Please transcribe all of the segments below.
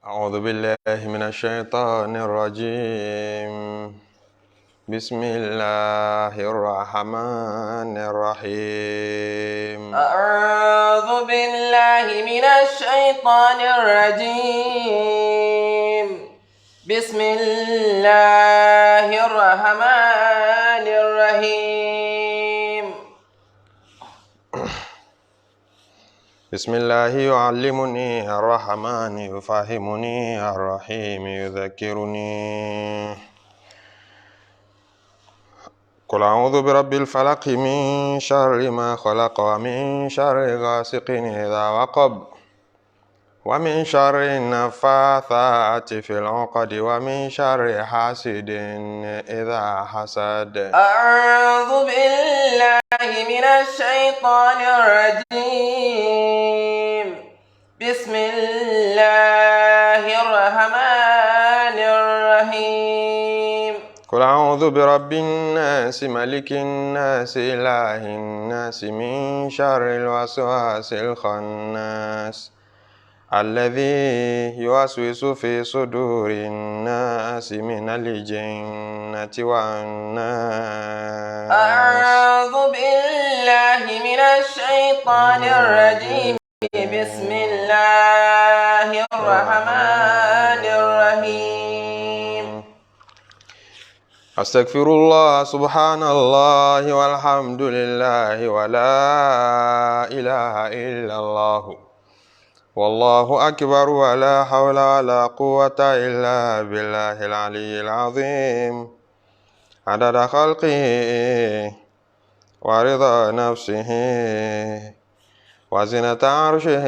أعوذ بالله من الشيطان الرجيم. بسم الله الرحمن الرحيم. أعوذ بالله من الشيطان الرجيم. بسم الله الرحمن الرحيم. بسم الله يعلمني الرحمن يفهمني الرحيم يذكرني. قل أعوذ برب الفلق من شر ما خلق ومن شر غاسق إذا وقب ومن شر النفاثات في العقد ومن شر حاسد إذا حسد. أعوذ بالله من الشيطان الرجيم. بسم الله الرحمن الرحيم. قل أعوذ برب الناس ملك الناس إله الناس من شر الوسواس الخناس الذي يوسوس في صدور الناس من الجنة والناس. أعوذ بالله من الشيطان الرجيم. بسم الله الرحمن الرحيم. أستغفر الله سبحان الله والحمد لله ولا إله إلا الله والله أكبر ولا حول ولا قوة إلا بالله العلي العظيم. عدد خلقه ورضا نفسه وزنة عرشه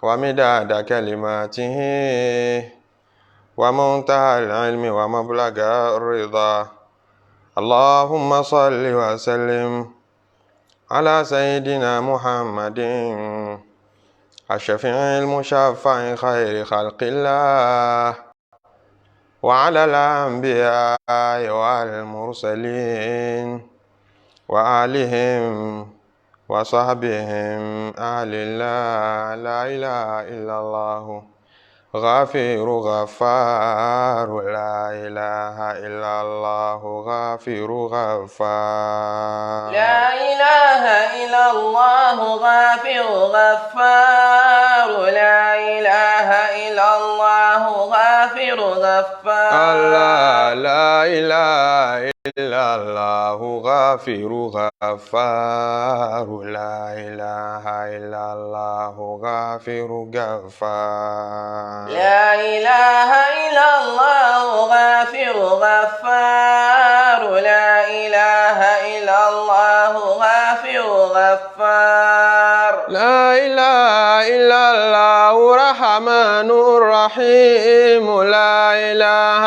ومداد كلماته ومنتهى العلم ومبلغ الرضا. اللهم صل وسلم على سيدنا محمد الشفيع المشفع خير خلق الله وعلى الأنبياء والمرسلين وآلهم وصحبهم أهل الله. لا إله إلا الله غافر غفار. لا إله إلا الله غافر غفار. لا إله إلا الله غافر غفار. لا إله إلا الله غافر غفار. الله لا إله إلا الله غافر غفار. لا إله إلا الله غافر غفار. لا إله إلا الله غافر غفار. لا إله إلا الله غافر غفار. لا إله إلا الله الرحمن الرحيم. لا إله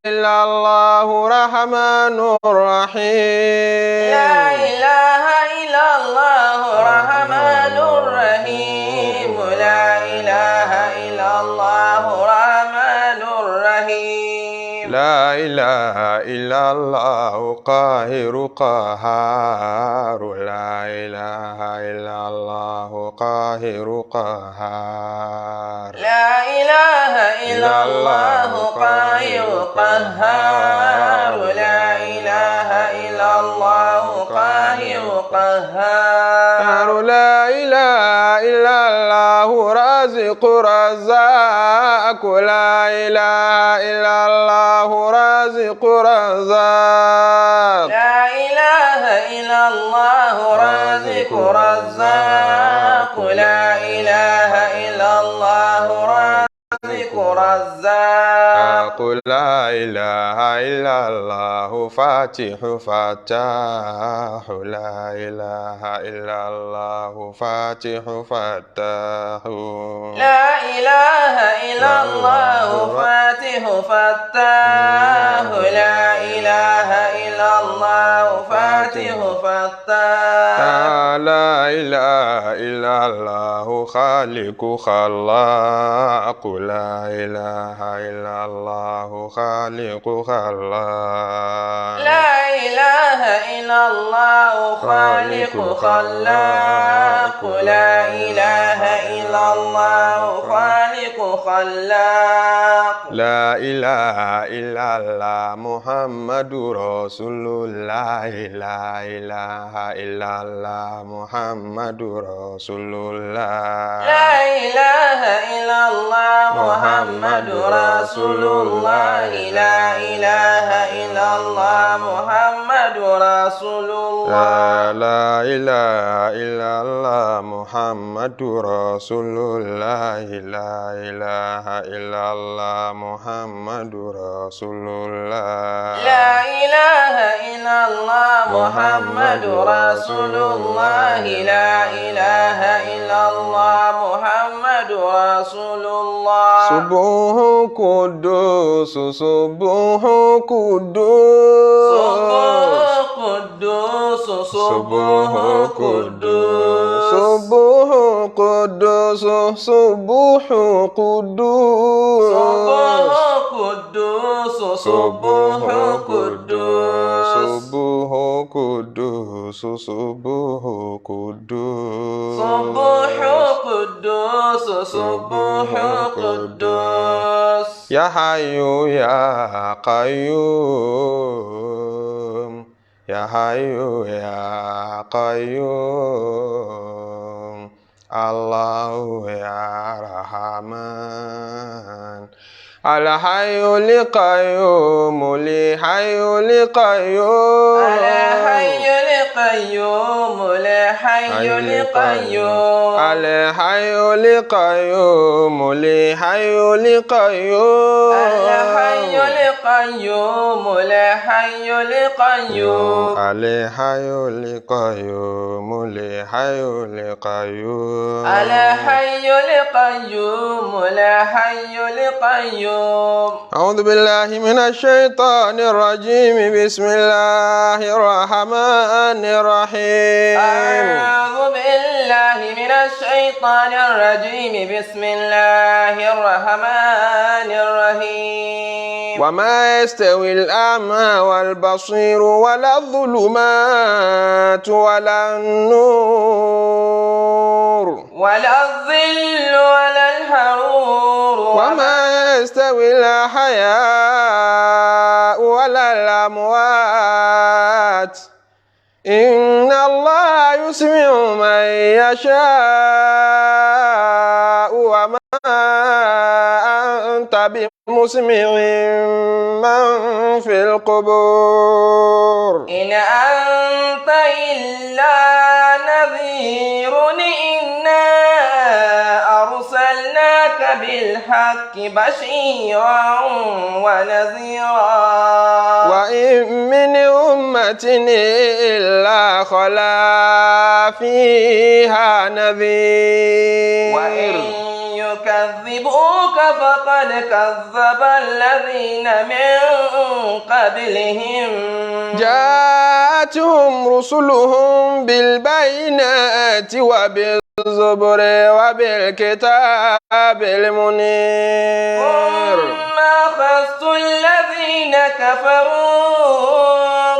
إلا الله الرحمن الرحيم. لا إله إلا الله الرحمن الرحيم. لا إله إلا الله الرحمن الرحيم. لا إله إلا الله قاهر قهار. لا إله إلا الله قاهر قهار. لا إله إلا الله قاهر قهار. لا إله إلا الله قاهر قهار. لا إله إلا الله رازق رزاق. لا إله إلا الله رازق رزاق. لا إله إلا الله رازق رزاق. لا إله إلا الله رازق رزاق. لا إله إلا الله فاتح فتاح. لا إله إلا الله فاتح فتاح. لا إله إلا الله فاتح فتاح. لا إله إلا الله فاتح فتاح. لا إله إلا الله الله خالق خلاق لا إله إلا الله خالق خلاق لا إله إلا الله خالق خلاق لا إله إلا الله خالق خلاق لا إله إلا الله محمد رسول الله لا إله إلا الله محمد رسول الله لا إله إلا الله محمد رسول الله لا إله إلا الله محمد رسول الله لا إله إلا الله محمد رسول الله لا إله إلا الله محمد رسول الله لا إله إلا الله محمد رسول الله لا إله إلا الله محمد رسول الله سبوح قدوس سبوح قدوس سبوح قدوس سبوح قدوس سبوح قدوس سبوح قدوس سبوح قدوس سبوح قدوس سبوح قدوس سبوح قدوس سبوح قدوس سبوح قدوس يا حي يا قيوم يا حي يا قيوم الله يا رحمن الحي القيوم الحي القيوم الحي القيوم الحي القيوم الحي القيوم الحي القيوم الحي القيوم الحي القيوم الحي القيوم الحي القيوم الحي القيوم الحي القيوم أعوذ بالله من الشيطان الرجيم بسم الله الرحمن الرحيم أعوذ بالله من الشيطان الرجيم بسم الله الرحمن الرحيم وما يستوي الأعمى والبصير ولا الظلمات ولا النور ولا الظل ولا الحرور وما يستوي الأحياء ولا الأموات إن الله يسمع من يشاء وما أنت بمسمع من في القبور إن أنت إلا نذير إنا أرسلناك بالحق بشيرا ونذيرا وإن من أمة إلا خلا فيها نذير وإن يكذبوك فقد كذب الذين من قبلهم جاءتهم رسلهم بالبينات وبالزبر وبالكتاب المنير ثم أخذت الذين كفروا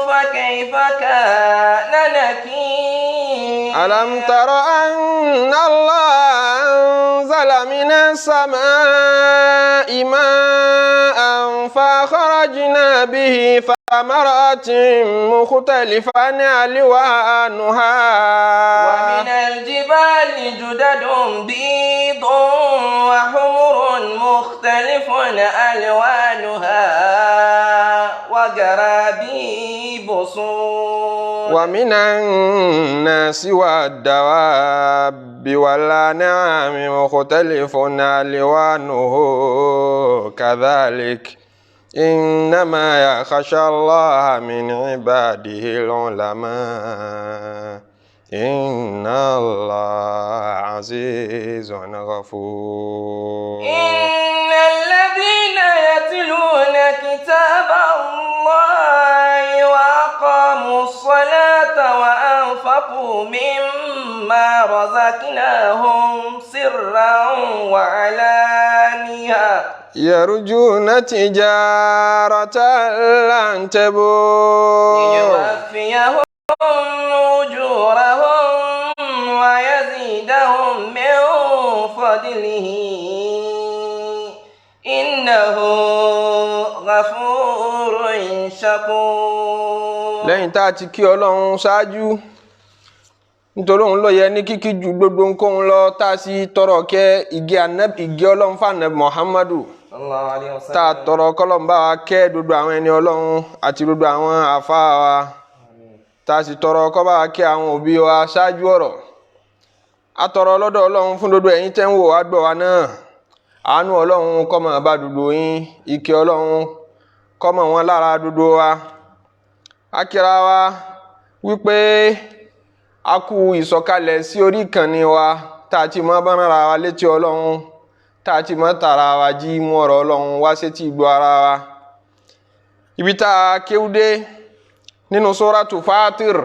فكيف كان نكير ألم تر أن الله أنزل من السماء ماء فأخرجنا به ثمرات مختلفا ألوانها ومن الجبال جدد بيض وحمر مختلف ألوانها وغرابيب سود ومن الناس والدواب والأنعام مختلف ألوانه كذلك إنما يخشى الله من عباده العلماء إن الله عزيز غفور إن الذين يتلون كتاب الله وأقاموا الصلاة وأنفقوا مما رزقناهم سرا وعلانية. يرجون تجارة لن تبور. ليوفيهم أجورهم ويزيدهم من فضله، إنه غفور شكور. Lẹ́yìn tá a ti kí Ọlọ́run ṣáájú, nítorí òun ló yẹ ní kíkí ju gbogbo nǹkan lọ, tá a sì tọrọ kẹ́ ìgé Ànábì, ìgé Ọlọ́run fún Ànábì Muhammadu, Sallallahu alayhi wa tá a sallam. Tọrọ kọ́lọ́run bá wa kẹ́ gbogbo àwọn ẹni Ọlọ́run àti gbogbo àwọn àfáà wa, tá a sì tọrọ kó bá wa kẹ́ àwọn òbí wa ṣáájú ọ̀rọ̀. A tọrọ lọ́dọ̀ Ọlọ́run fún gbogbo ẹ̀yin tẹ́ ń wò wá gbọ́ wa náà, àánú Ọlọ́run kó máa bá gbogbo yín, ìkẹ́ Ọlọ́run kó mọ́ wọn lára gbogbo wa. A kíra wa wípé a kú ìsọ̀kalẹ̀ sí orí ìkànnì wa tá a ti mọ́ bá rárá wa létí Ọlọ́run, tá a ti mọ́ tara wa jí mú ọ̀rọ̀ Ọlọ́run wá sétí ìgbọ́ ara wa. Ibi tá a kéwúdé nínú Sóràtù Fátír,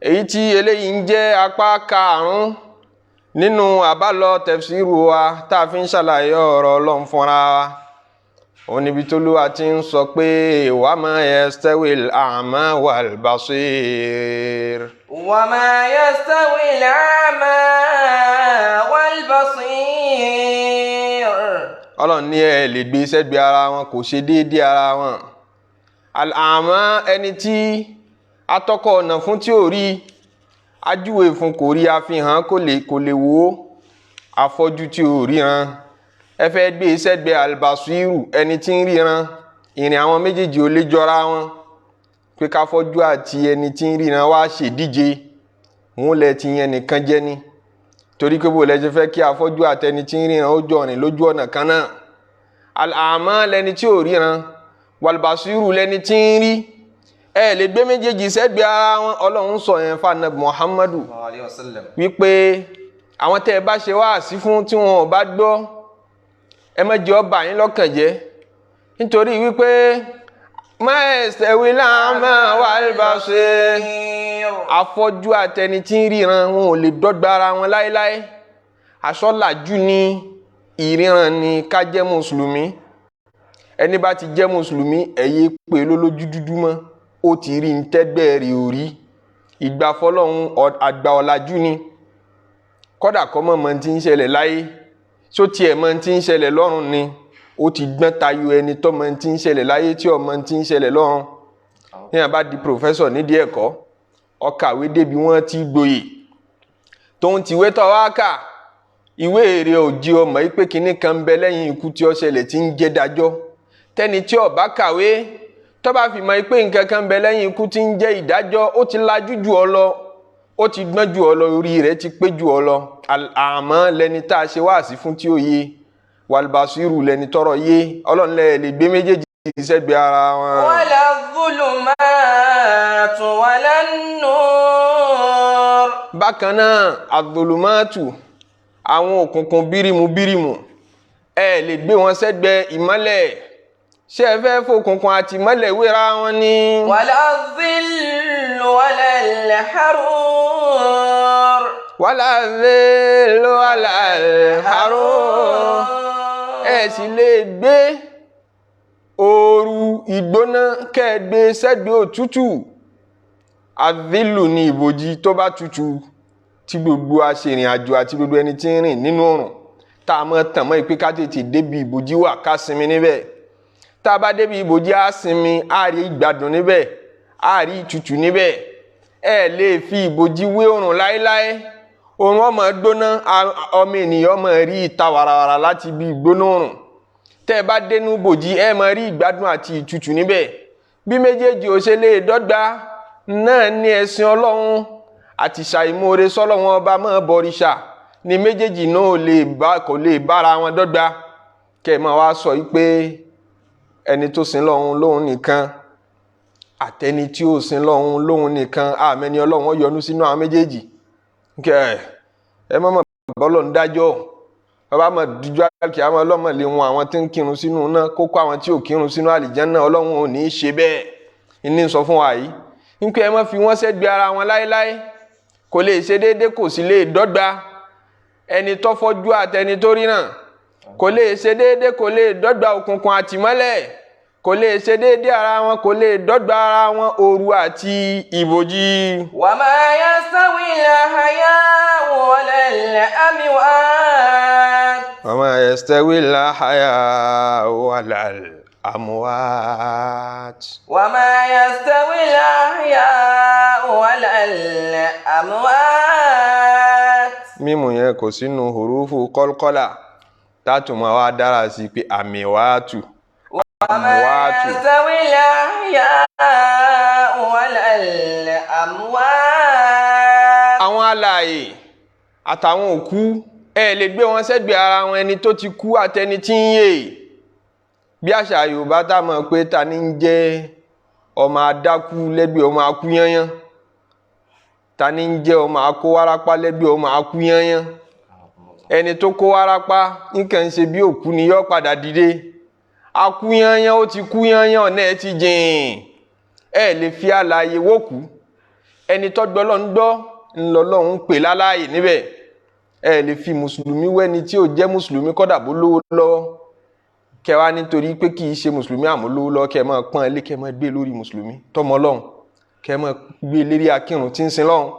èyí tí eléyìí ń jẹ́ apá karùn-ún nínú àbálọ tẹ̀fsíìrù wa tá a fi ń ṣàlàyé ọ̀rọ̀ Ọlọ́run fúnra wa, òun níbi t'Olúwa ti ń sọ pé وما يستوي الأعمى والبصير. وما يستوي الأعمى والبصير. Ọlọ́run ní ẹ lè gbé sẹ́gbẹ̀ẹ́ ara wọn, kò ṣe déédéé ara wọn. الأعمى, ẹni tí atọ́kọ̀ ọ̀nà fún tí ò rí, ajúwe fún kò rí, àfihàn kò lè wò ó, afọ́jú tí ò ríran, ẹ fẹ́ gbé sẹ́gbẹ̀ẹ́ البصير, ẹni tí ń ríran. Ìrìn àwọn méjèèjì ò lè jọra wọn, pé káfọ́jú àti ẹni tí ń ríran wá ṣèdíje, wọn lẹ ti yẹn nìkan jẹ́ ni, torí pé bó lẹ ṣe fẹ́ kí afọ́jú àtẹni tí ń ríran ó jọ rìn lójú ọ̀nà kan náà? الأعمى lẹni tí ò ríran, والبصير lẹni tí ń rí. Ẹ lè gbé méjèèjì sẹ́gbẹ̀ẹ́ ara wọn. Ọlọ́run sọ yẹn fún Muhammadu Sallallahu alayhi wa sallam. wípé àwọn tẹ́ ẹ bá ṣe wáàsí fún tí wọn ò bá gbọ́, ẹ má jẹ́ ó bà yín lọ́kàn jẹ́, nítorí wípé ما يستوي الأعمى والبصير, afọ́jú àtẹni tí ń ríran, wọn ò lè dọ́gba ara wọn láéláé. Aṣọ́làjú ni ìríran ni ká jẹ́ mùsùlùmí. Ẹni bá ti jẹ́ mùsùlùmí, ẹ̀yẹ pé lólójú dúdú mọ́, ó ti rí ń tẹ́gbẹ́ rẹ̀ ò rí. Ìgbà fọlọ́hún, àgbà ọ̀làjú ni. Kọ́dà kọ́ mọ̀ mọ́ ti ń ṣẹlẹ̀ láyé, só tiẹ̀ mọ́ ti ń ṣẹlẹ̀ lọ́run ni, ó ti gbọ́n tayọ ẹni tó mọ́ ti ń ṣẹlẹ̀ láyé tí ọmọ ti ń ṣẹlẹ̀ lọ́run. Ní àbá di professor nídìí ẹ̀kọ́, ó kàwé débi wọ́n ti gboyè, tóun tìwé tọ́ wá kà, ìwé èrè òjì, ọmọ yìí pé kinní kan ń bẹ lẹ́yìn ikú tí ó ṣẹlẹ̀ tí ń jẹ́ dájọ́. Tẹ́ni tí ó bá kàwé, tó bá fi mọ̀ pé nǹkan kan ń bẹ lẹ́yìn ikú tí ń jẹ́ ìdájọ́, ó ti lajú jù ọ lọ, ó ti gbọ́n jù ọ lọ, orí rẹ̀ ti pé jù ọ lọ. Àmọ́ lẹni tá a ṣe wáàsí fún tí ó yé, والبصير lẹni tọrọ yé. Ọlọ́run lẹ lè gbé méjèèjì sẹ́gbẹ̀ẹ́ ara wọn. ولا الظلمات ولا النور. Bákan náà, الظلمات, àwọn òkùnkùn bírímù bírímù, ẹ lè gbé wọn sẹ́gbẹ̀ẹ́ ìmọ́lẹ̀. Ṣé ẹ fẹ́ fòkùnkùn àti ìmọ́lẹ̀ wéra wọn ni? ولا الظل ولا الحرور. ولا الظل ولا الحرور. Ẹ sì lè gbé ooru ìgbóná kẹ́ ẹ gbé sẹ́gbẹ̀ẹ́ òtútù. الظل ní ìbòjì tó bá tutù, tí gbogbo aṣèrìn àjò àti gbogbo ẹni tí ń rìn nínú oòrùn, tá a mọ̀ tàn mọ́ ìpè ká tètè débi ìbòjì wà ká sinmi níbẹ̀. Tá a bá débi ìbòjì, á sinmi, á rí ìgbádùn níbẹ̀, á rí ìtutù níbẹ̀. Ẹ lè fi ìbòjì wé oòrùn láéláé. Oòrùn ọmọ gbóná, ọmọ ènìyàn ọmọ rí ìta wàràwàrà láti ibi ìgbóná oòrùn. Tẹ́ ẹ bá dénú bòjì, ẹ máa rí ìgbádùn àti ìtutù níbẹ̀. Bí méjèèjì ò ṣe lè dọ́gba náà ní ẹ̀sìn Ọlọ́run àti ṣàìmoore sọ́lọ́run ọba mọ́ bọ̀rìṣà ní méjèèjì náà lè bá, kò lè bára wọn dọ́gba. Kẹ́ ẹ máa wá sọ yìí pé ẹni tó sin lọ́hun lóhun nìkan àtẹni tí ó sin lọ́hun lóhun nìkan, àmẹ́ni Ọlọ́run ó yọ́nú sínú àwọn méjèèjì. Kẹ́ ẹ má mọ̀ bọ́lọ̀ ń dájọ́. Bàbá mọ̀ dúdú àkè àwọn ọlọ́mọ lè wọn àwọn tí ń kírun sínú náà kó kó àwọn tí ò kírun sínú àlìjánnà. Ọlọ́run ò ní í ṣe bẹ́ẹ̀ ní sọ fún wa yìí nípa ẹ má fi wọ́n sẹ́gbẹ̀ẹ́ ara wọn láéláé, kò lè ṣe déédéé, kò sì lè dọ́gba. Ẹni tó fọ́jú àtẹni tó ríran kò lè ṣe déédéé, kò lè dọ́gba. Òkùnkùn àtìmọ́lẹ̀ kò lè ṣe déédéé ara wọn, kò lè dọ́gba ara wọn, òru àti ìbòjì. وما يستوي الأحياء ولا الأموات. وما يستوي الأحياء ولا الأموات. وما يستوي الأحياء ولا الأموات. Mímu yẹn kò sínú hurufu kọ́lkọ́là tátù máa wá dára sí pé àmì wàátù. وما أموات. يستوي الأحياء ولا الأموات. Àwọn alààyè àtàwọn òkú, ẹ lè gbé wọn sẹ́gbẹ̀ẹ́ ara wọn, ẹni tó ti kú àtẹni tí ń yè. Bí àṣà Yorùbá tá a mọ̀ pé ta ni ń jẹ́ ọmọ adákú lẹ́gbẹ̀ẹ́ ọmọ akú yányán, ta ni ń jẹ́ ọmọ akó wárápá lẹ́gbẹ̀ẹ́ ọmọ akú yányán? Ẹni tó kó wárápá nǹkan ń ṣe bí òkú ni, yó padà dìde. Akú yányán, ó ti kú yányán, ọ̀nà ẹ̀ ti jìn. Ẹ lè fi alààyè wókú. Ẹni tó gbọ́ lọ́n gbọ́ ńlọlọ́run ń pè láláàyè níbẹ̀. Ẹ lè fi mùsùlùmí wẹ́ni tí ò jẹ́ mùsùlùmí, kọ́dà bó lówó lọ́wọ́, kẹwàá nítorí pé kì í ṣe mùsùlùmí àmọ́ lówó lọ́wọ́, kẹ máa pọ́n ilé, kẹ máa gbé lórí mùsùlùmí tọmọ Ọlọ́run, kẹ máa gbé lérí akírun tí ń sin lọ́hùn.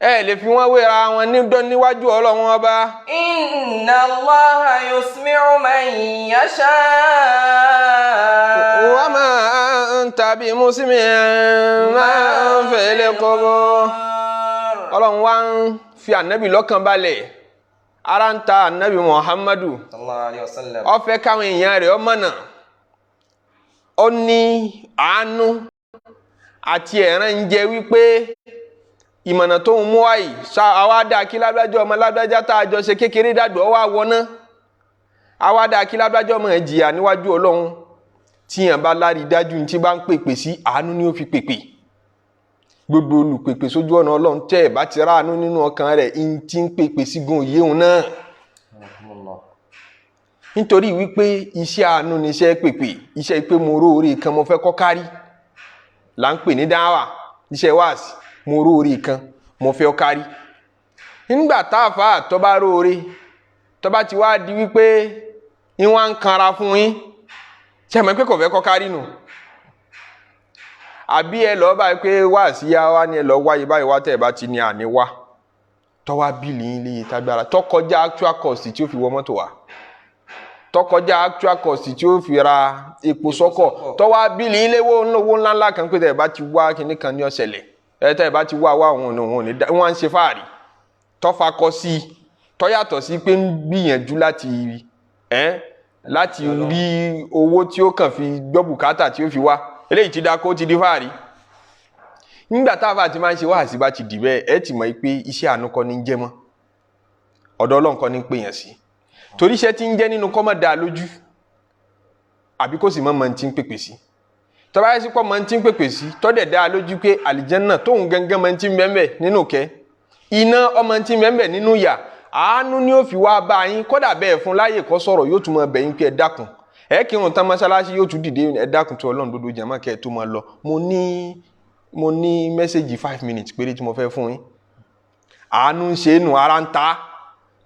Ẹ lè fi wọ́n wéra wọn níwájú Ọlọ́run Ọba. إن الله يسمع من يشاء. وما أنت بمسمع من في القبور. Ọlọ́run wá ń fi ànábì lọ́kàn balẹ̀. Ara ń ta ànábì Muhammadu. صلى الله عليه وسلم. Ó fẹ́ káwọn èèyàn rẹ̀ ọmọ náà, ó ní àánú àti ẹ̀ràn ń jẹ wípé ìmọ̀nà tó ń mú wáyìí ṣá àwa dáa kí lágbájá, ọmọ lágbájá tá a jọ ṣe kékeré dàgbà, ọ wá wọná. Àwa dáa kí lágbájá ọmọ ẹ̀ jìyà níwájú Ọlọ́run. Tíyàn bá lárí dájú ní tí bá ń pèpè sí, àánú ni ó fi pèpè. Gbogbo olùpèpè sójú ọ̀nà Ọlọ́run, tẹ́ ẹ̀ bá ti ráàánú nínú ọkàn rẹ̀, ń tí ń pèpè sí gun òye náà, nítorí wípé iṣẹ́ àánú ni iṣẹ́ pèpè. Iṣẹ́ pé mo róore kan, mo fẹ́ kọ́ kárí, là ń pè ní dáwà. Iṣẹ́ wáàsí, mo róore kan, mo fẹ́ kárí. Nígbà táàfà tó bá róore, tó bá ti wá di wípé ìwọ̀n ń kanra fún yín, ṣe mọ̀ pé kò fẹ́ kọ́ kárí nù? Àbí ẹ lọ́ọ́ báyìí pé wáàsí yá wá ní ẹ lọ́ọ́ wáyé báyìí wá, tẹ̀ bá ti ní àní wá, tọ́wá bill yín léye tágbára tó kọjá actual cost tí ó fi wọ mọ́tò wá, tó kọjá actual cost tí ó fi ra epo sọ́kọ̀, tọ́wá bill yín léwó owó ńláńlá kan pé tẹ̀ bá ti wá kinní kan ní ọ̀sẹ̀lẹ̀ ẹ, tẹ̀ bá ti wá wá, òun òun ò ní wọ́n á ń ṣe fáàrí tọ́fà kọ sí i, tọ́yàtọ̀ sí pé ń gbìyànjú láti ẹ́ láti rí owó tí ó kàn fi gbọ́ bùkátà tí ó fi wá. Eléyìí ti dákó, ti di fáàrí. Nígbà táwa ti máa ń ṣe wáàsí bá ti dì bẹ́ẹ̀, ẹ ti mọ̀ pé iṣẹ́ àánú kọ́ ní ń jẹ́ mọ́, ọ̀dọ̀ Ọlọ́run kọ́ ní ń pèèyàn sí, torí iṣẹ́ tí ń jẹ́ nínú kọ́ mọ́ dáa lójú, àbí kó sì mọ́ mọ́ ti ń pèpè sí. Tọ́ba yẹn sì pọ̀ mọ́ ti ń pèpè sí, tọ́dẹ̀ dáa lójú pé àlìjẹ́nnà tóun gangan mọ́ ti ń bẹ́ẹ̀ nínú kẹ́, iná ọmọ ti ń bẹ́ẹ̀ nínú yà, àánú ni ó fi wá bá yín. Kódà bẹ́ẹ̀ fún láyè kó sọ̀rọ̀, yóò tún mọ bẹ̀ yín pé ẹ dákun, ẹ kírun tán mọ́ṣáláṣí, yóò tún dìde, ẹ dákun tó Ọlọ́run dodo jàmá, kẹ́ ẹ tó máa lọ, mo ní message 5 minutes péré tí mo fẹ́ fún yín. Àánú ń ṣe é nù, ara ń ta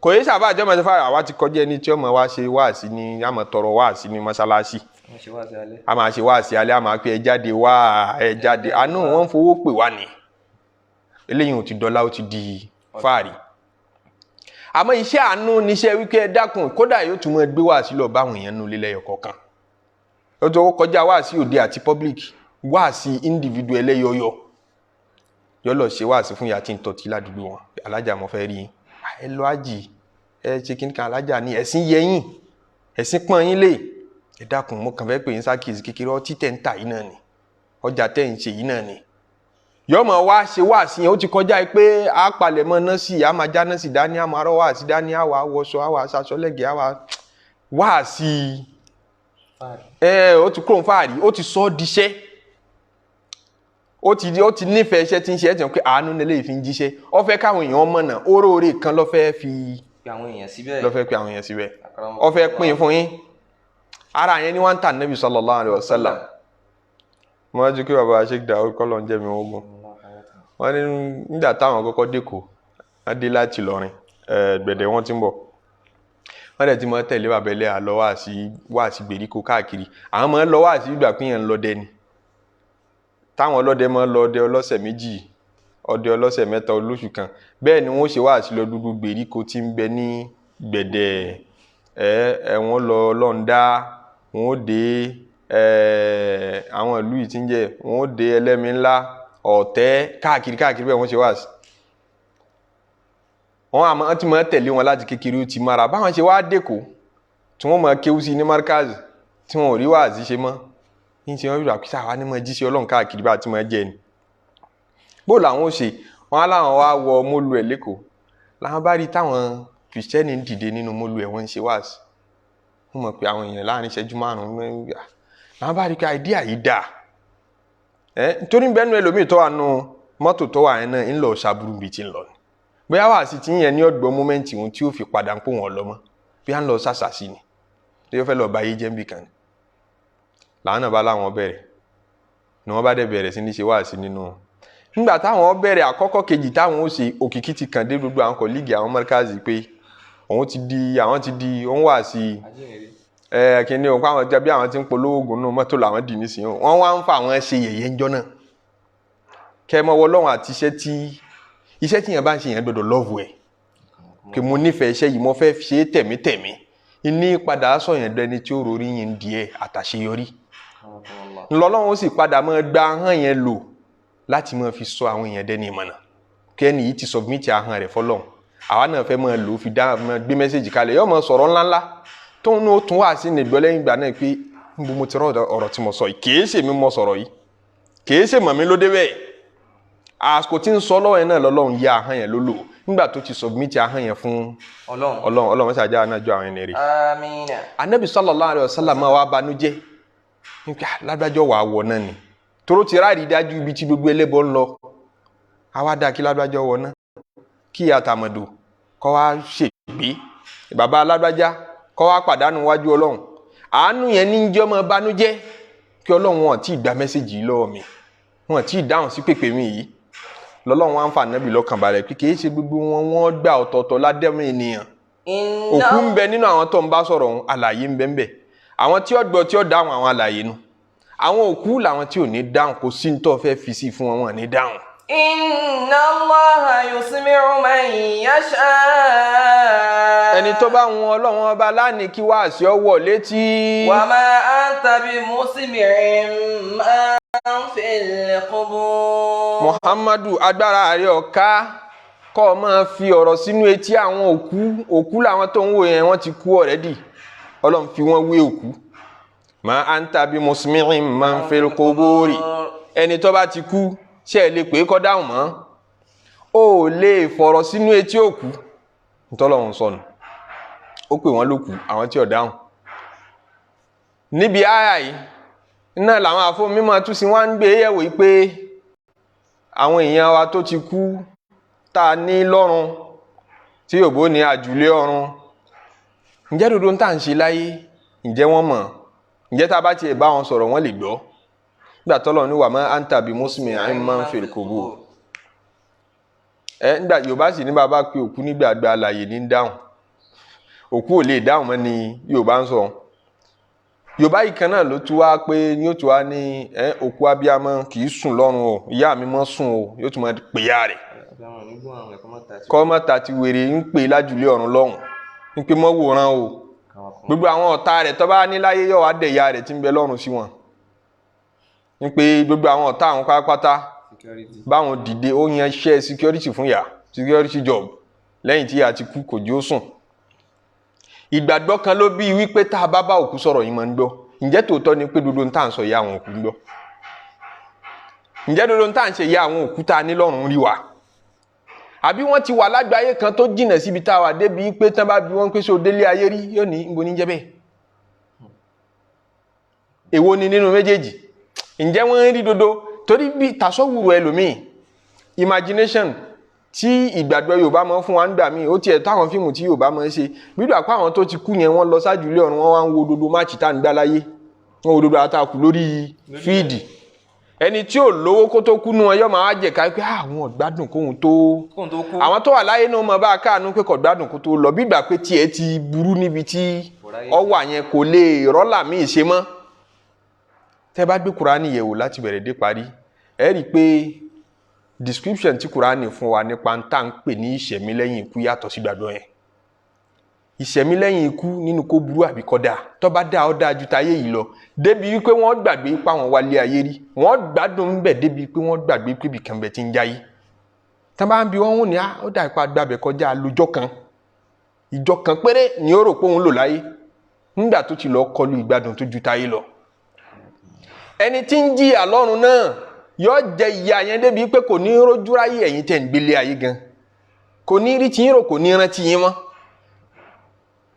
kò yé sábà àjọ mẹ́ta fáwọn. Àwa ti kọjá ẹni tí ọmọ wa ṣe wáàsí ní àmọ́ tọrọ wáàsí ní mọ́ṣáláṣí. A máa ṣe wáàsí alẹ́, a máa pe ẹ jáde wá, ẹ jáde. Àánú wọn ń fowó pè wá ní eléyìí, ò ti dọ́là, ó ti di fáàrí. Àmọ́ iṣẹ́ àánú níṣẹ́ wípé ẹ dákun, kódà yóò tún máa gbé wáàsí lọ báwọn èèyàn nù lílẹ̀ kọ̀ọ̀kan. Ó tó kọjá wáàsí òde àti public, wáàsí individual ẹlẹ́yọyọ, yọ lọ ṣe wáàsí fún ìyá tí ń tọ́tí ládùúgbò wọn. Alájà, mo fẹ́ rí yín, ẹ lọ àjì, ẹ ṣe kí n kan. Alájà ní ẹ̀sìn yẹyìn, ẹ̀sìn pọ́n yín lè. Ẹ dákun, mo kàn fẹ́ pè yín sákìsì kékeré. Ọtí tẹ̀ ń tà yìí náà ni, ọjà tẹ̀ ń ṣe yìí náà ni. Yọmọ wá ṣe wáàsí yẹn. Ó ti kọjá pé a palẹ̀mọ́ nọ́ọ̀sì, a máa já nọ́ọ̀sì dání, a máa rọ́ wáàsí dání, a wà wọṣọ, a wà aṣọ lẹ́gẹ̀ẹ́, a wà wáàsí. Ẹ ó ti kúrò ní fáàrí, ó ti sọ ọ́ diṣẹ́, ó ti nífẹ̀ẹ́ iṣẹ́ tí ń ṣe. Ẹ ti mọ̀ pé àánú nílé ìfi ń jíṣẹ́. Ó fẹ́ káwọn èèyàn mọ̀nà, oróore kan ló fẹ́ fi Pe àwọn èèyàn síbẹ̀. Ló fẹ́ pe àwọn èèyàn síbẹ̀, ó fẹ́ pín fún yín. Ara yẹn ni wọ́n ń tà Nabi sallallahu alaihi wasallam. Mo rántí pé bàbá Sheikh Daud, kọ́lọ̀ ń jẹ́ mi ogun, wọ́n ní nígbà táwọn kọ́kọ́ dẹ́kọ̀, wọ́n dé láti Ìlọrin. Gbẹ̀dẹ̀ wọ́n ti ń bọ̀. Wọ́n dẹ̀ ti máa tẹ̀lé bàbá ẹlẹ́hà lọ wá sí gbèríko káàkiri. Àwọn máa ń lọ wá sí ìgbà pín yẹn ń lọ dẹni. Táwọn ọlọ́dẹ máa ń lọ ọdẹ ọlọ́sẹ̀ 2, ọdẹ ọlọ́sẹ̀ 3, olóṣù kan. Bẹ́ẹ̀ ni wọ́n ṣe wá sí lọ dúdú gbèríko tí ń bẹ ní Gbẹ̀dẹ̀. Wọ́n lọ Lọ́ndà, wọ́n dé àwọn ìlú yìí tí ń jẹ́, wọ́n dé Ẹlẹ́mi ńlá, Ọ̀tẹ́, káàkiri káàkiri bẹ́ẹ̀ wọ́n ṣe wá sí. Wọ́n àmọ́ ti máa tẹ̀lé wọn láti kékeré ó ti mara. Báwọn ṣe wá dẹ́kọ̀ tí wọ́n máa kéwú sí ní Markaz tí wọn ò rí wáàsí ṣe mọ́. Ní ti wọ́n rí àkísà wa ní máa jíṣẹ́ Ọlọ́run káàkiri bá ti máa jẹ ni. Bó làwọn ó ṣe, wọn á láwọn wá wọ mólú ẹ̀ lẹ́kọ̀ọ́. Làwọn bá rí táwọn Kìrìsìtẹ́nì ń dìde nínú mólú ẹ̀, wọ́n ń ṣe wáàsí. Wọ́n mọ̀ pé àwọn èèyàn láàrin ìṣẹ́jú 5 làwọn bá rí pé àìdíà yìí dáa. Nítorí bẹ́ẹ̀ nu ẹlòmíì tó wà nù mọ́tò tó wà yẹn náà ń lọ ṣàbùrù bíi ti ń lọ ni. Bóyá wàásì tí ń yẹn ní ọgbọ́n mọ́mẹ́ǹtì ohun tí ó fi padà ń pò wọ́n lọ mọ́. Bí à ń lọ sàṣàṣì ni. Tí ó fẹ́ lọ bá yé jẹ́ nbì kan ni. Làwọn náà bá láwọn bẹ̀rẹ̀. Ni wọ́n bá dẹ̀ bẹ̀rẹ̀ sí ní ṣe wáàsí nínú. Nígbà táwọn bẹ̀rẹ̀ àkọ́kọ́ kejì táwọn ó ṣe, òkìkí ti kàn dé gbogbo àwọn kọ̀líìgì àwọn Markazi pé òun ti di, àwọn ti di, òun wà sí kíni òun káwọn jẹ́ bí àwọn ti ń polówó oògùn nínú mọ́tò làwọn dì nísìnyí. Wọ́n wá ń fa àwọn ṣe yẹ̀yẹ́ ńjọ́ náà. Kẹ́ ẹ mọ Ọlọ́run àti iṣẹ́ tí yẹn bá ń ṣe yẹn gbọ́dọ̀ lọ́ọ̀vù ẹ̀. Kí mo nífẹ̀ẹ́ iṣẹ́ yìí, mo fẹ́ ṣe é tẹ̀mítẹ̀mí. Ní padà sọ yẹn dẹni tí ó rorí yín díẹ̀ àtàṣeyọrí. Ńlọlọ́run ó sì padà máa gba ahọ́n yẹn lò láti máa fi sọ àwọn èèyàn dẹni ìmọ̀nà. Kí ẹni yìí ti submit ahọ́n rẹ̀ fọlọ́run. Àwa náà fẹ́ máa lò ó fi dá máa gbé mẹ́sẹ̀jì kalẹ̀. Yóò máa sọ̀rọ̀ ńláńlá. Tóun náà ó tún wá sí nìgbọ́ lẹ́yìn ìgbà náà pé níbo mo ti rọ ọ̀rọ̀ tí mo sọ yìí. Kìí ṣe mi mo sọ̀rọ̀ yìí. Kìí ṣe mọ̀ mi ló dé bẹ́ẹ̀. Àsìkò tí ń sọ lọ́wọ́ yẹn náà lọ́lọ́run yá ahọ́n yẹn ló lò. Nígbà tó ti submit ahọ́n yẹn fún Ọlọ́run. Ọlọ́run ṣàjà náà jọ àwọn ẹni rẹ̀. Àmín. Anabi sallallahu alayhi wa sallam máa wá banújẹ́. Nípa lágbájọ́ wà á wọ̀ náà ni. Toró ti ráàrí dájú ibi tí gbogbo ẹlẹ́bọ ń lọ. Àwa dá kí lágbájọ́ wọ̀ náà. Kí àtàmọ̀dò kọ́ wá ṣègbé. Bàbá alágbájá kọ́ wá pàdánù wájú Ọlọ́run. Àánú yẹn ní jẹ́ ọmọ banújẹ́. Kí Ọlọ́run wọn tí ì gba mẹ́sẹ̀jì yìí lọ́wọ́ mi. Wọn tí ì dáhùn sí pèpè mi yìí. Lọ́lọ́run wá ń fa Ànábì lọ́kàn balẹ̀ pé kì í ṣe gbogbo wọn wọ́n gbà ọ̀tọ̀ọ̀tọ̀ ládẹ́mú ènìyàn. Òkú ń bẹ nínú àwọn tó ń bá sọ̀rọ̀ ọ̀hún, àlàyé ń bẹ ń bẹ. Àwọn tí ó gbọ́ tí ó dáhùn àwọn àlàyé nu. Àwọn òkú làwọn tí ò ní dáhùn, kò sí ní tó fẹ́ fi sí fún wọn, wọn ní dáhùn. Inna Allaha yusmi'u man yasha. Ẹni tó bá wọn Ọlọ́run ọba lánìí kí wáàsí ọwọ́ létí. Wa ma anta bimusmi'in man fil qubur. Muhammadu agbára rẹ̀ ọ̀ka kọ́ ọ máa fi ọ̀rọ̀ sínú etí àwọn òkú. Òkú làwọn tó ń wò yẹn, wọ́n ti kú already. Ọlọ́run fi wọ́n wé òkú. Ma anta bimusmi'in man fil quburi. Ẹni tó bá ti kú, ṣé ẹ lè pè é kọ́ dáhùn mọ́? Ó lè fọ̀rọ̀ sínú etí òkú. Ntọ́lọ́run sọnù. Ó pè wọ́n lókù, àwọn tí ò dáhùn. Níbi àyà yìí, náà làwọn àfọmímọ̀ tún sí wọ́n ń gbé yẹ̀wò yìí pé àwọn èèyàn wa tó ti kú tá a ní lọ́run tí yòbó ní àjùlé ọ̀run. Ǹjẹ́ dodo ń tà ń ṣe láyé? Ǹjẹ́ wọ́n mọ̀? Ǹjẹ́ tá a bá tiẹ̀ bá wọn sọ̀rọ̀ wọ́n lè gbọ́? Nígbà tọ́lọ̀ ní wa ma anta bimusmi'in man fil qubur. Nígbà Yorùbá sì ní bàbá pé òkú nígbà gba àlàyé ní dáhùn. Òkú ò lè dáhùn mọ́ ni Yorùbá ń sọ. Yorùbá yìí kan náà ló tún wá pé ní ó tún wá ní òkú abiyamọ kì í sùn lọ́run o, ìyá mi mọ́ sùn o, yóò tún máa pè ya rẹ̀. Kọ́ mọ́ ta ti wèrè ń pè lájùlé ọ̀run lọ́hùn. Ń pè mọ́ wòran o. Gbogbo àwọn ọ̀tá rẹ̀ tó bá ní láyé yóò wá dẹ̀ ìyá rẹ̀ tí ń bẹ lọ́run sí wọn. Ń pè gbogbo àwọn ọ̀tá àwọn pátápátá báwọn dìde, ó yan iṣẹ́ security fún ìyá, security job lẹ́yìn tí ìyá ti kú kò jí ó sùn. Ìgbàgbọ́ kan ló bí wípé tá a bá bá òkú sọ̀rọ̀ yìí máa ń gbọ́. Ǹjẹ́ tòótọ́ ni pé dodo ń tà ń sọ ìyá àwọn òkú ń gbọ́? Ǹjẹ́ dodo ń tà ń ṣe ìyá àwọn òkú tá a ní lọ́run rí wa? Àbí wọ́n ti wà lágbàáyé kan tó jìnà síbi tá a wà débi pé tán bá bí wọ́n pé ṣé o délé ayé rí, yóò ní níbo ní jẹ́ bẹ́ẹ̀. Èwo ni nínú méjèèjì? Ǹjẹ́ wọ́n ń rí dodo? Torí bí tàṣọ́wùrù ẹlòmíì, imagination tí ìgbàgbọ́ Yorùbá máa ń fún wa ń gbà míì, ó tiẹ̀ táwọn fíìmù tí Yorùbá máa ń ṣe gbígbà pé àwọn tó ti kú yẹn wọ́n lọ sájú ilé ọ̀run, wọ́n wá ń wo dodo match tá à ń gbá láyé, wọ́n wo dodo àtàkù lórí field. Ẹni tí ò lówó kó tó kú nu wọn yóò máa jẹ ká pé àwọn ò gbádùn kóhun tó Kóhun tó kú. Àwọn tó wà láyé náà máa bá a káàánú pé kò gbádùn kó tó lọ, bí ìgbà pé tiẹ̀ ti burú níbi tí ọ wà yẹn, kò lè rọ́là míì ṣe mọ́. Tẹ́ bá gbé Kúránì yẹ̀wò láti bẹ̀rẹ̀ dé parí, ẹ rí i pé description tí Kúránì fún wa nípa ń tà ń pè ní ìṣẹ̀mí lẹ́yìn ikú yàtọ̀ sí gbàgbọ́ yẹn. Ìṣẹ̀mí lẹ́yìn ikú nínú kó burú àbí kó dáa. Tó bá dáa, ó dáa ju tayé yìí lọ, débi wípé wọ́n gbàgbé pa wọn wálé ayé rí, wọ́n gbádùn ń bẹ̀ débi pé wọ́n gbàgbé pé ibìkan bẹ̀ ti ń jáyé. Tá bá ń bi wọ́n, wọ́n ní ó dà ipa gbàbẹ̀ kọjá lójọ́ kan, ìjọ kan péré ni ó rò pé òun lò láyé nígbà tó ti lọ kọlu ìgbádùn tó ju tayé lọ. Ẹni tí ń jìyà lọ́run náà yóò jẹ ìyà yẹn débi pé kò ní rójú ráyè ẹ̀yin tẹ̀ ń gbélé ayé gan, kò ní rí tiyín rò, kò ní rántí yín mọ́.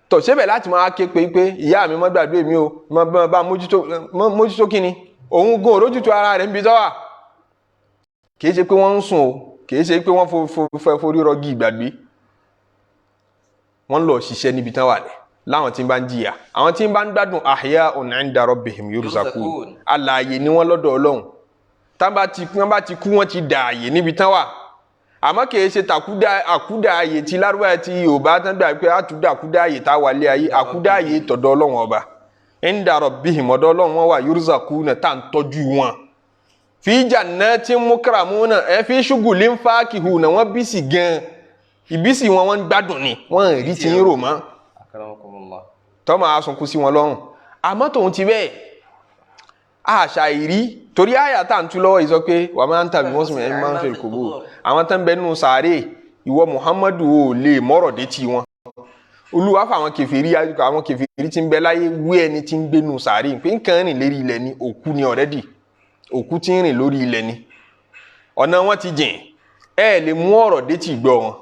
Tọ̀ síbẹ̀ láti máa ké pé ìyá mi má gbàgbé mi o, má bá mójútó mójútó. Kí ni òun gan òrójútó ara rẹ̀ ń bi tọ́wà? Kì í ṣe pé wọ́n ń sùn o, kì í ṣe pé wọ́n fẹ́ forí rọgí ìgbàgbé. Wọ́n lọ ṣiṣẹ́ níbi tán wà ní láwọn tí ń bá ń jìyà. Àwọn tí ń bá ń gbádùn, ahya'un 'inda rabbihim yurzaqun, alààyè ni wọ́n lọ́dọ̀ Ọlọ́run. Tán bá ti wọ́n bá ti kú, wọ́n ti dààyè níbi tán wà. Àmọ́ kì í ṣe tàkúdà àkúdà ààyè tí Lárúbáwá ti Yorùbá tán gbà pé àtúndà àkúdà ààyè tá a wà lé ayé, àkúdà ààyè tọ̀dọ̀ Ọlọ́run Ọba. 'Inda rabbihim, ọ̀dọ̀ Ọlọ́run wọn wà, yurzaquna, tá à ń tọ́jú wọn. Fi jannatin mukramuna, ẹ fi shughulin fakihuna, wọ́n bí sì gan, ìbísí wọn, wọ́n ń gbádùn ni, wọ́n rí ti ń rò mọ́. Akramakumullah. Tọ́ máa sunkún sí wọn lọ́rùn. Àmọ́ tòun ti bẹ́ẹ̀, àṣà ìrí torí àyà tá à ń tú lọ́wọ́ yìí sọ pé wà máa ń tàbí wọ́n sì máa ń fẹ́ kòbó àwọn tó ń bẹ nínú sàárè, ìwọ Muhammadu ò lè mọ́rọ̀ dé tí wọn. Olúwa fáwọn kèfèrí, àwọn kèfèrí tí ń bẹ láyé wí ẹni tí ń gbé nínú sàárè pé nǹkan rìn lérí ilẹ̀ ni, òkú ni already, òkú tí ń rìn lórí ilẹ̀ ni, ọ̀nà wọn ti jìn, ẹ lè mú ọ̀rọ̀ dé tí gbọ́ wọn.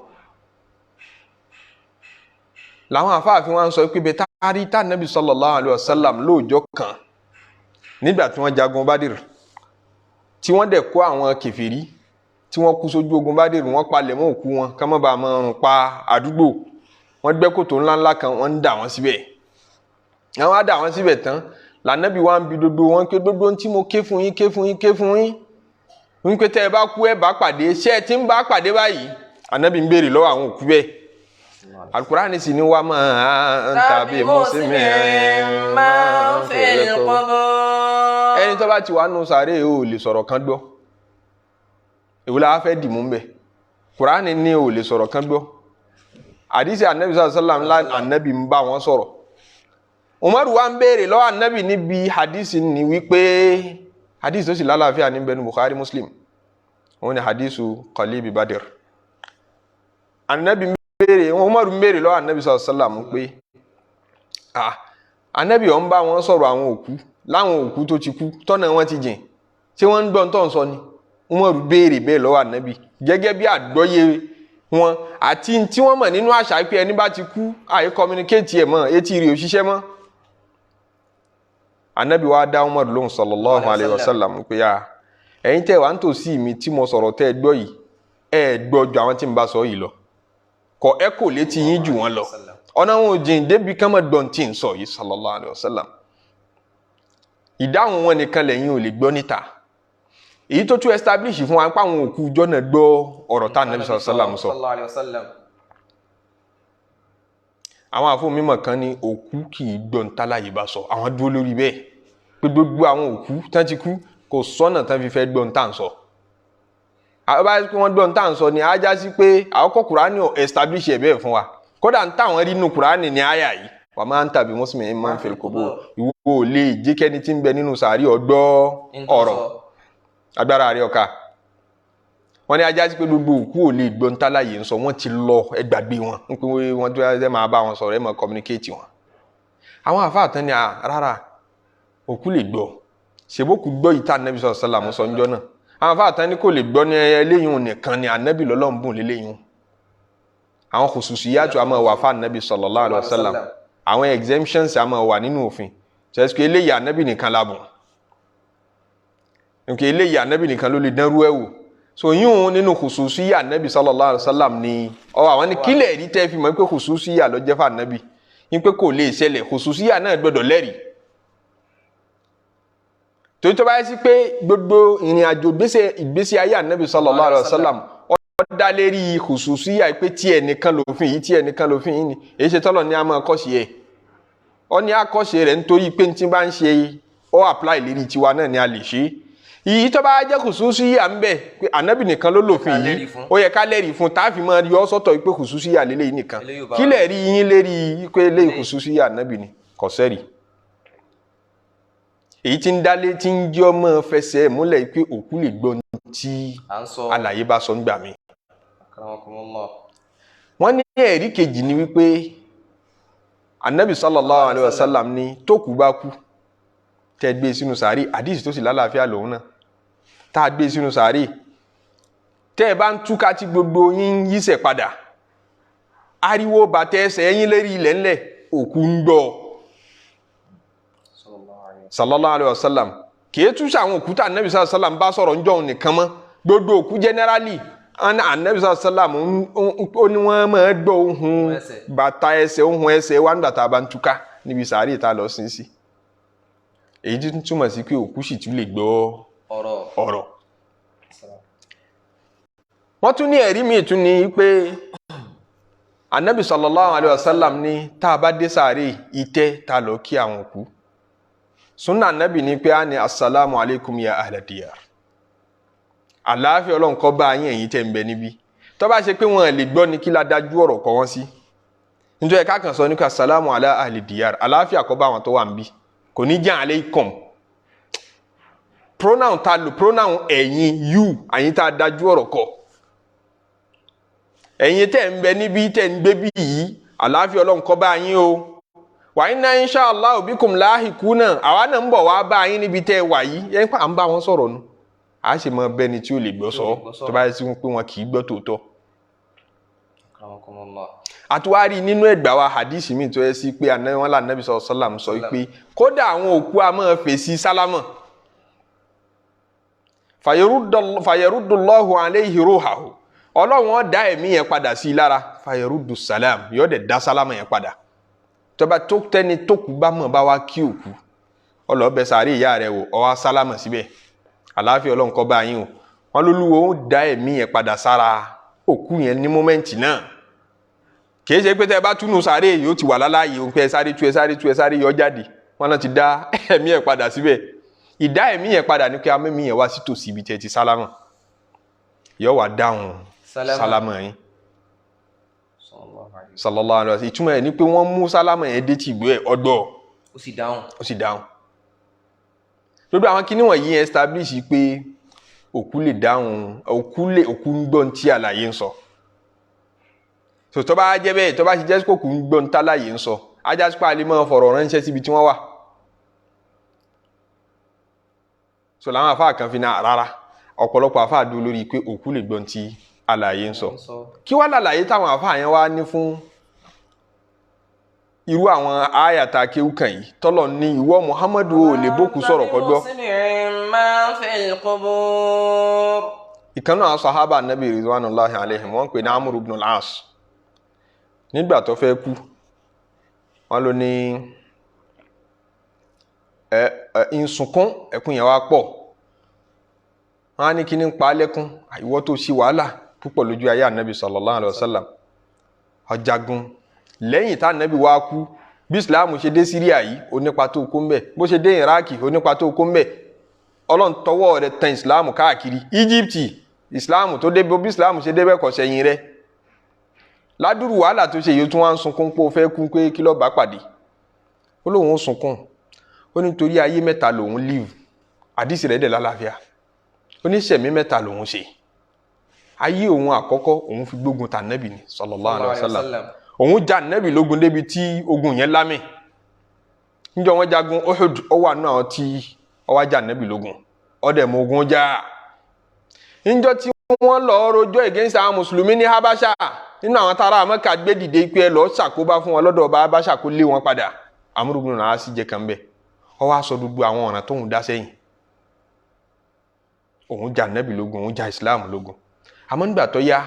Làwọn afáàfin wa ń sọ pé bẹ́ẹ̀ tárí tá nàbì sallallahu alaihi wasallam lóòjọ́ kan nígbà tí wọ́n jagun Bádìr, tí wọ́n dẹ̀ kó àwọn kèfèrí tí wọ́n kú sójú ogun Bádìr, wọ́n palẹ̀ mọ́ òkú wọn ká má bàa máa rùn pa àdúgbò. Wọ́n gbẹ́ kòtò ńláńlá kan, wọ́n ń dà wọ́n síbẹ̀. Àwọn á dà wọ́n síbẹ̀ tán, lànàbì wa ń bi gbogbo wọn pé gbogbo ohun tí mo ké fún yín, ké fún yín, ké fún yín, wípé tẹ́ ẹ bá kú, ẹ bá pàdé, ṣé ẹ ti ń bá pàdé báyìí? Ànábì ń béèrè lọ́wọ́ àwọn òkú bẹ́ẹ̀. Alukurani sì ni wa máa ń tàbí mùsùlùmí máa ń fil qubur. Ẹni tó bá ti wà nù sàárè ò lè sọ̀rọ̀ kan gbọ́. Èwo la wá fẹ́ dìmú ń bẹ̀? Kurani ní ò lè sọ̀rọ̀ kan gbọ́, àdìsí anabi sallam ńlá, anabi ń bá wọn sọ̀rọ̀. Umaru wa ń béèrè lọ́wọ́ anabi níbi hadisi ni wípé hadisi tó sì lálàáfíà ní bẹnu Bukhari, Muslim, òun ni hadisu Qalibi Badr. Anabi ń béèrè, Umaru ń béèrè lọ́wọ́ anabi sallam pé, ah, anabi, ọ̀ ń bá wọn sọ̀rọ̀ àwọn òkú, láwọn òkú tó ti kú, tọ́nà wọn ti jìn, ṣé wọ́n ń gbọ́ tó ń sọ ni? Umaru béèrè bẹ́ẹ̀ lọ́wọ́ anabi gẹ́gẹ́ bí àgbọ́yé wọn àti tí wọ́n mọ̀ nínú àṣà pé ẹni bá ti kú, àyè communicate ẹ̀ mọ́, etí rẹ̀ ò ṣiṣẹ́ mọ́. Anabi wa dá Umaru lóhùn sallallahu alayhi wa sallam pé, ya ẹ̀yin tẹ́ wà ń tòsí mi tí mo sọ̀rọ̀ tẹ́ ẹ gbọ́ yìí, ẹ gbọ́ ju àwọn tí n bá sọ yìí lọ, kọ ẹ kò létí yín jù wọ́n lọ, ọ̀nà wọn ò jìn débi ká má gbọ́n tí ń sọ yìí, sallallahu alayhi wa sallam. Ìdáhùn wọn nìkan lẹ́yìn ò lè gbọ́ níta, èyí tó tún establish fún wa pé àwọn òkú ìjọ náà gbọ́ ọ̀rọ̀ tá anabi sallallahu alayhi wa sallam sọ. Sallallahu alayhi wa sallam. Àwọn àfọ mímọ̀ kan ní òkú kì í gbọ́ ntálàyé bá sọ. Àwọn dúró lórí bẹ́ẹ̀ pé gbogbo àwọn òkú tán ti kú, kò sọ́nà tán fi fẹ́ gbọ́ ntá ń sọ. Àwọn bá pé wọ́n gbọ́ ntá ń sọ ni, á já sí pé àkọ́kọ́ Kùránì ò establish ẹ̀ bẹ́ẹ̀ fún wa. Kódà ń táwọn rí nínú Kùránì ní àyà yìí, wà máa ń tàbí mùsùlùmí máa ń fil qubur, ìwọ ò lè jẹ́ kẹ́ni tí ń bẹ nínú sàárì ọgbọ́ ọ̀rọ̀, agbára rẹ̀ ọ̀ka. Wọ́n ní ajá sí pé gbogbo òkú ò lè gbọ́ ntálàyé ń sọ, wọ́n ti lọ, ẹ gbàgbé wọn, ń pé wọ́n tó ẹ máa bá wọn sọ̀rọ̀, ẹ máa communicate wọn. Àwọn àfáà tán ni à rárá, òkú lè gbọ́, ṣèbókù gbọ́ yìí tá ànábì sọ̀rọ̀ sálàmù sọ ńjọ́ náà. Àwọn àfáà tán ni kò lè gbọ́ ní eléyìí nìkan ni ànábì lọ́lọ́run bùn léléyìí. Àwọn khususiyatu a máa wà fún ànábì sallallahu alaihi wasallam, àwọn exemptions a máa wà nínú òfin ṣẹ́sìkò, eléyìí ànábì nìkan la bùn nke eléyìí, ànábì nìkan ló lè dánrú ẹ̀ wò. So yíyún nínú khususiyya ànábì sallallahu alaihi wasallam ni ọ. Àwọn ní kílẹ̀ rí tẹ́ fi mọ̀ pé khususiyya ló jẹ́ fún ànábì ní pé kò lè ṣẹlẹ̀, khususiyya náà gbọ́dọ̀ lẹ́rìí. Torí tó bá yẹ sí pé gbogbo ìrìn àjò ìgbésí ayé ànábì sallallahu alaihi wasallam ó dá lérí khususiyya pé tí ẹnìkan lòfin yìí, tí ẹnìkan lòfin yìí ni, èyí ṣe tọ́lọ̀ ní a máa kọ́ṣe ẹ̀. Ọ ní àkọ́ṣe rẹ̀ nítorí pé tí bá ń ṣe ó apply lérí tiwa náà ni a lè ṣe. Ìyí tó bá jẹ́ khususiyya ń bẹ pé ànábì nìkan ló lòfin Ká yìí, lẹ́rìí fún. ó yẹ ká lẹ́rìí fún tá a fi máa yọ ọ́ sọ́tọ̀ pé khususiyya lélẹ́yìí nìkan. Eléyìí ò bá Kí wa. lẹ̀ rí yín lérí pé eléyìí khususiyya ànábì ni? Kò sẹ́rìí. Èyí tí ń dálé tí ń jẹ́ ọmọ fẹsẹ̀ múlẹ̀ pé òkú lè gbọ́ tí À ń sọ. alàyè bá sọ ń gbà mí. Akramakumullah. Wọ́n ní ẹ̀rí kejì ni wípé anabi sallallahu alayhi wa sallam ní tókù bá kú, tẹ́ gbé sínú sàárì, àdìsí tó sì lálàáfíà lòun náà, tá a gbé sínú sàárì, tẹ́ ẹ bá ń túká tí gbogbo yín ń yíṣẹ̀ padà, ariwo bàtẹ́ ẹsẹ̀ yín lérí ilẹ̀ ńlẹ̀, òkú ń gbọ́. Sallallahu alayhi wa Sallallahu alayhi wa sallam. Kìí tún ṣe àwọn òkúta anabi sallallahu alayhi wa sallam bá sọ̀rọ̀ ńjọ́ òun nìkan mọ́, gbogbo òkú generally, anabi sallallahu alayhi wa sallam ó ní wọ́n máa gbọ́ ohùn ẹsẹ̀. Bàtà ẹsẹ̀, ohùn ẹsẹ̀ wa nígbà tá a bá ń túká níbi sàárè tá a lọ sin sí. Èyí tí túmọ̀ sí pé òkú sì tún lè gbọ́ ọ̀rọ̀. Ọ̀rọ̀. Wọ́n tún ní ẹ̀rí míì tún ní pé anabi sallallahu alayhi wa sallam ní tá a bá dé sàárè ìtẹ́ tá a lọ kí àwọn òkú, sunna anabi ní pé a ní "Assalamu alaikum ya ahla diyar", àlàáfíà Ọlọ́run kó bá yín, ẹ̀yin tẹ́ ń bẹ níbí. Tó bá ṣe pé wọn lè gbọ́ ni, kí la dájú ọ̀rọ̀ kọ wọ́n sí? Nítorí ẹ̀ka kan sọ ní ká "Assalamu ala ahli diyar", àlàáfíà kó bá àwọn tó wà níbí, kò ní jẹ́ aleikum. Pronoun ta lò, pronoun ẹ̀yin, you, ẹ̀yin tá a dájú ọ̀rọ̀ kọ, ẹ̀yin tẹ́ ń bẹ níbí, tẹ́ ń gbé bí yìí, àlàáfíà Ọlọ́run kó bá yín o. Wa inna insha Allah bikum lahikuna, àwa náà ń bọ̀ wá bá yín níbi tẹ́ ẹ wà yìí. Yẹn pa à ń bá wọn sọ̀rọ̀ nu, a sì mọ bẹ́ni tí ó lè gbọ́ sọ. Tó bá yẹ sí pé wọn kì í gbọ́ tòótọ́. Akramakumullah. Àtúwárí nínú ẹgbà wa hadith mi tó yẹ sí pé wọn là nàbì sọ sọlám sọ pé kódà àwọn òkú a máa fèsì sálámà, fayarudullahu alayhi ruhahu, Ọlọ́run ó dá ẹ̀mí yẹn padà sí i lára, fayaruddu salam, yóò dẹ̀ dá sálámà yẹn padà. Tọba tó tẹni tó kú bá mọ̀ bá wá kí òkú, ọlọ́ọ̀bẹ sàárè ìyá rẹ̀ wò, ó wá sálámà síbẹ̀, "Àlàáfíà Ọlọ́run kó bá yín o", wọn lólúwo ó dá ẹ̀mí yẹn padà sára òkú yẹn ní moment náà. Kìí ṣe pé tẹ́ ẹ bá túnú sàárè yóò ti wà láláàyè òun pé ẹ sáré tú, ẹ sáré tú, ẹ sáré yọ jáde. Wọn náà ti dá ẹ̀mí yẹn padà síbẹ̀. Ìdá ẹ̀mí yẹn padà ní pé amẹ́mí yẹn wá sí tòsí ibi tẹ́ ti sálámà, yóò wá dáhùn Sálámà. sálámà yín. Sallallahu alayhi wa Sallallahu alaihi wasallam. Ìtumọ̀ ẹ̀ ní pé wọ́n mú sálámà yẹn dé tìgbó ẹ̀ ọgbọ́. Ó sì dáhùn. Ó sì dáhùn. Lórí àwọn kíní wọ̀nyí yẹn establish pé òkú lè dáhùn, òkú lè, òkú ń gbọ́ tí àlàyé ń sọ. So tó bá jẹ́ bẹ́ẹ̀, tó bá ṣe jẹ́ pé òkú ń gbọ́ tí àlàyé ń sọ, ajá sí pé a lè máa fọ̀rọ̀ ránṣẹ́ síbi tí wọ́n wà. So làwọn àfáà kan fi náà rárá, ọ̀pọ̀lọpọ̀ àfáà dúró lórí pé òkú lè gbọ́ tí àlàyé ń sọ. Ń sọ. Kí wá làlàyé táwọn àfáà yẹn wá ní fún irú àwọn àyàtà kéwù kan yìí tọ́lọ̀ ní ìwọ Muhammadu ò lè bókú sọ̀rọ̀ kó gbọ́? Man fil qubur. Ìkan náà sahaba nabi ridwanullahi alaihim, wọ́n ń pè ní Amr ibn al-As. Nígbà tó fẹ́ kú, wọ́n ló ní ẹ ẹ ń sunkún, ẹkún yẹn wá pọ̀. Wọ́n á ní kí ní ń pa á lẹ́kún? Ìwọ tó ṣe wàhálà púpọ̀ lójú ayé ànábì sallallahu alaihi wasallam, ọ̀jagun, lẹ́yìn tá ànábì wá kú, bí Islam ṣe dé Síríà yìí, ó nípa tó kó ń bẹ̀, bó ṣe dé Iraki, ó nípa tó kó ń bẹ̀, Ọlọ́run tọwọ́ rẹ̀ tan Islam káàkiri Egypt, Islam tó dé, bí Islam ṣe débẹ̀ kò sẹ́yìn rẹ̀. Ládùrú wàhálà tó ṣe yìí, ó tún wá ń sunkún pé ó fẹ́ kú, pé kí ló bá pàdé? Ó lóun ó sunkún, ó ní torí ayé mẹ́ta lòun live. Àdìsí rẹ̀ dẹ̀ lálàáfíà. Ó ní sẹ̀mí mẹ́ta lòun ṣe. Ayé òun àkọ́kọ́, òun fi gbógun ta nẹ́bì ni sallallahu alaihi wasallam. Òun jà nẹ́bì lógun débi tí ogun yẹn lámì. Níjọ́ wọn jagun Uhud, ó wà nínú àwọn tí ó wá jà nẹ́bì lógun, ó dẹ̀ mọ ogun jà. Níjọ́ tí wọ́n lọ rojọ́ against àwọn mùsùlùmí ní Habasha, nínú àwọn tára Mẹ́kà gbé dìde pé ẹ lọ́ọ́ ṣàkóbá fún wọn lọ́dọ̀ ọba Habasha kó lé wọn padà, Amr ibn al-As jẹ́ kan bẹ́ẹ̀. Ó wá sọ gbogbo àwọn ọ̀ràn tóun dá sẹ́yìn. Òun jà nẹ́bì lógun, òun jà Islam lógun. Àmọ́ nígbà tó yá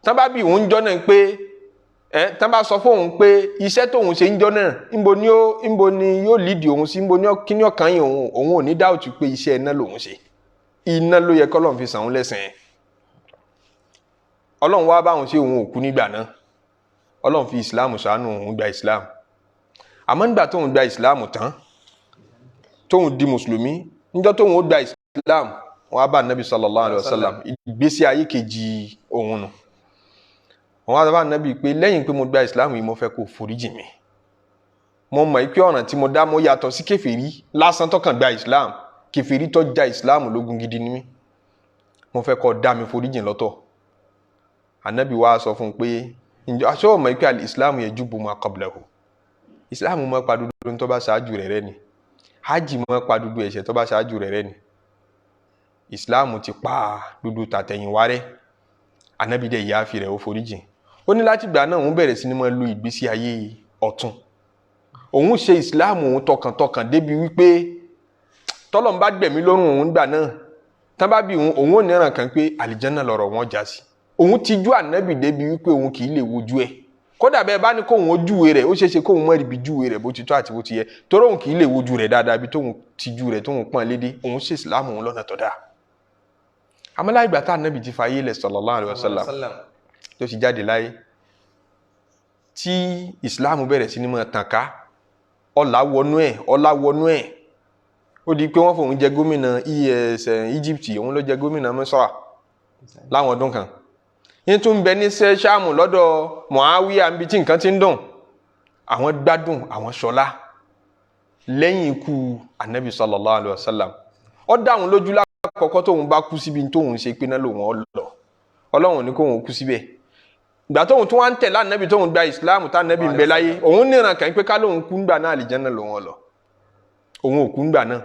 tán bá bí òun jọ́ náà pé Ẹ tán bá sọ fóun pé iṣẹ́ tóun ṣe ń jọ náà, ńbo ni ó, ńbo ni yóò lídìí òun sí, ńbo ni ó, kí ni ọkàn yìí òun, òun ò ní dáùtù pé iṣẹ́ iná lòun ṣe, iná ló yẹ kọ́lọ́run fi sàn òun lẹ́sìn. Ọlọ́run wá báwọn ṣe, òun ò kú nígbà náà, Ọlọ́run fi ìsìláàmù ṣàánú òun, gba ìsìláàmù. Àmọ́ nígbà tóun gba ìsìláàmù tán, tóun di mùsùlùmí, níjọ́ tóun ó gba ìsìláàmù, wọn á bá nàbì sallallahu alaihi wasallam, ìgbésí ayé kejì òun nù. Wọn á bá nàbì pé lẹ́yìn pé mo gba ìsìláàmù yìí, mo fẹ́ kó foríjì mi, mo mọ̀ pé ọ̀ràn tí mo dá, mo yàtọ̀ sí kèfèrí lásán tó kàn gba ìsìláàmù, kèfèrí tó ja ìsìláàmù lógun gidi ni mí, mo fẹ́ kó dá mi foríjì lọ́tọ̀. Ànábì wa sọ fún un pé ǹjọ́ aṣọ ọmọ yìí pé al-islam yajubu ma qablahu, ìsìláàmù máa pa dúdú tó bá ṣáájú rẹ̀ rẹ́ ni, hajj máa pa dúdú ẹ̀ṣẹ̀ tó bá ṣáájú rẹ̀ rẹ́ ni, ìsìláàmù ti pa dúdú tàtẹ̀yìnwá rẹ́. Ànábì dẹ̀ yááfì rẹ̀, ó foríjìn. Ó ní láti gbà náà, òun bẹ̀rẹ̀ sí ni máa lo ìgbésí ayé ọ̀tun, òun ṣe ìsìláàmù òun tọkàntọkàn débi wípé tọ́lọ́run bá gbẹ̀mí lọ́rùn òun gbà náà, tán bá bí òun, òun ò níran kan pé àlìjánná lọ̀rọ̀ wọn já sí. Òun ti jú ànábì débi wípé òun kì í lè wojú ẹ̀, kódà bẹ́ẹ̀ bá ní kóun ó júwe rẹ̀, ó ṣeéṣe kóun mọ̀ ríbi júwe rẹ̀ bó ti tọ́ àti bó ti yẹ, torí òun kì í lè wojú rẹ̀ dáadáa bí tóun ti jú rẹ̀, tóun pọ́n lédè. Òun ṣe ìsìlámù òun lọ́nà tó dáa. Àmọ́ láì gbà tá ànábì ti fayé lẹ̀ sallallahu alaihi wasallam, tó ti jáde láyé, tí ìsìlámù bẹ̀rẹ̀ sí ní máa tàn ká, ọlá wọnú ẹ̀, ọlá wọnú ẹ̀, ó di pé wọ́n fòun jẹ gómìnà es Egypt, òun ló jẹ gómìnà Misra láwọn ọdún kan, ní tún bẹ ní sẹ́sàmù lọ́dọ̀ Muawiya, níbi tí nǹkan ti ń dùn, àwọn gbádùn, àwọn ṣọlá lẹ́yìn ikú anabi sallallahu alayhi wa sallam. Ó dá òun lójú lákọ̀ọ́kọ́, tóun bá kú síbi tóun ṣe pé náà lòun ọ lọ, Ọlọ́run ní kóun kú síbẹ̀. Ìgbà tóun tún wá ń tẹ̀lé anabi, tóun gba ìsìláàmù, tá anabi ń bẹ láyé, òun níran kàn pé ká lóun kú ńgbà náà, àlìjánnà lòun ọ lọ, òun ò kú ńgbà náà.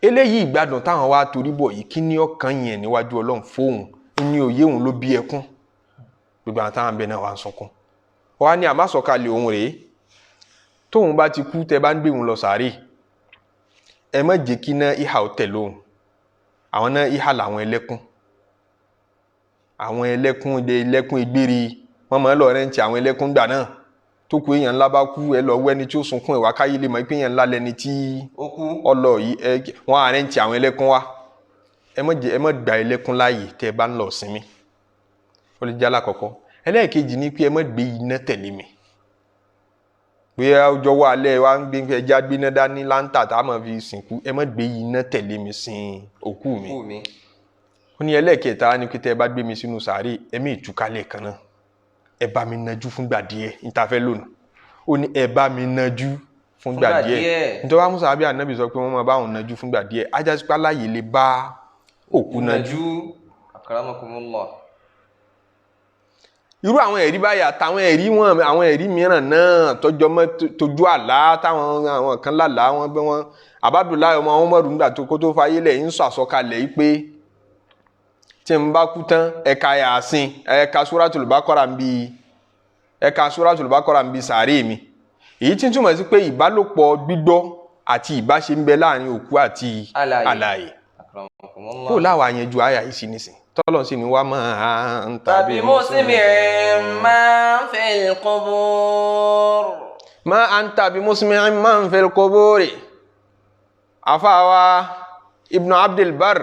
Eléyìí ìgbádùn táwọn wá torí bọ̀ yìí, kí ni ọkàn yẹn níwájú Ọlọ́run fóun ní òye òun ló bí ẹkún, gbogbo àwọn táwọn bẹ náà wà ń sunkún. Wọ́n á ní àmásọ̀kalẹ̀ òun rèé, tóun bá ti kú, tẹ́ bá ń gbé òun lọ sàárè, ẹ má jẹ́ kí ná ìhà ó tẹ̀ lóhùn. Àwọn náà ìhà làwọn ẹlẹ́kún, àwọn ẹlẹ́kún ẹlẹ́kún egbére, wọ́n máa ń lọ rẹ́ǹtì àwọn ẹlẹ́kún gbà náà. Tó kú, èèyàn ńlá bá kú, ẹ lọ wẹ́ni tí ó sunkún ẹ̀ wá, káyé lè mọ̀ pé èèyàn ńlá lẹni tí ó kú. Ọlọ yìí, ẹ wọ́n á rẹ́ǹtì àwọn ẹlẹ́kún wá. Ẹ má jẹ́, ẹ má gba ẹlẹ́kún láàyè tẹ́ ẹ bá ń lọ sinmi. Ó lè jẹ́ alákọ̀ọ́kọ́. Ẹlẹ́ẹ̀kejì ni pé ẹ má gbé iná tẹ̀lé mi, bóyá ọjọ́ wà alẹ́ wa ń gbé ẹja gbéná dání, láńtà tá a máa fi sìnkú, ẹ má gbé iná tẹ̀lé mi sin òkú mi. Kú mi. Ó ní ẹlẹ́ẹ̀kẹta ni pé tẹ́ ẹ bá gbé mi sínú sàárè, ẹ̀mí ìtúkálẹ̀ kan náà, ẹ bá mi najú fúngbà díẹ̀ níta fẹ́ lónìí. Ó ní ẹ bá mi najú fúngbà Fúngbà díẹ̀. díẹ̀. Nítorí wọn musa abiy anabi sọ pé wọ́n máa bá òun najú fúngbà díẹ̀, ajásípá láàyè lè bá òkú najú. Najú. Akramakumullah. Irú àwọn ẹ̀rí báyìí àtàwọn ẹ̀rí wọn, àwọn ẹ̀rí mìíràn náà tọjọ́ mọ́ tójú àlá táwọn àwọn kan lálàá wọn bí wọn Abdullahi ọmọ Umaru nígbà tó kó tó fayé lẹ̀ ń sọ àsọkalẹ̀ yìí pé tí n bá kú tán, ẹ̀ka Yàsín, ẹ̀ka Suratul Baqara ń bi, ẹ̀ka Suratul Baqara ń bi sàárè mi, èyí tí ń túmọ̀ sí pé ìbálòpọ̀ gbígbọ́ àti ìbáṣe ń bẹ láàrin òkú àti Alààyè. alààyè. Akramakumullah. Kó láwa yanjú àyà yìí sí nísìn, tọ́lọ́ sí ni wá máa ń tàbí musmi'in man fil qubur. Ma anta bi musmi'in man fil quburi. Afáwa Ibn Abdul Barr,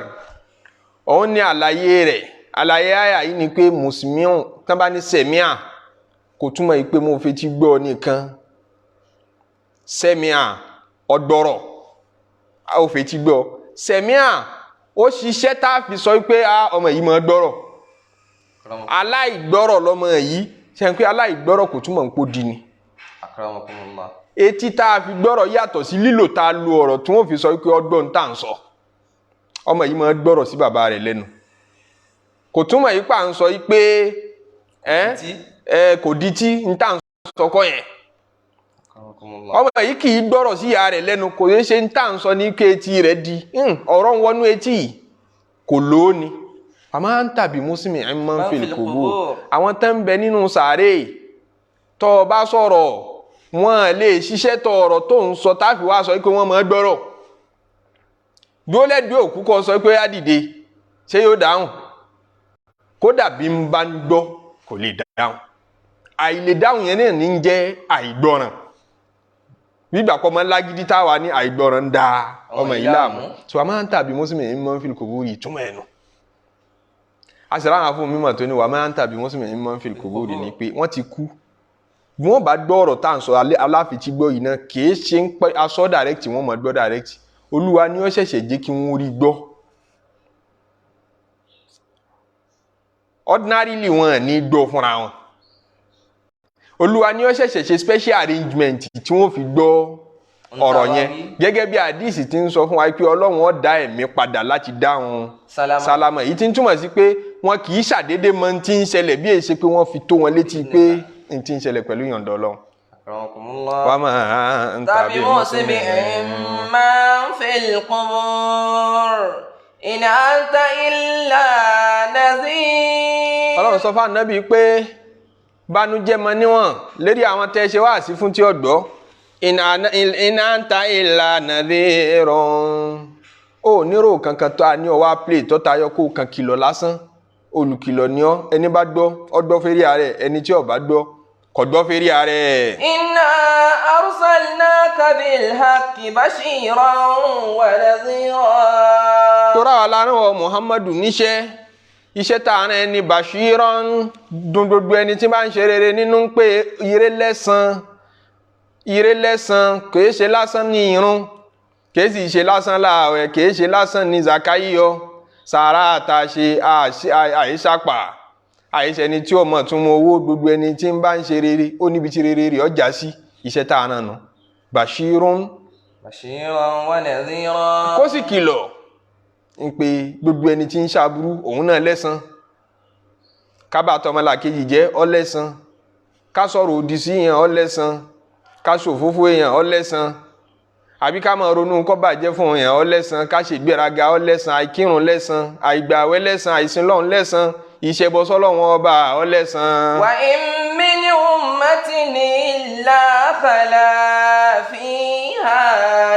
òun ní àlàyé rẹ̀, àlàyé àyà yìí ni pé musmi'un, tán bá ní sẹ̀míà, kò túmọ̀ yìí pé mo fetí gbọ́ nìkan. Sẹ̀míà, ọgbọ́rọ̀, a ò fetí gbọ́. Sẹ̀míà, ó ṣiṣẹ́ tá a fi sọ pé a ọmọ yìí máa gbọ́rọ̀. Aláìgbọ́rọ̀ lọmọ yìí ṣe ń pé aláìgbọ́rọ̀ kò túmọ̀ ń pò di ni. Akramakumullah. Etí tá a fi gbọ́rọ̀ yàtọ̀ sí lílò tá a lo ọ̀rọ̀ tí wọ́n fi sọ pé ọgbọ́n tá à ń sọ. Ọmọ yìí máa gbọ́rọ̀ sí bàbá rẹ̀ lẹ́nu, kò túmọ̀ yìí pa à ń sọ yìí pé ẹ Etí. ẹ kò di tí ń tà ń sọ kọ́ yẹn. Akramakumullah. Ọmọ yìí kì í gbọ́rọ̀ sí ìyá rẹ̀ lẹ́nu, kò yẹ ṣe ń tà ń sọ ní pé etí rẹ̀ di. Ọ̀rọ̀ ń wọnú etí yìí, kò lóó ni. Àmọ́ à ń tàbí mùsùlùmí ẹ̀ máa ń fi kòbó àwọn tó ń bẹ nínú sàárè, tó o bá sọ̀rọ̀, wọn lè ṣiṣẹ́ tó ọ̀rọ̀ tó ń sọ táfi wá sọ pé wọ́n máa gbọ́rọ̀. Dúró lẹ́dùú òkú kọ́ sọ pé á dìde, ṣé yóò dáhùn? Kódà bí ń bá ń gbọ́, kò lè dáhùn. Àìlèdáhùn yẹn náà ní ń jẹ́ àìgbọràn. Gbígbà pọ̀ mọ́ lágídí táwa ní àìgbọràn ń da ọmọ yìí láàmú. So a máa ń tàbí mùsùlùmí ń mọ́ fil kuburi, ìtumọ̀ ẹ̀ nù. A sì ráhàn fún mímọ̀ tó ní wà máa ń tàbí mùsùlùmí ń mọ́ fil kuburi ni pé wọ́n ti kú. Bí wọ́n bá gbọ́ ọ̀rọ̀ tá à ń sọ aláfitì gbọ́ yìí náà, kì í ṣe ń pẹ́ aṣọ direct, wọ́n mọ̀ gbọ́ direct. Olúwa ni ó ṣẹ̀ṣẹ̀ jẹ́ kí wọ́n rí gbọ́. Ordinarily wọn ní gbọ́ fúnra wọn. Olúwa ni ó ṣẹ̀ṣẹ̀ ṣe special arrangement tí wọ́n fi gbọ́ ọ̀rọ̀ yẹn, gẹ́gẹ́ bí àdìsí ti ń sọ fún wa pé Ọlọ́run ó dá ẹ̀mí padà láti dáhùn sálámà. Èyí tí ń túmọ̀ sí pé wọn kì í ṣàdédé mọ ohun tí ń ṣẹlẹ̀ bí èyí ṣe pé wọ́n fi tó wọn létí pé ohun tí ń ṣẹlẹ̀ pẹ̀lú ìyọ̀ǹda Ọlọ́run. Akramakumullah. Wa ma anta Tàbí mùsùlùmí man fil qubur in anta illa nadhir. Ọlọ́run sọ fún Ànábì pé banújẹ́ mọ níwọ̀n lérí àwọn tẹ́ ṣe wáàsí fún tí ó gbọ́. In anta illa nadhirun. Ó nírò kankan tó a ní ọwọ́ play tó tayọ kó kan kìlọ̀ lásán. Olùkìlọ̀ ni ọ́, ẹni bá gbọ́ ọ gbọ́ fẹ́rí ààrẹ, ẹni tí ò bá gbọ́ kò gbọ́ fẹ́rí ààrẹ. Inna arsalnaka bilhaqqi bashiran wa nadhira. Tora wa la rán ọ Muhammadu níṣẹ́, iṣẹ́ tá a rán ẹni bashiran, dùn gbogbo ẹni tí bá ń ṣe rere nínú ń pé ire lẹ́san, ire lẹ́san. Kìí ṣe lásán ní irun, kìí sì ṣe lásán láàwẹ̀, kìí ṣe lásán ní zakayiyọ sàrà àtàṣe àìsàpà àìsẹni tí ó mọ̀ tún mọ owó. Gbogbo ẹni tí ń bá ń ṣe rere ó níbi tí rere rẹ̀ ọjà sí. Iṣẹ́ tá a rán nu bashirun, Bashiran wa nadhira. Kó sì kìlọ̀ ń pe gbogbo ẹni tí ń ṣàbúrú òun náà lẹ́san, kábà tọmọlàkejì jẹ́ ó lẹ́san, ká sọ̀rọ̀ òdì sí yẹn ó lẹ́san, ká ṣòfófó yẹn ó lẹ́san, àbí ká máa ronú kó bàjẹ́ fún yẹn ó lẹ́san, ká ṣègbéraga ó lẹ́san, àìkírun lẹ́san, àìgbàwẹ̀ lẹ́san, àìsìnlọ́run lẹ́san, ìṣẹbọsọ́lọ́run ọba ó lẹ́san. Wa in min ummatin illa khala fiha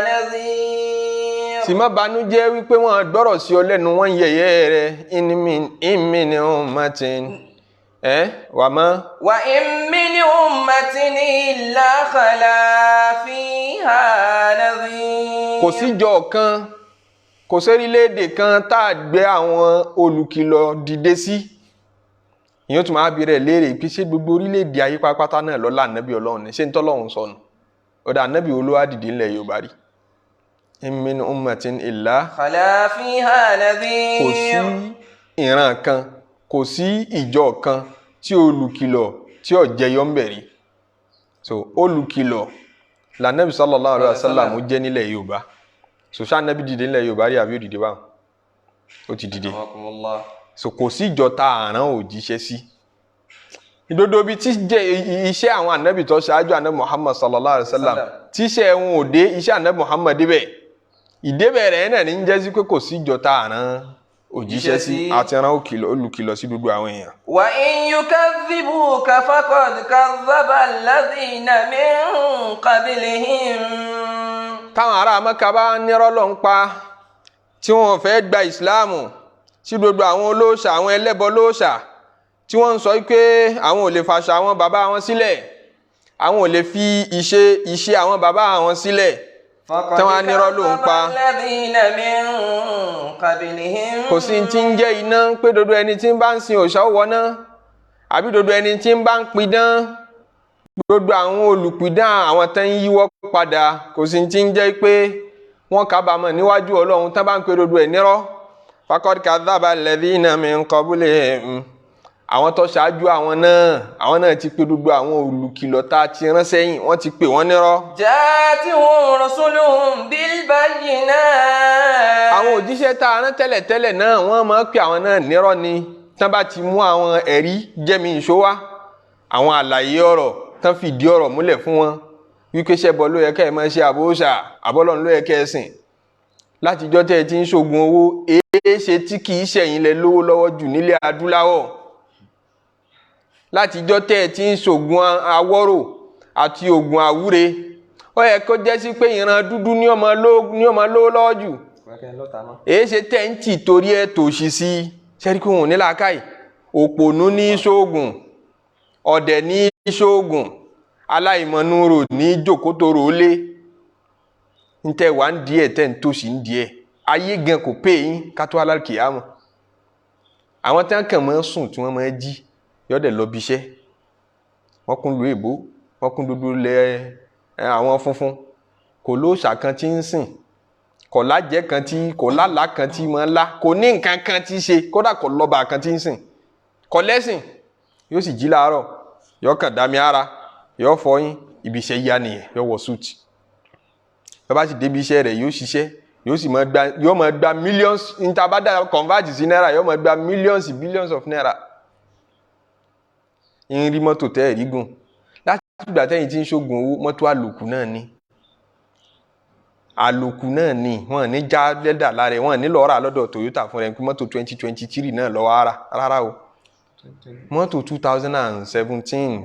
nadhir. Sì má banújẹ́ wípé wọ́n gbọ́rọ̀ sí ọ lẹ́nu, wọ́n ń yẹ̀yẹ́ rẹ. In min ummatin wà mọ́. Wa in min ummatin illa khala fiha nadhir. Kò síjọ kan, kò sórílẹ̀-èdè kan tá a gbé àwọn olùkìlọ̀ dìde sí. Ìyẹn tún máa bi rẹ̀ léèrè pé ṣé gbogbo orílẹ̀-èdè ayé pátápátá náà lọ́la ànábì Ọlọ́run ni? Ṣé ń tọ́lọ́run sọnù? Ọ̀dà ànábì olówó dìde ńlẹ̀ Yorùbá rí. In min ummatin illa khala fiha nadhir. Kò sí ìran kan, kò sí ìjọ kan tí olùkìlọ̀ tí ò jẹyọ ń bẹ̀ rí. So olùkìlọ̀ lànàbì sallallahu alaihi wasallam jẹ́ nílẹ̀ Yorùbá. So ṣá ànábì dìde nílẹ̀ Yorùbá rí àbí ó dìde báwọn? Ó ti dìde. Akramakumullah. So kò sí ìjọ tá àrán òjíṣẹ́ sí. Ìdodo bíi tí jẹ́ iṣẹ́ àwọn ànábì tó ṣáájú ànábì Muhammad sallallahu alaihi wasallam tíṣẹ́ wọn ò dé, iṣẹ́ ànábì Muhammad débẹ̀. Ìdébẹ̀ rẹ̀ náà ní ń jẹ́ sí pé kò sí ìjọ tá àrán òjíṣẹ́ sí, àti rán olùkìlọ̀ sí gbogbo àwọn èèyàn. Wa in yukadhibuka faqad kadhaba alladhina min qablihim. Táwọn ará Mẹ́kà bá nírọ́ ló ń pa tí wọ́n fẹ́ gba ìsìláàmù, sí gbogbo àwọn olóòṣà, àwọn ẹlẹ́bọ lóòṣà tí wọ́n ń sọ pé àwọn ò lè fàṣà àwọn bàbá wọn sílẹ̀, àwọn ò lè fi ìṣe àwọn bàbá àwọn sílẹ̀, tí wọ́n á nírọ́ ló ń pa. Faqad kadhaba alladhina min qablihim. Kò sí ti ń jẹ́ iná pé dodo ẹni tí ń bá ń sin òòṣà ó wọná, àbí dodo ẹni tí ń bá ń pidán, gbogbo àwọn olùpidán àwọn tán ń yíwọ́ padà, kò sí ti ń jẹ́ pé wọ́n kábàámọ̀ níwájú Ọlọ́run tán bá ń pe dodo ẹ̀ nírọ́. Faqad kadhaba alladhina min qablihim. Àwọn tó ṣáájú àwọn náà, àwọn náà ti pe gbogbo àwọn olùkìlọ̀ tá a ti rán sẹ́yìn, wọ́n ti pè wọ́n nírọ́. Ja'atuhum rusuluhum bil bayyinat. Àwọn òjíṣẹ́ tá a rán tẹ́lẹ̀tẹ́lẹ̀ náà, wọ́n máa ń pè àwọn náà nírọ́ ni. Tán bá ti mú àwọn ẹ̀rí jẹ́mi ìṣó wá, àwọn àlàyé ọ̀rọ̀ tán fìdí ọ̀rọ̀ múlẹ̀ fún wọn wípé ṣẹbọ ló yẹ ká ẹ máa ṣe, àbóṣà àbọ́lọ́run ló yẹ ká ẹ sìn, látijọ́ tẹ́ ẹ ti ń ṣoògùn owó, èé ṣe tí kì í ṣẹ̀yìn lẹ lówó lọ́wọ́ jù nílẹ̀ adúláwọ̀? Látijọ́ tẹ́ ẹ ti ń ṣoògùn awọ́rò àti ògùn àwúre, ó yẹ kó jẹ́ sí pé ìran dúdú ní ọmọ lówó lọ́wọ́ jù, èé ṣe tẹ́ ń tì torí ẹ̀ tòṣì sí i? Ṣẹ́rí kí wọn ò ní làákàyè? Òpònú ní ṣoògùn, ọ̀dẹ̀ ní ṣoògùn, aláìmọ̀núrò ní jòkótóró lé ntẹ wà ń díẹ̀ tẹ́ ń tòṣì ń díẹ̀ ayé gan kò pé yín kátó alálùkìyàmọ̀. Àwọn tí wọ́n kàn máa ń sùn tí wọ́n máa ń jí yọ̀dẹ̀ lọ bí iṣẹ́, wọ́n kún lu èbó, wọ́n kún dúdú lẹ àwọn funfun, kò lóòṣà kan tí ń sìn, kò lájẹ́ kan tí kò lálàá kan tí máa ń lá, kò ní nǹkan kan tí ń ṣe, kódà kò lọ́ba kan tí ń sìn, kò lẹ́sìn. Yóò sì jí láàárọ̀, yóò kàn dami ara, yóò fọyín, ibi iṣẹ́ yá nìyẹn, yóò wọ súùtì. Bá bá sì débi iṣẹ́ rẹ̀, yóò ṣiṣẹ́, yóò sì máa gba, yóò máa gba millions. Níta bá dá convert sí náírà, yóò máa gba millions, billions of naira. Ń rí mọ́tò tẹ́ ẹ̀rí gùn láti ìgbà tẹ́yìn tí ń ṣoògùn owó, mọ́tò àlòkù náà ni, àlòkù náà ni. Wọ́n ní já lẹ́dà lára ẹ̀, wọ́n ní lọ́ọ́ rà lọ́dọ̀ Toyota fún rẹ̀ pé mọ́tò 2023 náà lọ́wọ́ ara rárá o, mọ́tò 2017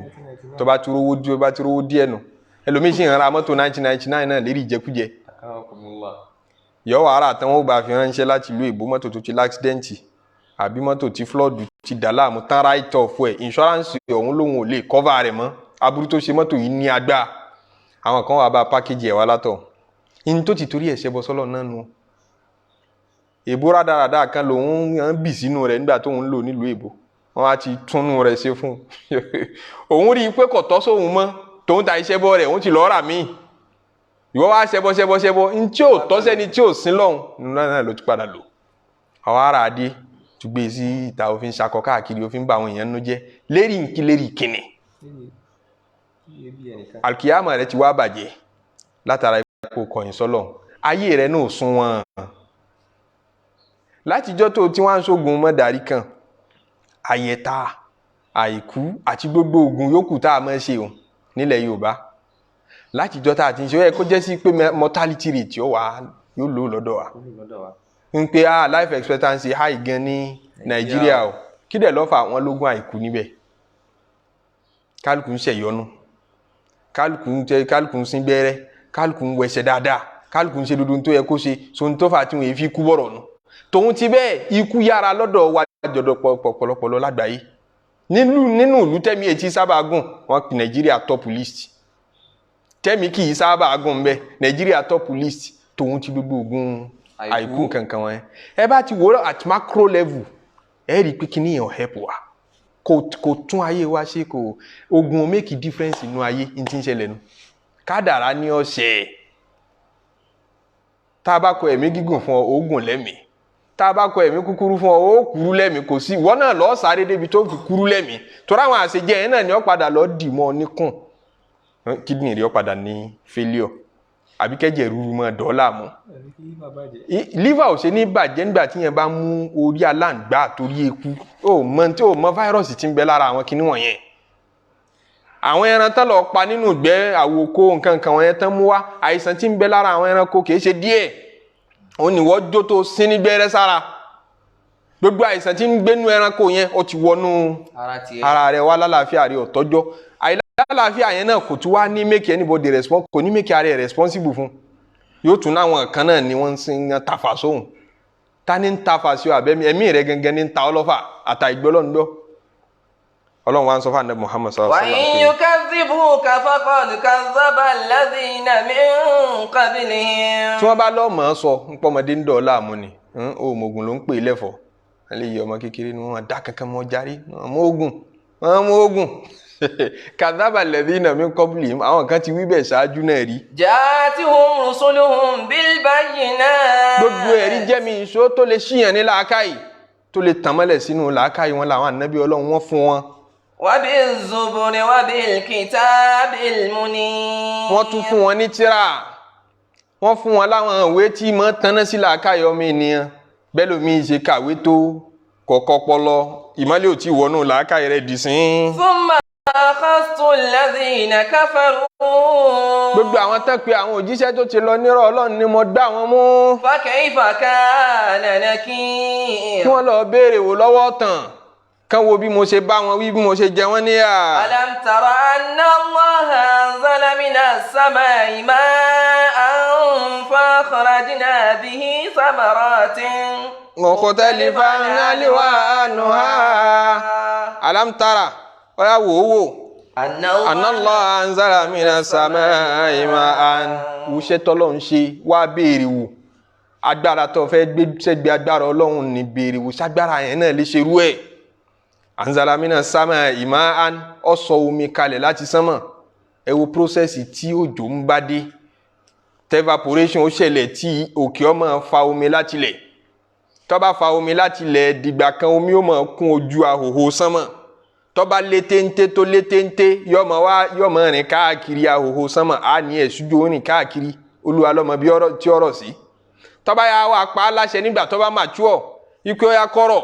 tó bá ti rówó díẹ̀, bá ti rówó díẹ̀ nù. Ẹlòmíín sì ń ra mọ́tò 1999 náà lérí ìjẹkújẹ. Yọ wàhálà tán, wọn bá fi ránṣẹ́ láti ìlú èbó, mọ́tò tó ti l'accident àbí mọ́tò tí flood ti dà láàmú tán, write off ẹ̀, insurance ọ̀hún lòun ò lè cover rẹ̀ mọ́, aburú tó ṣe mọ́tò yìí ní agbá. Àwọn kan wà bá package ẹ̀ wá látọ̀ ní tó ti torí ẹ̀ ṣẹbọ sọ́lọ̀ náà nu. Èbó rádaràda kan lòun ń bì sínú rẹ̀ nígbà tóun ń lò nílùú èbó, wọn á ti túnú rẹ̀ ṣe fún un. Òun rí i pé kò tọ́ sóun mọ́, tóun ta iṣẹ́ bọ́ rẹ̀, òun ti lọ́ọ́ rà míì. Ìwọ wá ṣẹbọ ṣẹbọ ṣẹbọ ntí ò tọ́ sẹ́ni tí ò sin lọ́hùn nínú náà ló ti padà lò. Àwọn ará adé tún gbé sí ìta, òfin ṣakọ káàkiri, òfin bá àwọn èèyàn nínú jẹ́ lérí nkí lérí kìnnì. Alkiyama rẹ ti wá bàjẹ́ látara ipò kọ̀yìn sọ́lọ̀, ayé rẹ náà sún wọn látijọ́ tó tí wọ́n á ń ṣoògùn mọ́dàrí kan, àyẹ̀ta, àìkú àti gbogbo oògùn yòókù tá a máa ń ṣe òun nílẹ̀ Yorùbá látijọ́ tá a ti ń ṣe, ó yẹ kó jẹ́ sí pé mortality rate yóò wá yóò lò lọ́dọ̀ wa ń pé ah, life expectancy high gan ní Nàìjíríà o. Kí dẹ̀ ló fà? Àwọn lógún àìkú níbẹ̀, kálukú ń ṣẹ̀yọnu, kálukú ń tẹ, kálukú ń sín gbẹ́rẹ́, kálukú ń wẹsẹ̀ dáadáa, kálukú ń ṣe dúdú tó yẹ kó ṣe. So ń tó fà tí wọ́n fi kú bọ̀rọ̀ nù. Tòun ti bẹ́ẹ̀, ikú yára lọ́dọ̀ wa jọ̀dọ̀ pọ̀pọ̀lọpọ̀lọ lágbàáyé. Nínú ìlú tẹ́mi etí sábà gùn, wọn pè Nàìjíríà top list. Tẹ́mi kì í sábà gùn bẹ́ẹ̀, Nàìjíríà top list. Tòun ti gbogbo ogun àìkú kankan wọn ẹ bá ti wò ó at macro level, ẹ rí i pé kíní yẹn ò help wa, kò tún ayé wa ṣe, kò ogun ò make difference inú ayé. Ní ti ń ṣẹlẹ̀ nu, kádàrá ní ọ̀sẹ̀. Tá a bá kọ ẹ̀mí gígùn fún ọ, oògùn lẹ́mìí. Tá a bá kọ ẹ̀mí kúkúrú fún ọ, ó kúrú lẹ́mìí. Kò sí, ìwọ náà lọ́ọ́ sáré débi tó fi kúrú lẹ́mìí, torí àwọn àṣejẹ yẹn náà ni ó padà lọ́ọ́ dì mọ́ ọ níkùn, kidney rẹ̀ ó padà ní failure, àbí kẹ́jẹ̀ rúru mọ́ dọ́là mọ́. Liver ò ṣe ní bàjẹ́ nígbà tí yẹn bá mú orí aláǹgbá torí eku ó mọ tí ó mọ virus tí ń bẹ lára àwọn kinní wọ̀nyẹn, àwọn ẹran tán lọ pa nínú ìgbẹ́, àwòkọ nǹkan kan wọ̀nyẹn tán mú wá, àìsàn tí ń bẹ lára àwọn ẹranko kì í ṣe díẹ̀. Òun ni wọ́n jó tó sín ní gbẹ́rẹ́ sára, gbogbo àìsàn tí ń gbénú ẹranko yẹn, ó ti wọnú ara rẹ̀ wá. Lálàáfíà rẹ̀ ọ̀tọ́jọ́, àìlálàáfíà yẹn náà kò tún wá ní make anybody response, kò ní make ara rẹ̀ responsible fún. Yóò tún náwọn kan náà ni wọ́n ń sin tafà sóhun. Ta ni ń tafà sí ọ? Àbẹ́mi ẹ̀mí rẹ̀ gangan ní ń ta ọlọ́fà àtà ìgbọ́lọ́ngbọ́. Ọlọ́run wa ń sọ fún ànábì Muhammad sallallahu alaihi وإن wasallam. يكذبوك فقد كذب الذين من قبلهم. Tí wọ́n bá lọ́ọ́ mọ̀ ọ́ sọ ń pọ́mọdé ń dọ̀ ọ́ láàmú ni, òmògùn ló ń pè é lẹ́fọ̀ọ́. Wọ́n lè yí ọmọ kékeré ni wọ́n dá kankan mọ́ járí, wọ́n mú ogun, wọ́n mú ogun. كذب الذين من قبلهم, àwọn kan ti wí bẹ́ẹ̀ ṣáájú náà rí. جاءتهم رسلهم بالبينات. Gbogbo ẹ̀rí jẹ́mi ìṣó tó lè ṣíyàn ní làákàyè, tó lè tàn mọ́lẹ̀ sínú làákàyè wọn làwọn ànábì Ọlọ́run wọn fún wọn. وبالزبر وبالكتاب المنير. Wọ́n tún fún wọn ní tírà, wọ́n fún wọn láwọn ìwé tí mọ́ tanná sí làákàyè ọmọ ènìyàn. Bẹ́ẹ̀ lómi ṣe kàwé tó kọ̀kọ́ pọlọ, ìmọ́lẹ̀ ò tí wọnú làákàyè rẹ̀ dì sí. ثم أخذت الذين كفروا. Gbogbo àwọn tán pé àwọn òjíṣẹ́ tó ti lọ nírọ̀, Ọlọ́run ni mo gbá wọn mú. فكيف كان نكير؟ Kí wọ́n lọ béèrè wò lọ́wọ́ tàn kán, wo bí mo ṣe bá wọn wí, bí mo ṣe jẹ wọ́n níyà. ألم تر أن الله أنزل من السماء ماء فأخرجنا به ثمرات مختلفا ألوانها. ألم تر, ọ̀yà wò ó wò. أن الله أنزل من السماء ماء. Wùṣẹ́ tọ́lọ́run ṣe wá béèrè wò, agbára tó fẹ́ gbé sẹ́gbẹ́ agbára Ọlọ́run ní béèrè wò, ságbára yẹn náà lè ṣerú ẹ̀. أنزل من السماء ماء, ó sọ omi kalẹ̀ láti sánmọ̀. Ẹ wo process tí òjò ń bá dé, evaporation ó ṣẹlẹ̀, tí òkè ó máa fa omi láti lẹ̀. Tó bá fa omi láti lẹ̀ dìgbà kan, omi ó máa kún ojú àhòhò sánmọ̀. Tó bá lé téńté, tó lé téńté, yóò máa wá, yóò máa rìn káàkiri àhòhò sánmọ̀. Á ní ẹ̀sùjò rìn káàkiri, Olúwa lọ́mọ bí ọ̀rọ̀ tí ọ̀rọ̀ sí. Tó bá yà wá pa á láṣẹ nígbà tó bá mature ikú, ó yá kọ́rọ̀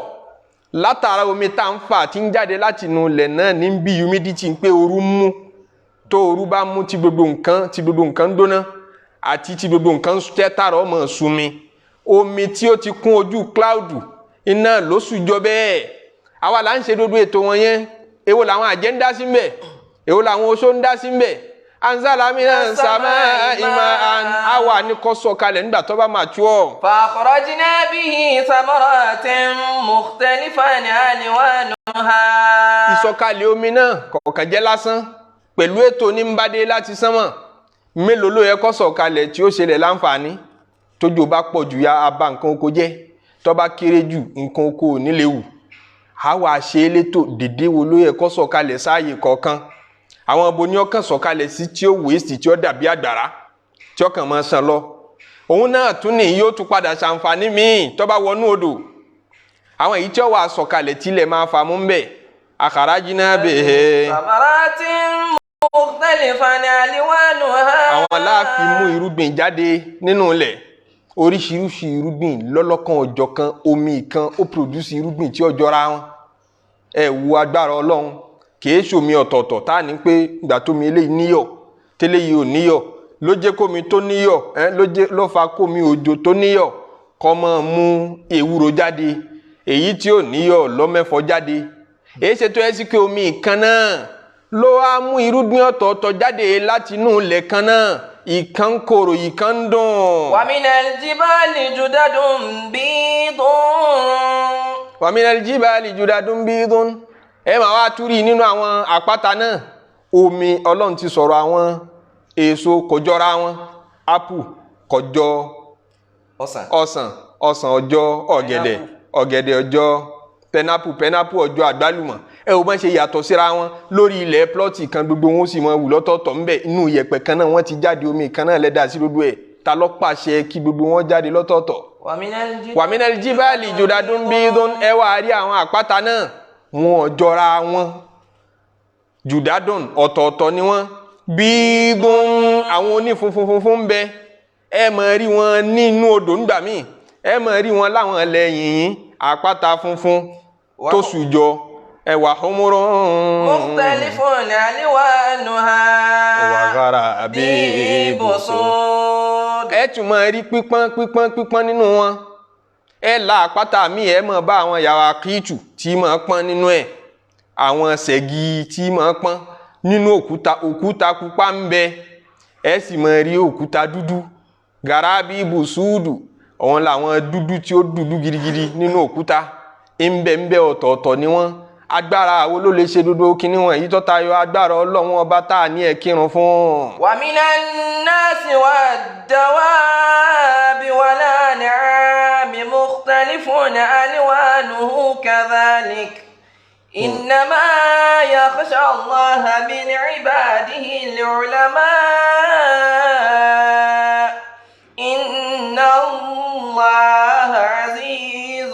látara omi tá ń fà tí ń jáde láti inú ilẹ̀ náà, ní bí humidity ń pé ooru ń mú. Tó ooru bá mú, tí gbogbo nǹkan ń gbóná àti tí gbogbo nǹkan tẹ́ tààrọ̀ ọmọ sunmi, omi tí ó ti kún ojú cloud iná ló sùjọ bẹ́ẹ̀. Àwa là ń ṣe gbogbo ètò wọn yẹn. Èwo làwọn àjẹ́ ń dá sí mbẹ̀? Èwo làwọn oṣó ń dá sí mbẹ̀? أنزل من السماء ماء, àwa ní kó sọ̀kalẹ̀ nígbà tó bá mature. فأخرجنا به ثمرات مختلفا ألوانها. Ìsọ̀kalẹ̀ omi náà kọ̀ọ̀kan jẹ́ lásán, pẹ̀lú ètò onímbádé láti sánmọ̀. Mélòó ló yẹ kó sọ̀kalẹ̀ tí ó ṣẹlẹ̀ láǹfààní? Tójò bá pọ̀ jù, ya abá nǹkan oko jẹ́. Tó bá kéré jù, nǹkan oko ò ní lè wù. Á wàá ṣe é létò dédé. Wo ló yẹ kó sọ̀kalẹ̀ sáàyè kọ̀ọ̀kan? Àwọn ibo ni ó kàn sọ̀kalẹ̀ sí tí ó wéèsì, tí ó dàbí àgbàrá tí ó kàn máa ṣàn lọ? Òun náà tún ní yóò tún padà ṣàǹfààní míì tó bá wọnú odò. Àwọn èyí tí ó wà sọ̀kalẹ̀ tílẹ̀ máa fa mú bẹ́ẹ̀, أخرجنا به. ثمرات مختلفا ألوانها. Àwọn láàfin mú irúgbìn jáde nínú ilẹ̀, oríṣiríṣi irúgbìn lọ́lọ́kan ọ̀jọ̀kan. Omi kan ó produce irúgbìn tí ó jọra wọn. Ẹ wo agbára Ọlọ́run. Kìí ṣomi ọ̀tọ̀ọ̀tọ̀ tá a ní pé ìgbà tómi eléyìí níyọ̀, tẹ́lẹ̀ yìí ò níyọ̀, ló jẹ́ kómi tó níyọ̀ ẹ ló jẹ́ ló fa kómi òjò tó níyọ̀ kó máa mú ewúro jáde, èyí tí ò níyọ̀ lọ́mẹ́fọ́ jáde. Èyí ṣe tó yẹ sí pé omi kan náà ló wá mú irúgbìn ọ̀tọ̀ọ̀tọ̀ jáde láti inú ilẹ̀ kan náà, ìkan korò, ìkan ń dùn. ومن الجبال جدد بيض. ومن الجبال جدد بيض. Ẹ máa wá túrí nínú àwọn àpáta náà omi. Ọlọ́run ti sọ̀rọ̀ àwọn èso kò jọra wọn. Apple kò jọ ọsàn. Ọsàn, ọsàn ọjọ́ ọ̀gẹ̀dẹ̀, ọ̀gẹ̀dẹ̀ ọjọ́ pineapple, pineapple ọjọ́ àgbálùmọ̀. Ẹ ò bá ṣe yàtọ̀ síra wọn lórí ilẹ̀ plot kan, gbogbo wọn ó sì mọ wù lọ́tọ̀ọ̀tọ̀ ńbẹ̀. Inú ìyẹ̀pẹ̀ kan náà wọ́n ti jáde, omi kan náà lẹ́dà sí gbogbo ẹ̀. Ta ló pàṣẹ kí gbogbo wọn jáde lọ́tọ̀ọ̀tọ̀? ومن الجبال ومن الجبال جدد بيض. Ẹ wá rí àwọn àpáta náà, wọn ò jọra wọn. جدد, ọ̀tọ̀ọ̀tọ̀ ni wọ́n. بيض, àwọn onífunfun funfun ń bẹ. Ẹ máa rí wọn nínú odò ńgbà míì, ẹ máa rí wọn láwọn ilẹ̀ yìnyín, àpáta funfun tó sùjọ ẹwà حمر. مختلف ألوانها. وغرابيب سود. Ẹ tún máa rí pípọ́n pípọ́n pípọ́n nínú wọn. Ẹ la àpáta míì, ẹ máa bá àwọn yàrá kíìtù tí máa pọ́n nínú ẹ̀, àwọn ṣẹ̀gì tí máa pọ́n nínú òkúta. Òkúta pupa ń bẹ, ẹ sì máa rí òkúta dúdú. غرابيب سود, òun làwọn dúdú tí ó dúdú gidigidi nínú òkúta ńbẹ ńbẹ. Ọ̀tọ̀ọ̀tọ̀ ni wọ́n. Agbára àwọn ló lè ṣe dodo kíní wọn èyí tó tayọ agbára Ọlọ́run Ọba tá a ní ẹ kírun fún? ومن الناس والدواب والأنعام مختلف ألوانه كذلك إنما يخشى الله من عباده العلماء إن الله عزيز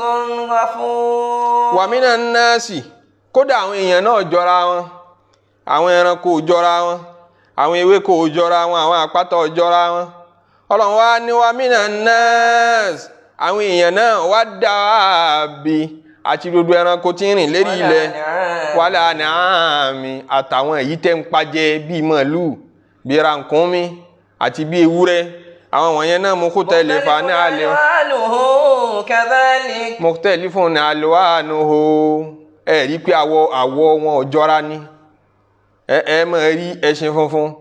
غفور. ومن الناس, kódà àwọn èèyàn náà jọra wọn, àwọn ẹranko ò jọra wọn, àwọn ewéko ò jọra wọn, àwọn àpáta ò jọra wọn. Ọlọ́run wá ní ومن الناس, àwọn èèyàn náà wá dàbí àti gbogbo ẹranko tí ń rìn lérí ilẹ̀, والأنعام, àtàwọn èyí tẹ́ ń pajẹ bíi màálù, bíi rànkúnmí àti bíi ewúrẹ́, àwọn wọ̀nyẹn náà مختلف ألوانه. ألوانه كذلك. مختلف ألوانه. Ẹ rí i pé àwọ̀ wọn ò jọra ni. Ẹ máa rí ẹṣin funfun,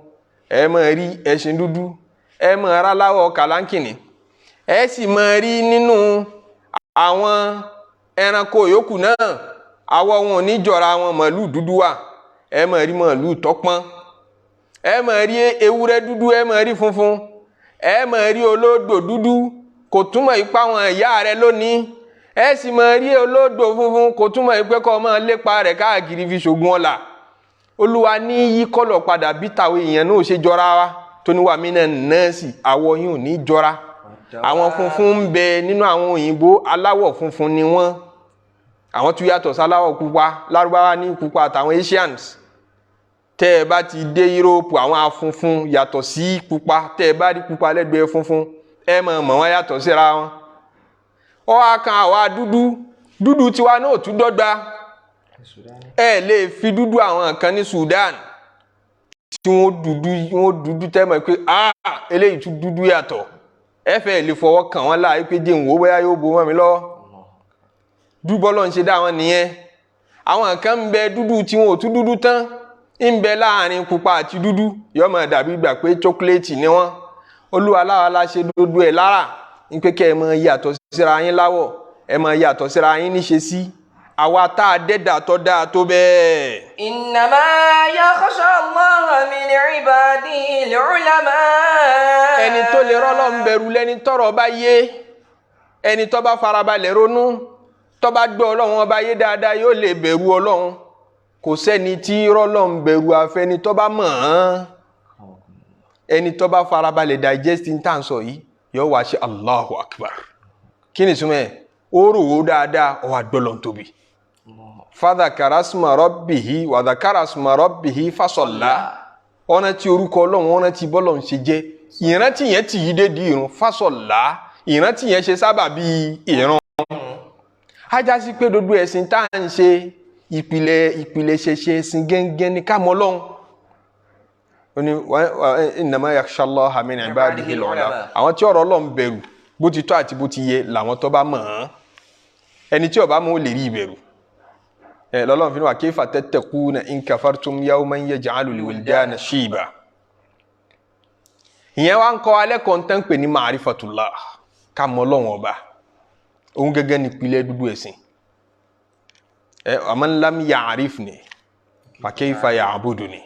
ẹ máa rí ẹṣin dúdú, ẹ máa rá láwọ̀ kàlánkìnì, ẹ sì máa rí nínú àwọn ẹranko yòókù náà, àwọ̀ wọn ò ní jọra wọn. Màálù dúdú wà, Ẹ máa rí màálù tọ́pọ́n, ẹ máa rí ewúrẹ́ dúdú, ẹ máa rí funfun, ẹ máa rí olódò dúdú, kò túmọ̀ ipá àwọn ìyá rẹ lónìí. Ẹ sì máa rí olódò funfun, kò túmọ̀ pé kọ́ máa lépa rẹ̀ káàkiri fi ṣògùn ọ̀la. Olúwa ní yí kọ́lọ̀ padà bí tàwọn èèyàn náà ṣe jọra wa tó ní wàmí náà nọ́ọ̀sì àwọ̀ yín ò ní jọra. Àwọn funfun ń bẹ nínú àwọn òyìnbó, aláwọ̀ funfun ni wọ́n, àwọn tún yàtọ̀ sáláwọ̀ pupa. Lárúbáwá ní pupa àtàwọn Asians. Tẹ́ ẹ bá ti dé Yúróòpù, àwọn afunfun yàtọ̀ sí pupa. Tẹ́ ẹ bá rí pupa lẹ́gbẹ̀ẹ́ funfun, ẹ mọ̀ mọ̀ wọ́n yàtọ̀ síra wọn. Ó wá kan àwa dúdú, dúdú tiwa náà tún dọ́gba. Ẹ lè fi dúdú àwọn kan ní Sudan tí wọ́n dúdú, wọ́n dúdú tẹ́ mọ̀ pé ah, eléyìí tún dúdú yàtọ̀. Ẹ fẹ́ lè fọwọ́ kàn wọ́n láàyè pé jẹ́ ìwò bóyá yóò bo mọ́ mi lọ́wọ́. Dúbọ́ lọ́n ṣe dá wọn nìyẹn. Àwọn kan ń bẹ dúdú tí wọn ò tún dúdú tán, ń bẹ láàrin pupa àti dúdú, yóò máa dàbí ìgbà pé chocolate ni wọ́n. Olúwa láwa la ṣe dúdú ẹ̀ lára ń pé kẹ́ ẹ máa yàtọ̀ síra yín láwọ̀, ẹ máa yàtọ̀ síra yín níṣe sí. Àwa tá a dẹ́dà tó dáa tó bẹ́ẹ̀. إنما يخشى الله من عباده العلماء. Ẹni tó lè rọ́lọ́ ń bẹ̀rù lẹ́ni tọ́rọ̀ bá yé. Ẹni tó bá farabalẹ̀ ronú, tó bá gbọ́ Ọlọ́run ọba yé dáadáa, yóò lè bẹ̀rù Ọlọ́run. Kò sẹ́ni tí rọ́lọ́ ń bẹ̀rù àfẹni tó bá mọ̀ ọ́n. Ẹni tó bá farabalẹ̀ digest ní tà ń sọ yìí, yóò wá ṣe Allahu Akbar. Kí ni ìtumọ̀ ẹ̀? Ó rò ó dáadáa, ó wá gbọ́ lọ́n tóbi. فذكر اسم ربه وذكر اسم ربه فصلى. Ọ̀nà tí orúkọ Ọlọ́run, ọ̀nà tí bọ́lọ̀ ń ṣe jẹ́, ìrántí yẹn tì í dé di ìrun. فصلى, ìrántí yẹn ṣe sábà bíi ìrun. Ajá sí pé gbogbo ẹ̀sìn tá à ń ṣe, ìpìlẹ̀ ṣẹṣẹ ẹ̀sìn gẹ́gẹ́ ní ká mọ̀ Ọlọ́run. Ó ní إنما يخشى الله من عباده العلماء. Àwọn tí ọ̀rọ̀ Ọlọ́run bẹ̀rù bó ti tọ́ àti bó ti yẹ làwọn tó bá mọ̀ ọ́n. Ẹni tí ó bá mọ̀ ó lè rí ìbẹ̀rù ẹ. Lọ́lọ́run fi ní wa كيف تتقون إن كفرتم يوما يجعل الولدان شيبا. Ìyẹn wá ń kọ́ alẹ́ kọ́ńtàn pè ní معرفة الله, ká mọ̀ Ọlọ́run ọba. Òun gẹ́gẹ́ ní ìpìlẹ̀ dúdú ẹ̀sìn ẹ. ومن لم يعرفني فكيف يعبدني.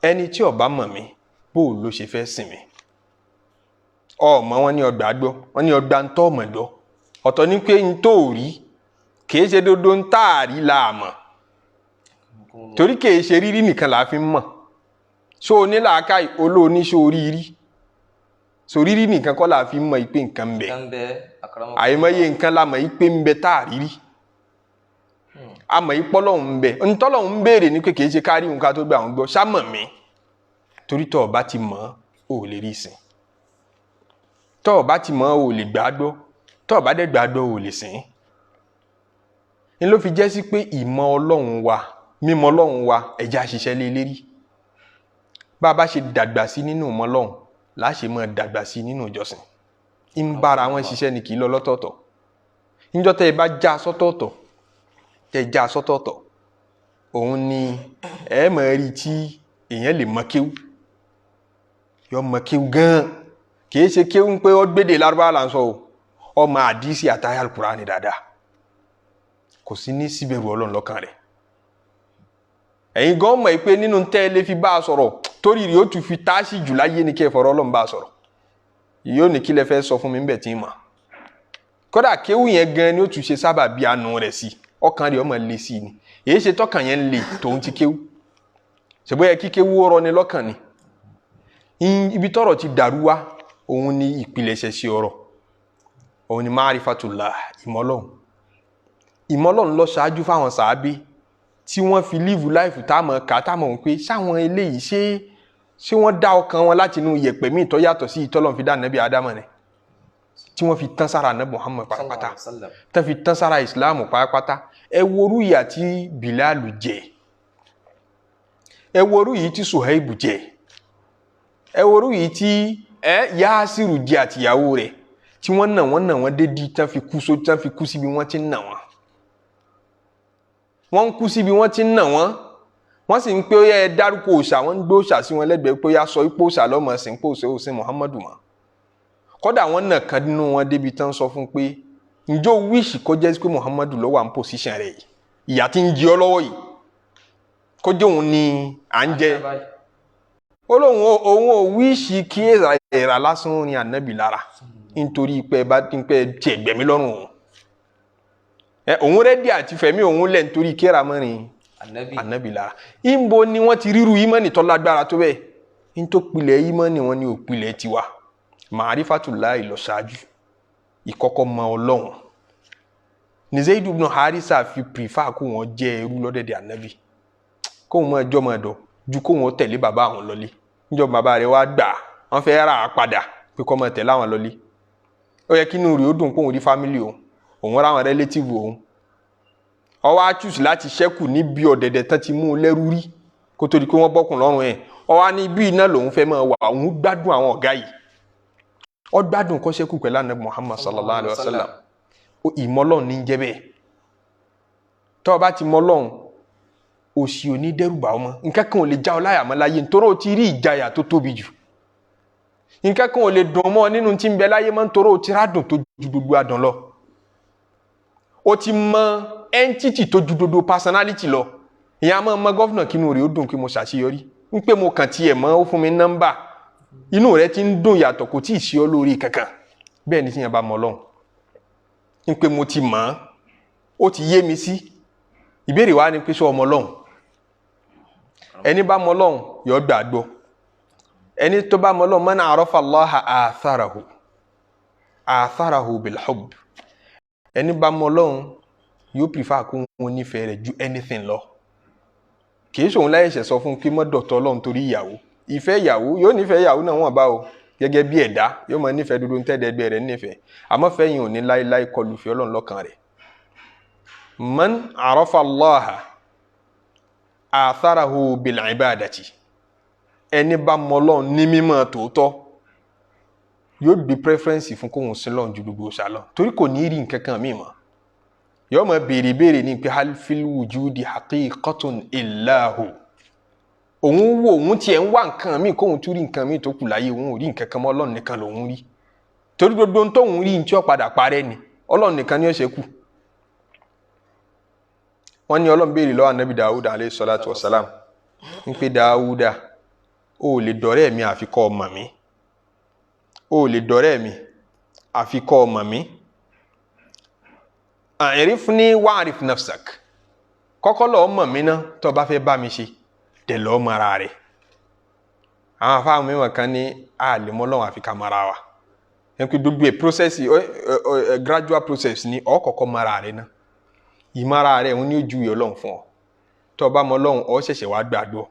Ẹni tí ó bá mọ̀ mí, bó ló ṣe fẹ́ sìn mí? Ọmọ wọn ní ọgbà gbọ́, wọn ní ọgbà ńtọ́ ọmọ gbọ́. Ọ̀tọ̀ ní pé ntó rí, kìí ṣe dodo ntààrí la mọ̀, torí kìí ṣe rírí nìkan là á fi ń mọ̀. Ṣó o ní làákàyè olóòní? Ṣó o rí rí? So rírí nìkan kọ́ là á fi ń mọ̀ ìpè nǹkan ń bẹ. Nǹkan bẹ, akramakum. Àìmọye nǹkan la mọ̀ ìpè ń bẹ tá a rí rí. Àmọ́ ìpọ́lọ́hún ń bẹ. Ntọ́lọ́hún ń béèrè ní pé kìí ṣe kárí nǹkan tó gbà wọ́n gbọ́ ṣámọ̀ mi, torí tọ́ ọ bá ti mọ̀ ọ́, ò lè rí ìsìn. Tọ́ ọ bá ti mọ̀ ọ́, ò lè gbà á gbọ́. Tọ́ ọ bá dẹ̀ gbà á gbọ́, ò lè sìn. Ní ló fi jẹ́ sí pé ìmọ̀ Ọlọ́run wa, mímọ̀ Ọlọ́run wa, ẹ̀já ṣiṣẹ́ lé lérí. Bá a bá ṣe dàgbà sí nínú ìmọ̀ Ọlọ́run, láṣẹ máa dàgbà sí nínú ìjọsìn. Ń bára wọn ṣiṣẹ́ ni, kì í lọ lọ́tọ̀ọ̀tọ̀. Níjọ́ tẹ́ ẹ bá já sọ́tọ̀ọ̀tọ̀, tẹ́ ẹ já sọ́tọ̀ọ̀tọ̀, òun ni ẹ máa rí tí èèyàn lè mọ kéwú, yọ mọ kéwú gan-an. Kì í ṣe kéwú pé ó gbédè Lárúbáwá là ń sọ o, ọmọ àdìsí àtàyà Al-Kùránì dáadáa, kò sí ní síbẹ̀rù Ọlọ́run lọ́kàn rẹ̀. Ẹ̀yin gan mọ̀ pé nínú tẹ́ ẹ lè fi bá a sọ̀rọ̀ torí rí, ó tún fi táàsì jù láyé ní kí ẹ fọ̀rọ̀ Ọlọ́run bá a sọ̀rọ̀, yóò ní kí lẹ fẹ́ sọ fún mi bẹ́ẹ̀ tí ń mọ̀. Kódà kéwú yẹn gan ni ó tún ṣe sábà bí anu rẹ̀ sí, ọkàn rẹ̀ ọmọ lè sí ni. Èyí ṣe tọkàn yẹn ń le tòun ti kéwú ṣùgbọ́n yẹ kí kéwú rọ ni lọ́kàn ni. Ibi tọ́rọ̀ ti dàrú wá, òun ni ìpìlẹ̀ṣẹ̀ sí ọ̀rọ̀, òun ni معرفة الله, ìmọ̀ Ọlọ́hun. Ìmọ̀ Ọlọ́hun lọ ṣáájú fáwọn sàábé tí wọ́n fi live life táàmọ̀ ká táàmọ̀ wọn pé sáwọn eléyìí ṣé wọ́n dá ọkàn wọn láti inú yẹ̀pẹ̀ míì tó yàtọ̀ sí ìtọ́lọ́run fi dá Nàbí Ádámọ̀ ni, tí wọ́n fi tán sára Nàbí Muhammad pátápátá, tán fi tán sára Ìsìláàmù pátápátá. Ẹ worú ìyà tí Bilalu jẹ, ẹ worú yìí tí Suhaibu jẹ, ẹ worú yìí tí ẹ Yasiru jẹ àtìyàwó rẹ̀, tí wọ́n nà wọ́n nà wọ́n dédí tán fi kú so, tán fi kú síbi wọ́n ti ń nà wọ́n. Wọ́n ń kú síbi wọ́n ti ń nà wọ́n, wọ́n sì ń pé ó yẹ ẹ dárúkọ òòṣà. Wọ́n ń gbé òòṣà sí wọn lẹ́gbẹ̀ẹ́ pé ó yá, sọ ipò òòṣà lọ́mọ sí ipò òòṣà òsín Muhammadu mọ́. Kódà wọ́n nà kan nínú wọn débi tán sọ fún pé ǹjọ́ wish kó jẹ́ pé Muhammadu ló wà ní position rẹ̀ yìí, ìyà tí ń jẹ ọ́ lọ́wọ́ yìí. Kó jẹ́ òun ni à ń jẹ. Ó lóun òun ò wish kí èèrà lásán ní ànábì lára, nítorí pé bá pé tiẹ̀ gbẹ̀mí lọ́rùn òun. Ẹ òun ready àti fẹ̀mí òun lẹ̀ nítorí kí èèrà mọ́rin ànábì lára. Ìbò ni wọ́n ti ríru ìmánì tó lágbára tó bẹ́ẹ̀? Ní tó pilẹ̀ ìmánì wọn ni òpilẹ̀ tiwa. Ma'rifatullahi lọ ṣáájú, ìkọ́kọ́ mọ Ọlọ́run ní Zaid ibn Harisa fi prefer kó wọn jẹ́ ẹrú lọ́dẹ̀dẹ̀ ànábì, kóun máa jọ́ máa dọ̀ ju kóun ó tẹ̀lé bàbá àwọn lọlé. Níjọ́ bàbá rẹ̀ wá gbà wọ́n fẹ́ rà á padà pé kó máa tẹ̀lé àwọn lọlé, ó yẹ kí inú rẹ̀ ó dùn kóun rí family òun, òun ráwọn relative òun. Ó wá choose láti ṣẹ́kù níbi ọ̀dẹ̀dẹ̀ tán ti mú un lẹ́rú rí kó tó di pé wọ́n bọ́kùn lọ́rùn ẹ̀. Ó wá ní bí iná lòun fẹ́ máa wà, òun gbádùn àwọn ọ̀gá yìí. Ó gbádùn kó ṣẹ́kù pẹ̀lú Ànábì Muhammad sallallahu alayhi wa sallam. Ìmọ̀lọ́run ní jẹ́ bẹ́ẹ̀. Tó o bá ti mọ̀lọ́run, òṣì ò ní dẹ́rùbà ọmọ. Nǹkan kan ò lè já ọ láyà mọ́ láyé, nítorí o ti rí ìjayà tó tóbi jù. Nǹkan kan ò lè dùn mọ́ nínú tí ń bẹ láyé mọ́, nítorí o ti rádùn tó ju gbogbo adùn lọ. O ti mọ entity tó ju gbogbo personality lọ. Ìyẹn a máa mọ governor, kínú rẹ̀ ó dùn kí mo ṣàṣeyọrí, ń pé mo kàn tiẹ̀ mọ́, ó fún mi nọ́mbà, inú rẹ̀ ti ń dùn yàtọ̀, kò tí ì ṣe ọ́ lórí kankan. Bẹ́ẹ̀ ni tíyẹn bá mọ Ọlọ́run, ń pé mo ti mọ̀ ọ́n, ó ti yé mi sí. Ìbéèrè wa ni pé, ṣé ọmọ Ọlọ́run? Ẹni bá mọ Ọlọ́run yọ gbàgbọ́. Ẹni tó bá mọ Ọlọ́run, man arafa Allaha atharahu, atharahu bil hubb. Ẹni bá mọ Ọlọ́run yóò prefer kó wọn nífẹ̀ẹ́ rẹ̀ ju anything lọ. Kì í ṣòun láyé ṣẹ̀ sọ fún un pé mọ́ dọ̀tọ̀ Ọlọ́run torí ìyàwó. Ìfẹ́ ìyàwó, yóò nífẹ̀ẹ́ ìyàwó náà wọ́n bá o gẹ́gẹ́ bí ẹ̀dá, yóò máa nífẹ̀ẹ́ dúdú ntẹ́dẹ́gbẹ́ rẹ̀ nífẹ̀ẹ́, àmọ́ fẹ́yìn ò ní láéláé kọlù fi Ọlọ́run lọ́kàn rẹ̀. Man arafa Allaha atharahu bil ibadati. Ẹni bá mọ Ọlọ́run ní mímọ́ tòótọ́ yóò gbé preference fún kóhun sí lọ́run ju gbogbo ṣá lọ, torí kò ní rí nǹkan kan míì mọ́. Yóò máa béèrè béèrè ní pé hal fil wujudi haqiqatun illahu. Òun wo òun tiẹ̀ ń wá nǹkan míì kóhun tún rí nǹkan míì tó kù láyé, òun ò rí nǹkan kan mọ́, Ọlọ́run nìkan lòun rí, torí gbogbo ohun tóun rí ní tí ó padà parẹ́ ni, Ọlọ́run nìkan ni ó ṣe kù. Wọ́n ní Ọlọ́run béèrè lọ́wọ́ anabi Dawud alayhi salatu wa salam ń pé, Dawuda, o ò lè dọ̀rẹ́ mi àfi kó mọ̀ mí. O ò lè dọ̀rẹ́ mi àfi kó mọ̀ mí. A'rifni wa'rif nafsak. Kọ́kọ́ lọ́ọ́ mọ̀ mí ná, tó o bá fẹ́ bá mi ṣe dẹ̀ lọ́ọ́ mọ ara rẹ̀. Àwọn afáwọn mímọ̀ kan ní a lè mọ Ọlọ́run àfi ká mọ ara wa. Ẹ pé gbogbo ẹ process ẹ gradual process ni. Ọ kọ́kọ́ mọ ara rẹ̀ ná. Ìmọ̀ra rẹ̀ ń ní ojú ìyọ̀ Ọlọ́run fún ọ. Tó o bá mọ Ọlọ́run, ọ ṣẹ̀ṣẹ̀ wá gbàgbọ́.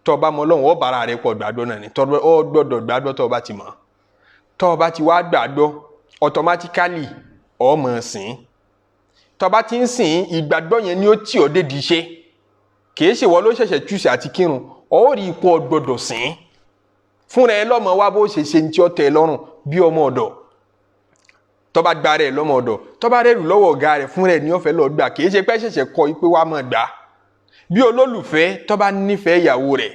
Tó o bá mọ Ọlọ́run, ọ bára rẹ̀ pọ̀ gbàgbọ́ náà ni. Tó o gbọ́dọ̀ gbàgbọ́ tó o bá ti mọ̀. Tó o bá ti wá gbàgbọ́, automatically ọ mọ̀ sìn. Tó o bá ti ń sìn, ìgbàgbọ́ yẹn ni ó tì ọ́ dédi iṣẹ́. Kìí ṣe wọ́n ló ṣẹ̀ṣẹ̀ túṣe àti kírun, ọ rí ipò gbọ́dọ̀ sìn fúnra ẹ lọ́mọ wá bó ṣe ṣe ní tí ó tẹ́ ẹ lọ́rùn bí ọmọ ọ̀dọ̀. Tó bá gba rẹ̀ lọ́mọ ọ̀dọ̀, tó bá rẹ̀rù lọ́wọ́ ọ̀gá rẹ̀, fúnra ẹ̀ ní ó fẹ́ lọ gbà. Kìí ṣe pé ṣẹ̀ṣẹ̀ kọ́ pé wàá máa gbà. Bí olólùfẹ́ tó bá nífẹ̀ẹ́ ìyàwó rẹ̀,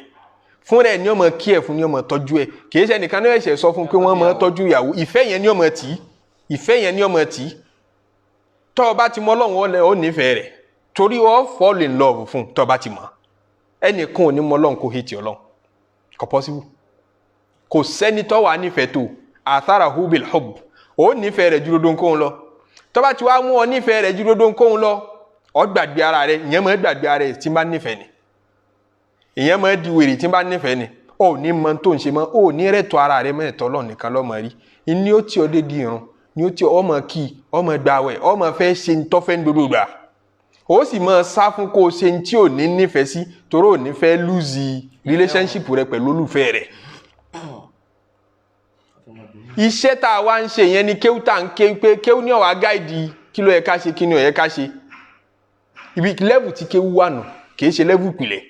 fúnra ẹ̀ ní ó máa kí ẹ̀ fún, ní ó máa tọ́jú ẹ̀. Kìí ṣe ẹnìkan ní ẹ̀ṣẹ̀ sọ fún pé wọ́n máa tọ́jú ìyàwó. Ìfẹ́ yẹn ní ó máa tì í, ìfẹ́ yẹn ní ó máa tì í. Tó o bá ti mọ Ọlọ́run, ó lẹ ó nífẹ̀ẹ́ rẹ̀, torí ó fall in love fún. Tó o bá ti mọ̀, ẹnìkan ò ní mọ Ọlọ́run kó hate Ọlọ́run, kò possible. Kò sẹ́ni tó wà nífẹ̀ẹ́ tó atharahu bil hubb. Ó nífẹ̀ẹ́ rẹ̀ ju dodo nkóhun lọ. Tó bá ti wá mú ọ nífẹ̀ẹ́ rẹ̀ ju dodo nkóhun lọ, ọ gbàgbé ara rẹ̀. Ìyẹn máa gbàgbé ara rẹ̀ tí n bá nífẹ̀ẹ́ ni. Ìyẹn máa di wèrè tí n bá nífẹ̀ẹ́ ni. Ó ní mọ tó ń ṣe mọ́, ó ní rẹ̀tọ́ ara rẹ̀ mẹ́ẹ̀tọ́ Ọlọ́run nìkan lọ́mọ rí. Ní ó tí ọ dé di irun ní ó tí ọmọ kí ọmọ gbàwẹ̀, ọmọ fẹ́ ṣe ń tọ́fẹ́ ń dodo gbà, ó sì máa sá fún kó o ṣe ń tí ò ní nífẹ̀ẹ́ sí, torí ò ní fẹ́ lose relationship rẹ pẹ̀lú olùfẹ́ rẹ̀. Iṣẹ́ tá a wá ń ṣe yẹn ni kéwú tá à ń ké, pé kéwú ní ọ̀wá guide kí ló yẹ ká ṣe, kí ni ò yẹ ká ṣe. Ibi level tí kéwú wà nù, kì í ṣe level ìpìlẹ̀.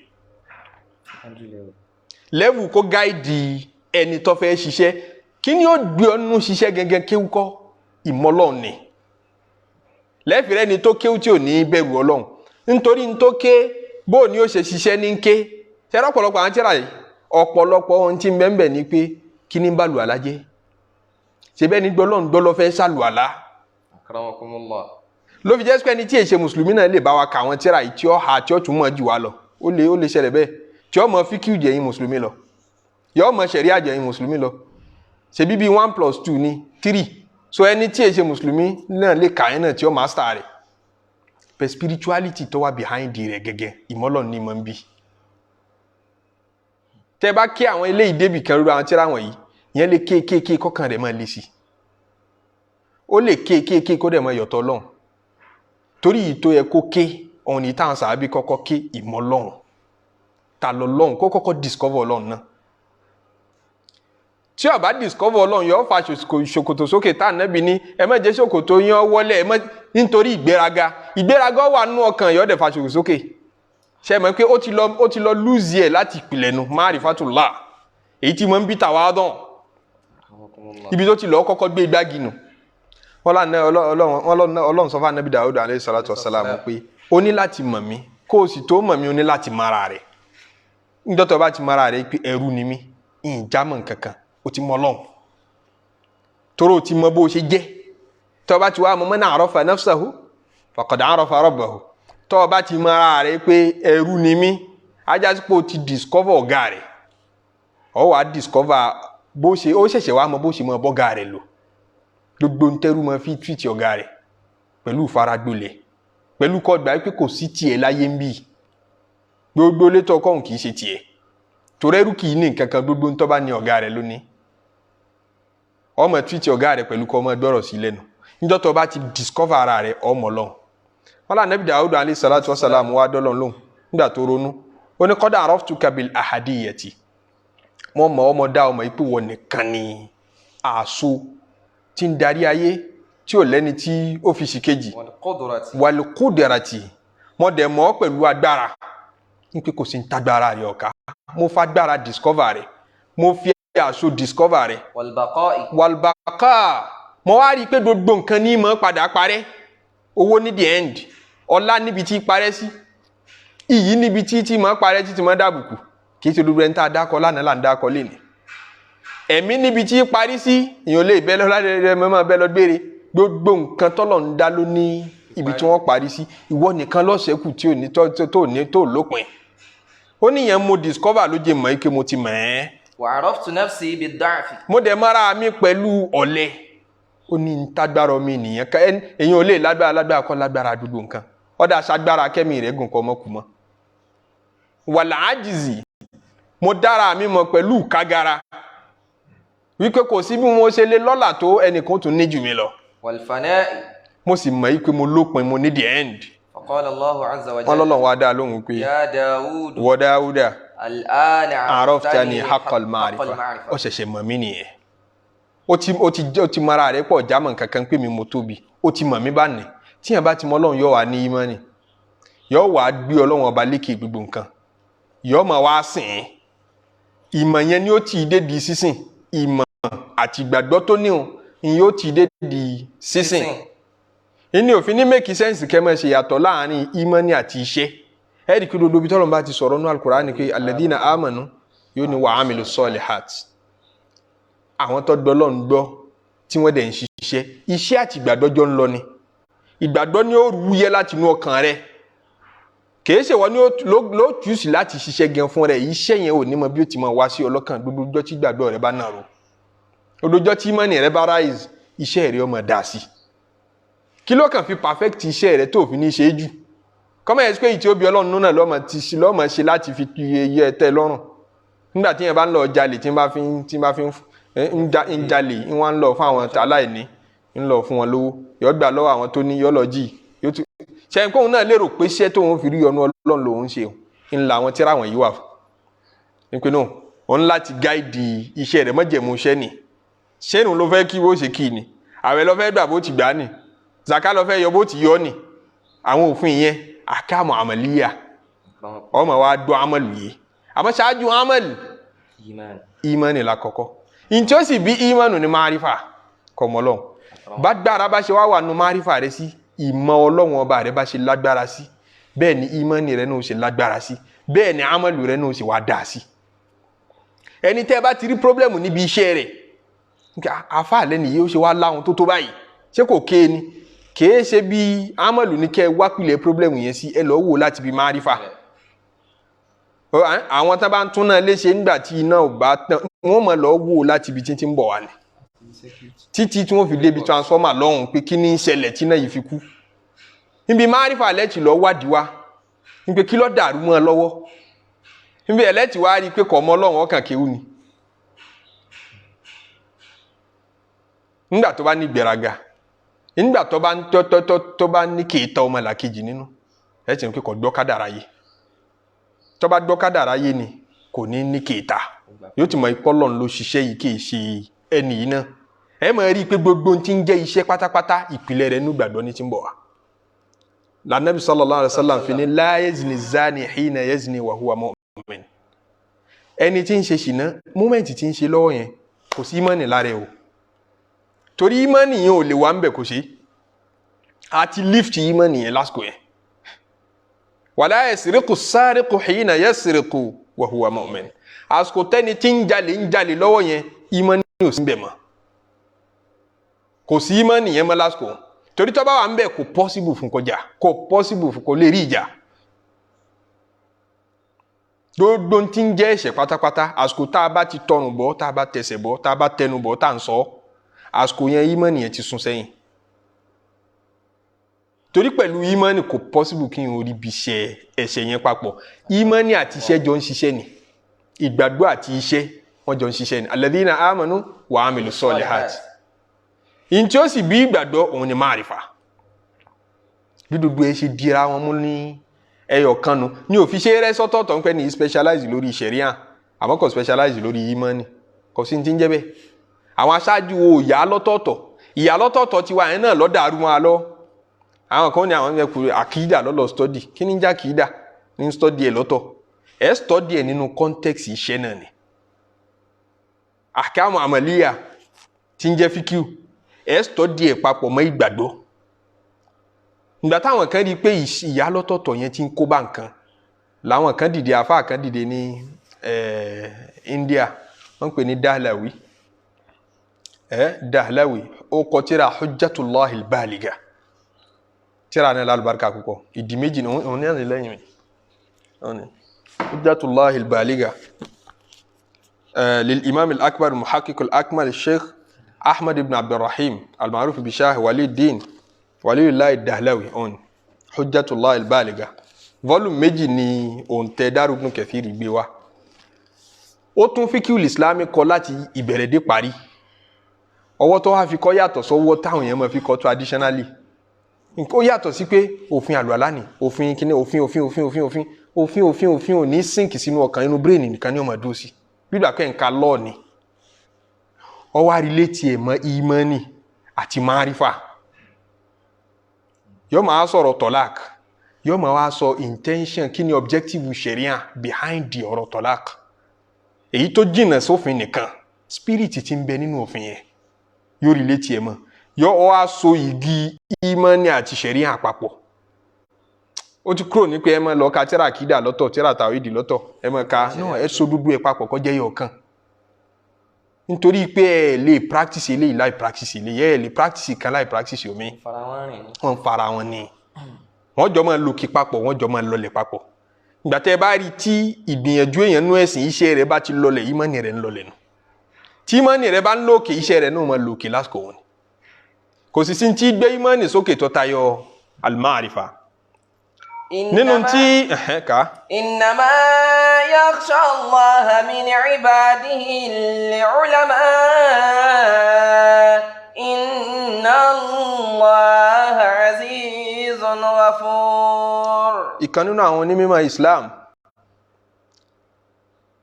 Level kó guide ẹni tó fẹ́ ṣiṣẹ́, kí ni ó gbé ọ nínú ṣiṣẹ́ gẹ́gẹ́? Kéwú kọ́, ìmọ̀ Ọlọ́run ni. Lẹ́fìrẹ́ ni tó kéwú tí ò ní bẹ̀rù Ọlọ́run, nítorí ní tó ké bó ni ó ṣe ṣiṣẹ́ ní ké. Ṣẹ́rọ́ ọ̀pọ̀lọpọ̀ àwọn tíra yìí, ọ̀pọ̀lọpọ̀ ohun tí ń bẹ ń bẹ ni pé kí ni ń bá lù àlá jẹ́? Ṣe bẹ́ẹ̀ ni gbọ́lọ́n gbọ́ lọ́ fẹ́ ṣàlù àlá? Akramakumullah. Ló fi jẹ́ pé ẹni tí èṣe mùsùlùmí náà lè bá wa kà àwọn tíra yìí, tí ó ha, tí ó tún mọ̀ jù wá lọ. Ó lè ṣẹlẹ̀ bẹ́ẹ̀ tí ó mọ fíkìú jẹ̀yìn mùsùlùmí lọ, yóò mọ ṣẹ̀ríà jẹ̀yìn mùsùlùmí lọ. Ṣe bíbí 1 + 2 ní 3, so ẹni tí è ṣe mùsùlùmí náà lè kà ẹ́ náà tí ó master rẹ̀. But spirituality tó wà behind rẹ̀ gẹ́gẹ́, ìmọ́lọ̀ ní mọ̀ ń bí. Tẹ́ bá kí àwọn eléyìí débì kan rúra àwọn tíra wọ̀nyí, ìyẹn lè ké ké ké kọ́kàn rẹ̀ máa le sí. Ó lè ké ké ké kó dẹ̀ máa yọ̀tọ̀ lọ́hùn, torí yìí tó yẹ kó ké òun ní táwọn sàábí kọ́kọ́ ké ìmọ̀ lọ́hùn, ta lọ lọ́hùn, kó kọ́kọ́ discover Ọlọ́run náà. Tí ó bá discover Ọlọ́run, yóò fa ṣòkòtò sókè tá ànábì ní ẹ má jẹ́ ṣòkòtò yín ó wọlé, ẹ má nítorí ìgbéraga. Ìgbéraga wà nínú ọkàn, yóò dẹ̀ fa ṣòkòtò sókè. Ṣe mọ̀ pé ó ti lọ lose ẹ̀ láti ìpìlẹ̀ nu ma'rifatullah, èyí tí mo ń bí tàwa dán, ibi tó ti lọ kọ́kọ́ gbé igbági nù. Wọ́n lànà Ọlọ́run sọ fún anabi Dawud alayhi salatu wa salam pé o ní láti mọ̀ mí, kó o sì tó mọ̀ mí, o ní láti mara rẹ̀. Níjọ́ tó bá ti mara rẹ̀ pé ẹrú ni mí, ìjámọ̀ nkankan, o ti mọ Ọlọ́run, torí o ti mọ bó o ṣe jẹ́. Tó bá ti wá mọ man arafa nafsahu faqad arafa rabbahu. Tó bá ti mara rẹ̀ pé ẹrú ni mí, ajásí pé o ti discover ọ̀gá rẹ̀. Ọ wàá discover bó ṣe, ó ṣẹ̀ṣẹ̀ wá mọ bó ṣe mọ bọ́gà rẹ̀ lò. Gbogbo ntẹ́rù mọ fi treat ọ̀gá rẹ̀ pẹ̀lú ìfaragbolẹ̀, pẹ̀lú kọ́ gbà pé kò sí tiẹ̀ láyé ń bì. Gbogbo létò ọkọ̀ òun kì í ṣe tiẹ̀, torí ẹrú kì í ní nǹkan kan. Gbogbo ntọ́ bá ní, ọ̀gá rẹ̀ lónìí. Ọmọ treat ọ̀gá rẹ̀ pẹ̀lú kọ́ ọmọ gbọ́rọ̀ sí lẹ́nu. Níjọ́ tó bá ti discover ara rẹ̀, ọmọ lọ́hùn. Wọn là Nabi Dawud alayhi salatu wa salam wá dọ́lọ́ lóhùn nígbà tó ronú. Ó ní qad araftuka bil ahadiyyati, mo mọ̀ ọmọ dá ọmọ yìí pé wọ́n nìkan ni àṣọ tí ń darí ayé, tí ò lẹ́ni tí ó fi sì kejì. Wal-qudrati. Wal-qudrati, mo dẹ̀ mọ̀ ọ́ pẹ̀lú agbára, ní pé kò sí ń tagbára rẹ̀ ọ̀ka. Mo fagbára discover rẹ̀, mo fi àṣọ discover rẹ̀. Wal-baqa'i. Wal-baqa, mo wá rí i pé gbogbo nǹkan ní mọ̀ padà parẹ́. Owó ní the end, ọlá níbi tí parẹ́ sí, iyì níbi tí mọ̀ parẹ́, tí mọ̀ dàbùkù. Kì í ṣe gbogbo ẹni tá a dákọ lánàá là ń dákọ lénìí. Ẹ̀mí níbi tí parí sí, èèyàn lè bẹ́ lọ lálẹ́ mọ́ bẹ́ lọ gbére. Gbogbo nǹkan tọ́lọ̀ ń dá ló ní ibi tí wọ́n parí sí. Ìwọ nìkan lọ́sẹ̀kù tí ò ní tó tó ní tó lópin. Ó níyẹn mo discover ló jẹ́ mọ̀ ike mo ti mọ̀ ẹ́. Wa araftu nafsi bid-da'fi. Mo dẹ̀ mara mi pẹ̀lú ọ̀lẹ. Ó ní ń tágbára mi nìyẹn. Èèyàn ò lè lágbára, lágbára kọ́ lágbára gbogbo nǹkan. Ọ̀dà aṣágbára kẹ́mi rẹ̀ gùn kọ́ ọmọ kù mọ́. Wal ajzi, mo dára mi mọ̀ pẹ̀lú kágara, wípé kò sí bí mo ṣe lè lọ́là tó, ẹnìkan tún ní jù mí lọ. Wal-fana'i. Mo sì mọ̀ wípé mo lópin, mo ní the end. Faqala Allahu azza wa Wọn jalla. lọ́lọ́run wá dá lóhùn pé Ya Dawud. Wọ Dáúdà, Al-ana araftani haqqal ma'rifa, ó ṣẹ̀ṣẹ̀ mọ̀ mí nìyẹn. Ó ti mara rẹ̀ pọ̀ jámọ̀ kankan pé mi mo tóbi. Ó ti mọ̀ mí bá ní. Tíyẹn bá ti mọ Ọlọ́run, yóò wá ní ìmánì, yóò wá gbé Ọlọ́run ọba lékè gbogbo nǹkan, yóò máa wá sìn ín. Ìmọ̀ yẹn ni ó ti dé di sísìn. Ìmọ̀ àti ìgbàgbọ́ tó níhun ni yóò ti dé di sísìn. Ìní òfin ní make sense kẹ́ máa ṣe yàtọ̀ láàrin ìmánì àti iṣẹ́. Ẹ̀rí kí gbogbo ibi tọ́lọ́run bá ti sọ̀rọ̀ nínú Al-Qur'ani pé alladhina amanu, yóò ní wa amilu solihat, àwọn tó gbọ́ Ọlọ́run gbọ́ tí wọ́n dẹ̀ ń ṣiṣẹ́. Iṣẹ́ àti ìgbàgbọ́ jọ ń lọ ni. Ìgbàgbọ́ ni ó wúyẹ́ láti inú ọkàn rẹ, kìí ṣe wọ́n ní ló choose láti ṣiṣẹ́ gan fún rẹ. Iṣẹ́ yẹn ò ní mọ bí ó ti mọ wá sí ọlọ́kàn. Gbogbo ọjọ́ tí ìgbàgbọ́ rẹ bá nàró, ọjọ́ tí ìmánì rẹ bá rise, iṣẹ́ rẹ ó máa dà sí. Kí ló kàn fi perfect iṣẹ́ rẹ tó fi ní ṣe é jù? Kọ́mọ̀ yẹn pé ìtí ó bí Ọlọ́run náà lọ́mọ ti ṣe, lọ́mọ ṣe láti fi iye tẹ́ lọ́rùn. Nígbà tí yẹn bá ń lọ jalè, tí bá fi ń jalè, ń wá ń lọ fún àwọn aláìní, ń lọ fún wọn lówó, yọ gbà lọ́wọ́ àwọn tó ní, yọ lọ jì yóò tún ṣe kóun náà lérò pé iṣẹ́ tóun fi rí ọnu Ọlọ́run lòun ṣe. Ń la àwọn tíra wọ̀nyí wà fún ní pé náà òun láti guide iṣẹ́ rẹ̀ mọ́jẹ̀mú iṣẹ́ nì. Ṣé ló fẹ́ kí bó ṣe kí ni, àwẹ̀ ló fẹ́ gbà bó ti gbà ní, zaka ló fẹ́ yọ bó ti yọ ní. Àwọn òfin yẹn, ahkamu amaliya, ọmọ wa dọ́ amalu yìí. Àmọ́ ṣáájú amalu, Iman. Ìmánì la kọ́kọ́. Ntí ó sì bí ìmánu ní márífà kọmọlọ́n. Bá gbára bá ṣe wá wà nù márífà rẹ sí, ìmọ̀ Ọlọ́run ọba rẹ bá ṣe lágbára sí, bẹ́ẹ̀ ni ìmánì rẹ náà ó ṣe lágbára sí, bẹ́ẹ̀ ni amalu rẹ náà ó ṣe wá dà sí. Ẹni tẹ́ ẹ bá ti rí problem níbi iṣẹ́ rẹ̀, àfa lẹ́nu yìí, ó ṣe wá láwọn tó tó báyìí, ṣé kò ké ni? Kèé ṣe bí amalu ní kẹ́ ẹ wá pilẹ̀ problem yẹn sí. Ẹ lọ́ọ́ wò láti bí márífà. Àwọn tá bá ń tún náà léṣe nígbà tí iná ò bá tán, wọ́n mọ̀ lọ́ọ́ wò láti ibi tí ń bọ̀ wá ni, títí tí wọ́n fi débi transformer lọ́hùn pé kí ní í ṣẹlẹ̀ tí náà yìí fi kú. Níbi márífà lẹ́tì lọ́ọ́ wádìí wá níbi kí ló dàrú mọ́ ọ lọ́wọ́. Níbi ẹlẹ́tì wá rí i pé kò mọ Ọlọ́run, ọkàn kéwù ni. Nígbà tó bá ní gbéraga, nígbà tó bá ń tọ́tọ́tọ́, tó bá ní kéèta ọmọ làkejì nínú, ẹ ti ń pè kò gbọ́ kádàrá yé. Tó bá gbọ́ kádàrá yé ni kò ní ní kéèta, yóò ti mọ ikọ́ lọ́n ló ṣiṣẹ́ yìí, kì í ṣe ẹnì yìí náà. Ẹ máa rí i pé gbogbo ohun tí ń jẹ́ iṣẹ́ pátápátá, ìpìlẹ̀ rẹ̀ nínú ìgbàgbọ́ ní ti ń bọ̀ wá. Lànàbí sallallahu alaihi wasallam fi ní la yazni zani hina yazni wa huwa mu'min. Ẹni tí ń ṣe ṣìnà, moment tí ń ṣe lọ́wọ́ yẹn, kò sí ìmánì lára ẹ̀ o, torí ìmánì yẹn ò lè wà ń bẹ̀, kò sí àti lift ìmánì yẹn lásìkò yẹn. Wala yasriqu sariqu hina yasriqu wa huwa mu'min. Àsìkò tẹ́ni tí ń jalè ń jalè lọ́wọ́ yẹn, ìmánì ò sí ń bẹ̀ mọ́, kò sí ìmánì yẹn mọ́ lásìkò, torí tó bá wà ń bẹ̀, kò possible fún kọjá, kò possible fún kò lè rí ìjà. Gbogbo tí ń jẹ́ ẹ̀ṣẹ̀ pátápátá, àsìkò tá a bá ti tọrùn bọ́, tá a bá tẹsẹ̀ bọ́, tá a bá tẹnu bọ́, tá a ń sọ, àsìkò yẹn ìmánì yẹn ti sún sẹ́yìn, torí pẹ̀lú ìmánì kò possible kí n orí bí ṣe ẹ̀ṣẹ̀ yẹn papọ̀. Ìmánì àti iṣẹ́ jọ ń ṣiṣẹ́ ni, ìgbàgbọ́ àti iṣẹ́ wọ́n jọ ń ṣiṣẹ́ ni. Alladhina amanu wa amilu solihat. Ìyìn tí ó sì bí ìgbàgbọ́ òun ni máàrífà. Bí gbogbo ẹ ṣe dira wọn mú ní ẹyọ kan nu ní òfin ṣe rẹ sọ́tọ̀ọ̀tọ̀ ń pẹ́ ní specialize lórí ṣẹ̀ríà, àmọ́ kò specialize lórí ìmánì, kò sí ní ti ń jẹ́ bẹ́ẹ̀. Àwọn aṣáájú wo ìyá lọ́tọ̀ọ̀tọ̀, ìyá lọ́tọ̀ọ̀tọ̀ tiwa yẹn náà lọ́dà arúgbó wa lọ. Àwọn kan ní àwọn yẹn kúrò àkìdá lọ́lọ́ study. Kí ni ń jẹ́ àkìdá ní study ẹ̀ lọ́tọ̀? Ẹ̀ study ẹ̀ nínú context iṣẹ́ náà ni. Ahkamu amaliya tí ń jẹ́ fíkíù, ẹ̀ study ẹ̀ papọ̀ mọ́ ìgbàgbọ́. Ìgbà táwọn kan rí i pé ìyá lọ́tọ̀ọ̀tọ̀ yẹn ti ń kó bá nǹkan, làwọn kan dìde. Àfáà kan dìde ní India, wọ́n ń pè ní Dahlawi. Dahlawi ó kọ tírà Hujjatullahi al-Baliga. Tírà náà lálùbáríkà púpọ̀. Ìdí méjì ní òun ní àná lẹ́yìn mi, òun ní Hujjatullahi al-Baliga lil imam al-akbar al-muhaqqiq al-akmal sheikh Ahmad ibn Abdulrahim al-ma'ruf bi Shah Waliyuddin Waliyullahi Dahlawi. Òun Hujjatullahi al-Baliga, volume méjì ni òǹtẹ̀ Dar Ibn Kathir gbé wá. Ó tún fíkìl islami kọ láti ìbẹ̀rẹ̀ dé parí. Ọwọ́ tó wá fi kọ́ yàtọ̀ sọ́wọ́ táwọn èèyàn máa fi kọ́ traditionally. Ó yàtọ̀ sí pé òfin àlùalá ni, òfin kíní, òfin òfin òfin òfin òfin òfin òfin òfin ò ní sink sínú ọkàn, inú brain nìkan ni ó máa dúró sí, gbígbà pé nǹkan lọ́ọ̀ ni. Ó wá relate ẹ̀ mọ́ ìmánì àti márífà. Yóò máa sọ̀rọ̀ tọ́lák, yóò máa wá sọ intention, kí ni objective sharia behind the ọ̀rọ̀ tọ́lák, èyí tó jìnnà sófin nìkan, spirit tí ń bẹ nínú òfin yẹn, yóò relate ẹ̀ mọ́. Yóò wá so igi ìmánì àti sharia àpapọ̀. Ó ti kúrò ní pé ẹ máa lọ ka tíra àkídà lọ́tọ̀, tíra tàwídì lọ́tọ̀, ẹ máa ka náà, ẹ so dúdú ẹ papọ̀ kó jẹ́ yọ̀ kan, nítorí pé ẹ lè practice eléyìí láì practice eléyìí, ẹ lè practice kan láì practice omi. Fara wọn rìn ní. Wọ́n ń fara wọn ni, wọ́n jọ máa lòkè papọ̀, wọ́n jọ máa lọlẹ̀ papọ̀. Ìgbà tẹ́ ẹ bá rí tí ìgbìyànjú èèyàn nú ẹ̀sìn, iṣẹ́ rẹ̀ bá ti lọlẹ̀, ìmánì rẹ̀ ń lọlẹ̀ nù. Tí ìmánì rẹ̀ bá ń lòkè, iṣẹ́ rẹ̀ náà máa lòkè lásìkò wọn ni. Kò sì sí tí gbé ìmánì sókè tó tayọ al-ma'rifa nínú tí ẹ̀hẹ́n ká. إنما يخشى الله من عباده العلماء إن الله عزيز غفور. Ìkan nínú àwọn onímọ̀ Islam,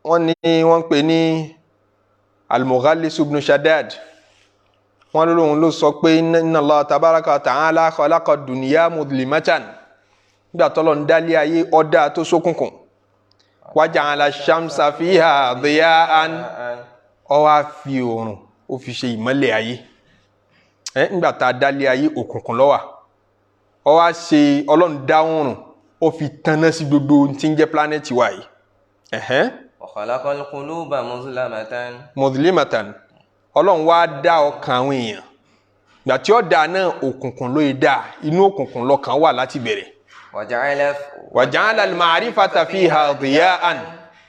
wọ́n ní wọ́n ń pè ní Al-Mughallis ibn Shaddad, wọ́n lóun ló sọ pé inna Allah tabaraka wa ta'ala khalaqa dunya mudlimatan. Nígbà tọ́lọ̀ ń dálé ayé, ọ̀dà tó ṣókùnkùn, wa ja'ala shamsa fiha diya'an, ó wá fi oòrùn, ó fi ṣe ìmọ́lẹ̀ ayé. Ẹ nígbà tá a dálé ayé, òkùnkùn ló wà. Ó wá ṣe, Ọlọ́run dá oòrùn, ó fi tanná sí gbogbo ohun tí ń jẹ́ planet wa yìí. Ẹ̀hẹ́n. وخلق القلوب مظلمة. Mudlimatan. Ọlọ́run wá dá ọkàn àwọn èèyàn, gbà tí ó dá náà, òkùnkùn ló yẹ dá, inú òkùnkùn lọ́kàn wà láti bẹ̀rẹ̀. وجعل Wa ja'ala al-ma'rifata fiha diya'an.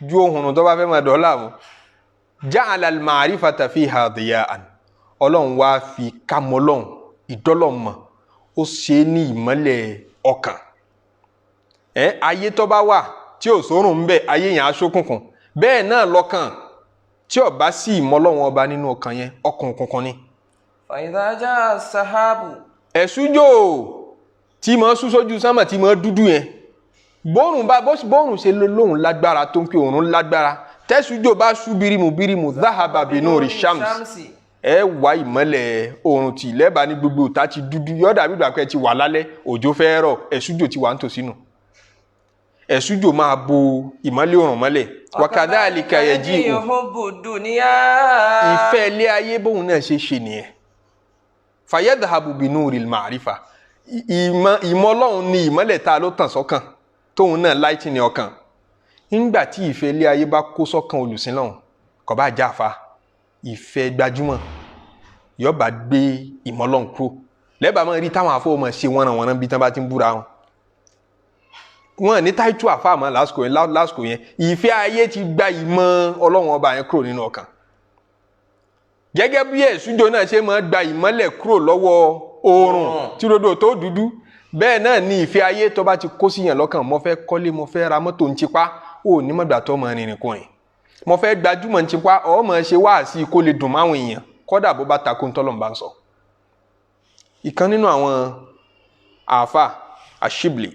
Ju ohun tó bá fẹ́ máa dọ́là mu. Ja'ala al-ma'rifata fiha diya'an. Ọlọ́run wá fi kámọ́lọ́hún ìdọ́lọ́mọ, ó ṣe é ní ìmọ́lẹ̀ ọkàn. Ẹ ayé tó bá wà tí ò sórùn ń bẹ, ayé yẹn á ṣókùnkùn. Bẹ́ẹ̀ náà lọ́kàn tí ó bá sí ìmọ́lọ́hún ọba nínú ọkàn yẹn, ọkàn òkùnkùn ni. فإذا جاء السحاب Ẹ̀sùjò tí mọ̀ sú sójú sánmà tí mọ̀ dúdú yẹn, bóòrùn bá bóòrùn ṣe lóhùn lágbára tó ń pè òórùn lágbára, tẹ́sùjò bá sú birimu birimu, dhahaba binuri shams, ẹ wá ìmọ́lẹ̀ oòrùn tì lẹ́bàá ní gbogbo ìta ti dúdú, yóò dàbí ìgbà pé ẹ ti wà lálẹ́, òjò fẹ́ rọ̀, ẹ̀sùjò ti wà nítòsí nù. Ẹ̀sùjò máa bo ìmọ́lẹ̀ oòrùn mọ́lẹ̀. Wa kadhalika yaji'u حب الدنيا ìfẹ́ ilé ayé bóun náà ṣe ṣe nìyẹn. Fayadhabu binuril ma'rifa, ìmọ̀ ìmọ̀ ọlọ́run ni ìmọ́lẹ̀ tá a ló tàn sọ́kàn, tóun náà láìtì ní ọkàn. Nígbà tí ìfẹ́ ilé ayé bá kó sọ́kàn olùsìn lọ́hùn, kò bá jáfa ìfẹ́ gbajúmọ̀, yóò bá gbé ìmọ̀ ọlọ́run kúrò. Lẹ́bàá máa rí táwọn afọwọ́ ṣe wọ́nranwọ́nran bí tán bá ti ń búra wọn, wọn ní táìtù àfàmọ́ lásìkò yẹn. Lásìkò yẹn, ìfẹ́ ayé ti gba ìmọ̀ ọlọ́run ọba yẹn kúrò nínú ọkàn, gẹ́gẹ́ bí ẹ̀sùjò náà ṣe máa gba ìmọ́lẹ̀ kúrò lọ́wọ́ oòrùn tí rodo tó dúdú. Bẹ́ẹ̀ náà ni ìfẹ́ ayé tó bá ti kó síyàn lọ́kàn. Mo fẹ́ kọ́lé, mo fẹ́ ra mọ́tò ń tipa, ó ní mọ̀gbà tó mọ̀ rìnrìn kùnrin. Mo fẹ́ gbajúmọ̀ ń tipa, ọ̀ mọ̀ ṣe wáàsí kó lè dùn máwọn èèyàn, kọ́dà bó bá takò ń tọ́lọ̀ ń bá ń sọ. Ìkan nínú àwọn àáfà àṣìbìlì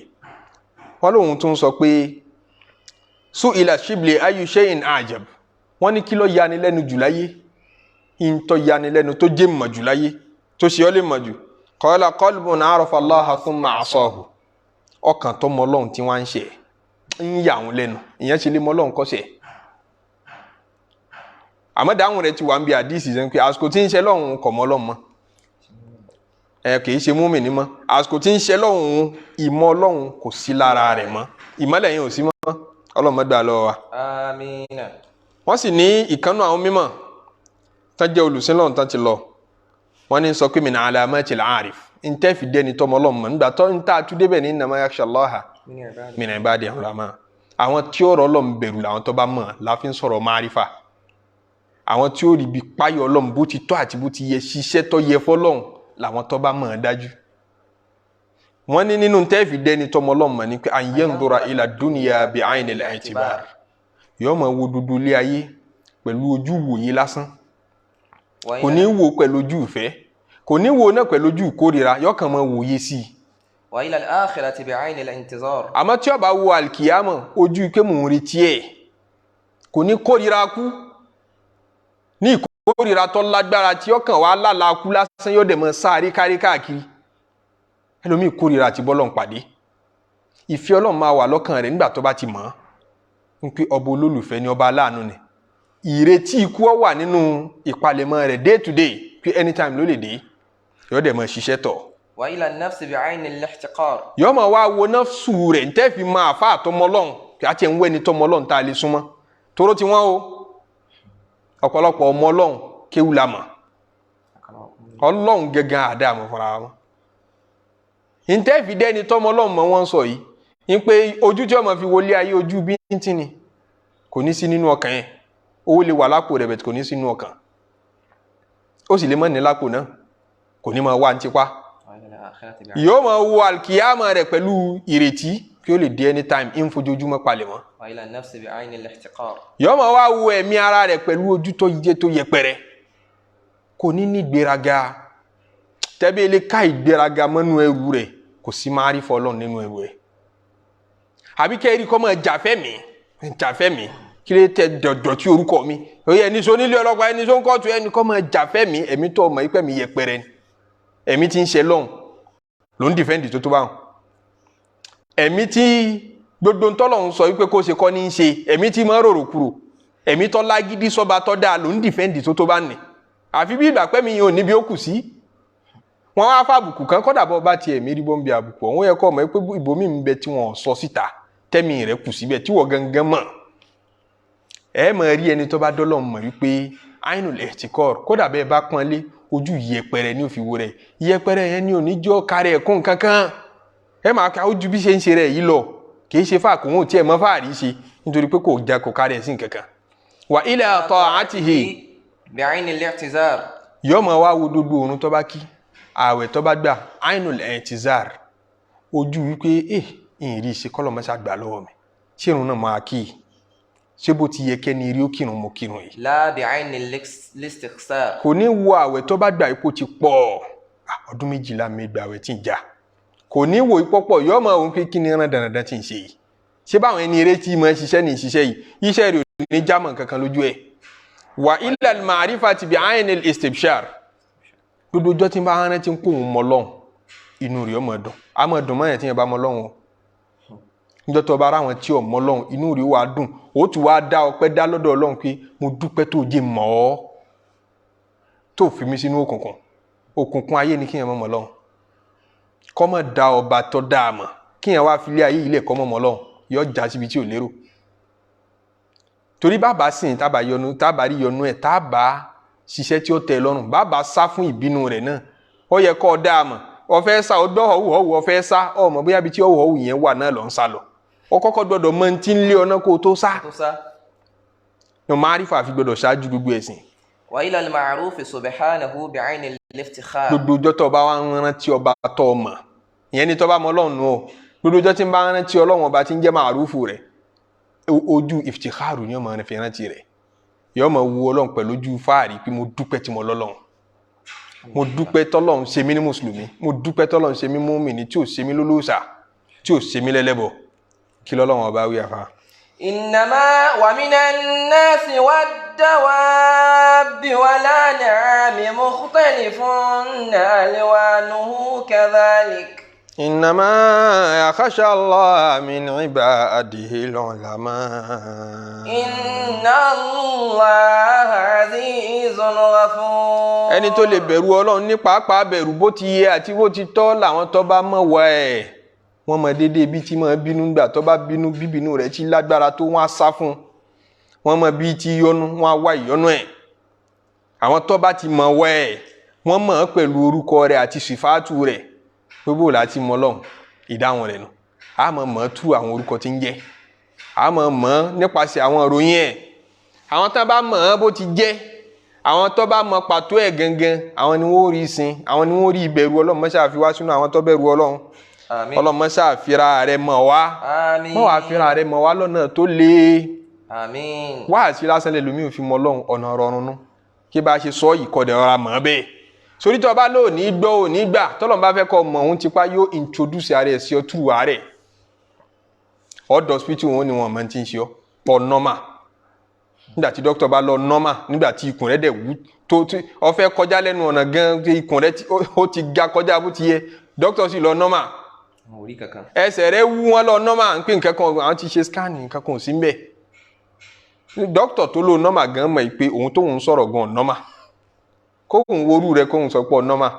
wọn lòun tún sọ pé su ila ṣìbìlì ayu shay'in ajab. Wọn ní kí ló yani lẹ́nu jù láyé, ntọ́ yani lẹ́nu tó jẹ́ mọ̀ jù láyé, tó ṣe ọ́ lè mọ̀ jù? Qala qalbun arafa Allaha thumma asahu. Ọkàn tó mọ Ọlọ́run tí wọ́n ń ṣe ń yà wọ́n lẹ́nu, ìyẹn ṣe lè mọ Ọlọ́run kọ́sẹ̀. Àmọ́ dáhùn rẹ̀ ti wà ń bi àdìsí sẹ́ni pé àsìkò tí ń ṣe lọ́hùn kò mọ Ọlọ́run mọ́, ẹ kì í ṣe múmìnì mọ́. Àsìkò tí ń ṣe lọ́hùn, ìmọ̀ Ọlọ́run kò sí lára rẹ̀ mọ́, ìmọ́lẹ̀ yẹn ò sí mọ́. Ọlọ́run má gbà lọ́wọ́ wa. Àmín. Wọ́n sì ní ìkànnù àwọn mímọ̀ tán jẹ́ olùsìn lọ́hùn tán ti lọ, wọ́n ní sọ pé min alamatil arif, ntẹ́ fi dẹ́ni tọmọ Ọlọ́run mọ̀ nígbà tó ń tà àtúndé bẹ̀ ní innama yakhsha Allaha min ibadihi ulama. Àwọn tí ó rọ Ọlọ́run bẹ̀rù làwọn tó bá mọ̀ la fi ń sọ̀rọ̀ márífà. Àwọn tí ó rí bí páyọ̀ Ọlọ́run bó ti tọ́ àti bó ti yẹ, ṣiṣẹ́ tó yẹ fọlọ́run, làwọn tó bá mọ̀ ọ́n dájú. Wọ́n ní nínú tẹ́ fi dẹ́ni tọmọ Ọlọ́run mọ̀ ní pé an yanzura ila dunya bi aynil i'tibar, yóò máa wo dúdú ilé ayé pẹ̀lú ojú wòye lásán, kò ní wò pẹ̀lú ojú ìfẹ́, kò ní wò náà pẹ̀lú ojú ìkórira, yóò kàn máa wòye sí i. وإلى الآخرة بعين الانتظار. Àmọ́ tí ó bá wo alikiyama, ojú pé mò ń retí ẹ̀, kò ní kórira kú ní ìkórira tó lágbára tí ó kàn wá lálàá kú lásán, yóò dẹ̀ mọ́ sáré kárí káàkiri. Ẹlòmíì kórira àti bọ́lọ̀ ń pàdé. Ìfẹ́ Ọlọ́run máa wà lọ́kàn rẹ̀ nígbà tó bá ti mọ̀ ọ́n ń pé ọba olólùfẹ́ ni, ọba aláàánú ni. Ìrètí ikú ọ wà nínú ìpalẹ̀mọ́ rẹ̀ day to day pé anytime ló lè dé, yóò dẹ̀ mọ́ ṣiṣẹ́ tọ̀. وإلى النفس بعين الاحتقار. Yóò máa wá wo nafsu rẹ̀ ntẹ́ fi máa fa àtọmọ Ọlọ́run kí a ti ń wẹ́ni tọmọ Ọlọ́run tá a lè súnmọ́ toró ti wọ́n o. Ọ̀pọ̀lọpọ̀ ọmọ Ọlọ́run kéwù la mọ̀, Ọlọ́run gẹ́gẹ́ àdàmú fúnra wọn. Ntẹ́ fi dẹ́ni tọmọ Ọlọ́run mọ̀ wọ́n sọ yìí ń pé ojú tí ọmọ fi wọlé ayé, ojú bíntín ni, kò ní sí nínú ọkàn yẹn. Owó lè wà lápò rẹ̀ bẹ̀tẹ̀, kò ní sí nínú ọkàn. Ó sì lè má ní lápò náà, kò ní máa wá ní tipa. وإلى الآخرة بعين Yóò máa wo alkiyama rẹ̀ pẹ̀lú ìrètí kí ó lè dé anytime, ń fojoojúmọ́ palẹ̀ mọ́. وإلى النفس بعين الاحتقار. Yóò máa wá wo ẹ̀mí ara rẹ̀ pẹ̀lú ojú tó yẹ, tó yẹpẹrẹ, kò ní ní ìgbéraga. Tẹ́bí ilé ká ìgbéraga mọ́nú ẹrù rẹ̀, kò sí máa rí fọlọ́n nínú ẹrù ẹ̀. Àbí kẹ́rì kọ́ máa jàfẹ́ mi, jàfẹ́ mi, kí ló tẹ dọ̀dọ̀tí orúkọ mi? Oyè ẹni sọ nílé ọlọ́pàá, ẹni sọ ń kóòtù, ẹni kọ́ máa jàfẹ́ mi. Ẹ̀mí tó ọmọ ìpẹ́ mi yẹpẹrẹ ni, ẹ̀mí tí ń ṣe lọ́hùn ló ń defend tó tó báwọn, ẹ̀mí tí gbogbo ntọ́lọ̀ ń sọ wípé kó ṣe kọ́ ní í ṣe, ẹ̀mí tí máa ń rorò kúrò, ẹ̀mí tó lágídí sọ́ba tó dáa ló ń defend tó tó bá nì. Àfi bí ìgbà pẹ́ mi yìí ò níbi ó kù sí. Wọ́n wá fàbùkù kan, kọ́dà bọ́ bá tiẹ̀ mérí bọ́ ń bi àbùkù ọ̀hún, yẹ kọ́ ọmọ pé ibòmí ń bẹ tí wọ́n sọ síta, tẹ́mi rẹ̀ kù síbẹ̀ tí wọ́n gangan mọ̀. Ẹ mọ̀ rí ẹni tó bá dọ́lọ́ mọ̀ wípé ainul ihtikor, kódà bẹ́ẹ̀ bá pọ́n lé, ojú yẹpẹrẹ ní òfin wo rẹ̀, yẹpẹrẹ yẹn ní oníjọ́ kárẹ̀ ẹ̀kún kankan. Ẹ máa ka ojú bí ṣe ń ṣe rẹ̀ yìí lọ, kì í ṣe fáà kò wọ́n tiẹ̀ mọ́ fáàrí ṣe. Nítorí pé kò já kò kárí ẹ̀ sí nǹkankan. Wa ila ta'atihi bi'ayni al-i'tizar. Yóò máa wá wo gbogbo òrun tó bá kí, ààwẹ̀ tó bá gbà, ainul i'tizar, ojú wípé ìrì ṣe kọ́lọ̀ mọ́ṣá gbà lọ́wọ́ mi, ṣé irun náà máa kí i, ṣé bó ti yẹ kẹ́ni rí ó kírun mo kírun yìí. La bi'ayni al-istikhsar. Kò ní wo ààwẹ̀ tó bá gbà ipò ti pọ̀, ọdún 12 mi gbà ààwẹ̀ tí ń jà, kò ní wo ipò pọ̀, yóò máa wọ́n pé kí ni rán dandan tí ń ṣe yìí, ṣé báwọn ẹni eré tí mo ṣiṣẹ́ ní ìṣiṣẹ́ yìí, iṣẹ́ rẹ̀ ò ní jámọ́ kankan lójú ẹ̀. Wa ila al-ma'rifati bi'ayni al-istibshar. Gbogbo ọjọ́ tí ń bá rántí ń kó òun mọ Ọlọ́hun, inú rẹ̀ ó máa dùn. A máa dùn mọ́yàn tí yẹn bá mọ Ọlọ́hun o. Níjọ́ tó bá ráwọn tí ò mọ Ọlọ́hun, inú rẹ̀ wá dùn, ó tún wá dá ọpẹ́ dá lọ́dọ̀ Ọlọ́hun pé mo dúpẹ́ tó jẹ́ mọ́ ọ́, tó fi mí sínú òkùnkùn. Òkùnkùn ayé ni kí yẹn mọ̀ mọ́ Ọlọ́hun, kọ́ mọ̀ da ọba tó dáa mọ̀, kí yẹn wá fi ilé ayé ilé kọ́ mọ̀ mọ́ Ọlọ́hun, yọ já síbi tí ò lérò. Torí bàbá sìn tábà yọnu, tábà rí yọnu ẹ̀, tábà ṣiṣẹ́ tí ó tẹ́ lọ́rùn, bàbá sá fún ìbínú rẹ̀ náà, ó yẹ kó dáa mọ̀. Ó fẹ́ sá, ó gbọ́ ọ̀hún ọ̀hún, ó fẹ́ sá, ọmọ bóyá ibi tí ọ̀hún ọ̀hún yẹn wà náà lọ́ ń sá lọ. Ó kọ́kọ́ gbọ́dọ̀ mọ tí ń lé ọ náà kó o tó sá. Ní ma'rifa fi gbọ́dọ̀ ṣáájú gbogbo ẹ̀sìn. Wa ila al-ma'rufi subhanahu bi'ayni al-iftikhar. Gbogbo ọjọ́ tó bá wá ń rántí ọba tó o mọ̀, ìyẹn ni tó bá mọ Ọlọ́run nù o. Gbogbo ọjọ́ tí ń bá rántí Ọlọ́run ọba tí ń jẹ́ ma'rufu rẹ̀, ojú iftikharu ni ọmọ rẹ̀ fi rántí rẹ̀. Yóò máa wu Ọlọ́run pẹ̀lú ojú fáàrí pé mo dúpẹ́ tí mo lọ́lọ́run, mo dúpẹ́ tọ́lọ́run ṣe mí ní mùsùlùmí, mo dúpẹ́ tọ́lọ́run ṣe mí mùmínì, tí ò ṣe mí lólóòṣà, tí ò ṣe mí lẹ́lẹ́bọ. Kí lọ́lọ́run ọba wí àfa. Innama wa minan nasi wad-dawabi wal-an'ami mukhtalifun alwanuhu kadhalik. Innama yakhsha Allaha min ibadihi al-ulama. Inna Allaha azizun ghafur. Ẹni tó lè bẹ̀rù Ọlọ́run ní pàápàá bẹ̀rù bó ti yẹ àti bó ti tọ́ làwọn tó bá mọ̀ wá ẹ̀. Wọ́n mọ déédéé bí tí máa bínú gbà tó bá bínú, bíbínú rẹ̀ ti lágbára tó, wọ́n á sá fún un. Wọ́n mọ bí tí yọnu, wọ́n á wá ìyọnu ẹ̀. Àwọn tó bá ti mọ̀ wá ẹ̀, wọ́n mọ̀ ọ́ pẹ̀lú orúkọ rẹ̀ àti sìfáàtù rẹ̀. Gbogbo láti mọ Ọlọ́run, ìdáhùn rẹ̀ nù. A mọ̀ mọ̀ tú àwọn orúkọ tí ń jẹ́, a mọ̀ mọ̀ nípasẹ̀ àwọn ìròyìn ẹ̀. Àwọn tó bá mọ̀ ọ́ bó ti jẹ́, àwọn tó bá mọ̀ pàtó ẹ̀ gangan, àwọn ni wọ́n rí sin, àwọn ni wọ́n rí ìbẹ̀rù Ọlọ́run. Mọ́ṣáà fi wá sínú àwọn tó bẹ̀rù Ọlọ́run. Ọlọ́run mọ́ṣáà fira rẹ̀ mọ̀ wá. Mọ́ wàá fira rẹ̀ mọ̀ wá lọ́nà tó le. Wá àti lásán lè lómi òfin mọ Ọlọ́run, ọ̀nà rọrùn nù. Kí bá a ṣe sọ yìí kọ́ dẹ̀ rọra mọ̀ bẹ́ẹ̀. Sórí tó bá lò ní gbọ́ ò ní gbà, tọ́lọ́run bá fẹ́ kọ́ mọ̀ òun tipa, yóò introduce ara ẹ̀ sí ọ túrú ara ẹ̀. Ọ̀dọ̀ hospital wọn ni wọn mọ̀ ti ń ṣe ọ́ pọ̀ normal. Nígbà tí dókítà bá lọ normal, nígbà tí ikùn rẹ̀ dẹ̀ wú tó ó fẹ́ kọjá lẹ́nu ọ̀nà gan, ikùn rẹ̀ ó ti ga kọjá bó ti yẹ, dókítà sì lọ normal. Ẹsẹ̀ rẹ̀ wú, wọn lọ normal, ń pè nǹkan kan, àwọn ti ṣe scan, nǹkan kan ò sí mbẹ̀. Dókítà tó lọ normal gan mọ̀ pé òun tóun sọ̀rọ̀ gan normal. Kóhun worú rẹ kóhun sọ pé normal.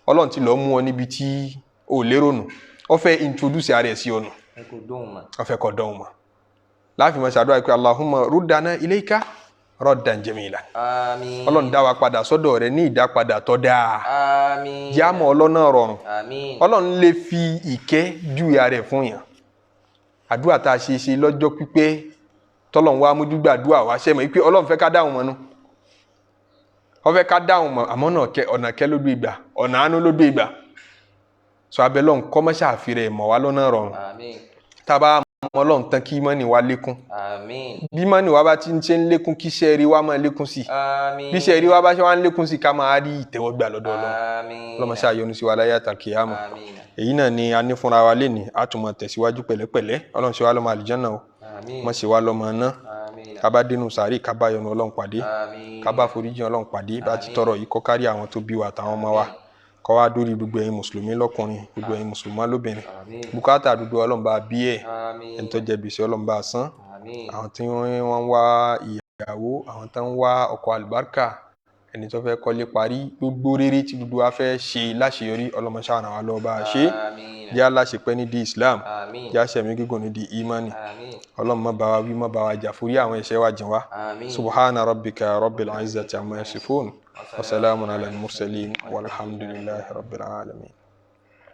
Ọlọ́run ti lọ mú ọ níbi tí o lérò nù. Ó fẹ́ introduce ara ẹ̀ sí ọ nù. Ó fẹ́ kọ́ dọ́hùn mọ́. Láàfin mọ́ ṣàdúrà pé Allahumma ruddana ilayka raddan jamila. Àmín. Ọlọ́run dá wa padà sọ́dọ̀ rẹ ní ìdápadà tó dáa. Àmín. Jámọ́ ọlọ́nà rọrùn. Àmín. Ọlọ́run lè fi ìkẹ́ ju ìyá rẹ̀ fún yàn. Àdúrà tá a ṣe ṣe lọ́jọ́ pípẹ́, tọ́lọ́run wá mójúgbàdúrà wá ṣẹ́mọ̀ pé Ọlọ́run fẹ́ ká dáhùn mọ́nú. Ó fẹ́ ká dáhùn mọ́, àmọ́ ọ̀nà kẹ́ ló dé ìgbà, ọ̀nà àánú ló dé ìgbà. Sọ abẹ́ lọ́hùn kọ́ mọ́ṣá àfihàn mọ̀ wá lọ́nà rọrùn. Àmín. Tá a bá mọ Ọlọ́run tán, kí ìmánì wa lékún. Àmín. Bí ìmánì wa bá ti ń ṣe ń lékún, kí iṣẹ́ rí wa máa lékún sí i. Àmín. Bí iṣẹ́ rí wa bá ṣe wá ń lékún sí i, ká máa rí ìtẹ́wọ́gbà lọ́dọ̀ Ọlọ́run. Àmín. Ọlọ́run ṣáà yọ́nú sí wa láyé àtàkìyámà. Àmín. Èyí náà ni a ní fúnra wa lénìí, a tún máa tẹ̀síwájú pẹ̀lẹ́pẹ̀lẹ́. Ọlọ́run ṣe wá lọ́mọ àlùjánnà o. Àmín. Má ṣe wá lọ́mọ iná. Àmín. Ká bá dénú sàárè, ká bá yọ́nú Ọlọ́run pàdé. Àmín. Ká bá foríjì Ọlọ́run pàdé. Bá ti tọrọ yìí kó kárí àwọn tó bí wa àtàwọn ọmọ wa. Kó wá dórí gbogbo ẹ̀yin mùsùlùmí lọ́kùnrin, gbogbo ẹ̀yin mùsùlùmá lóbìnrin. Àmín. Bùkátà dúdú Ọlọ́run bá bí ẹ̀. Àmín. Ẹni tó jẹ gbèsè Ọlọ́run bá san. Àmín. Àwọn tí wọ́n ń wá ìyàwó, àwọn tó ń wá ọkọ àlùbáríkà, ẹni tó fẹ́ kọ́lé parí, gbogbo rere tí gbogbo wa fẹ́ ṣe láṣeyọrí, Ọlọ́run ṣáà ràn wá lọ́wọ́ bá a ṣe. Àmín. Jẹ́ aláṣepẹ́ ní di Islam. Àmín. Jẹ́ àṣẹmí gígùn ní di imani. Àmín. Ọlọ́run má bá wa wí, má bá wa jà, forí àwọn ẹ̀ṣẹ̀ wa jìn wá. Àmín. Subhana rabbika rabbil izzati amma yasifun. Wa salamun ala al-mursalin walhamdulillahi rabbil alamin.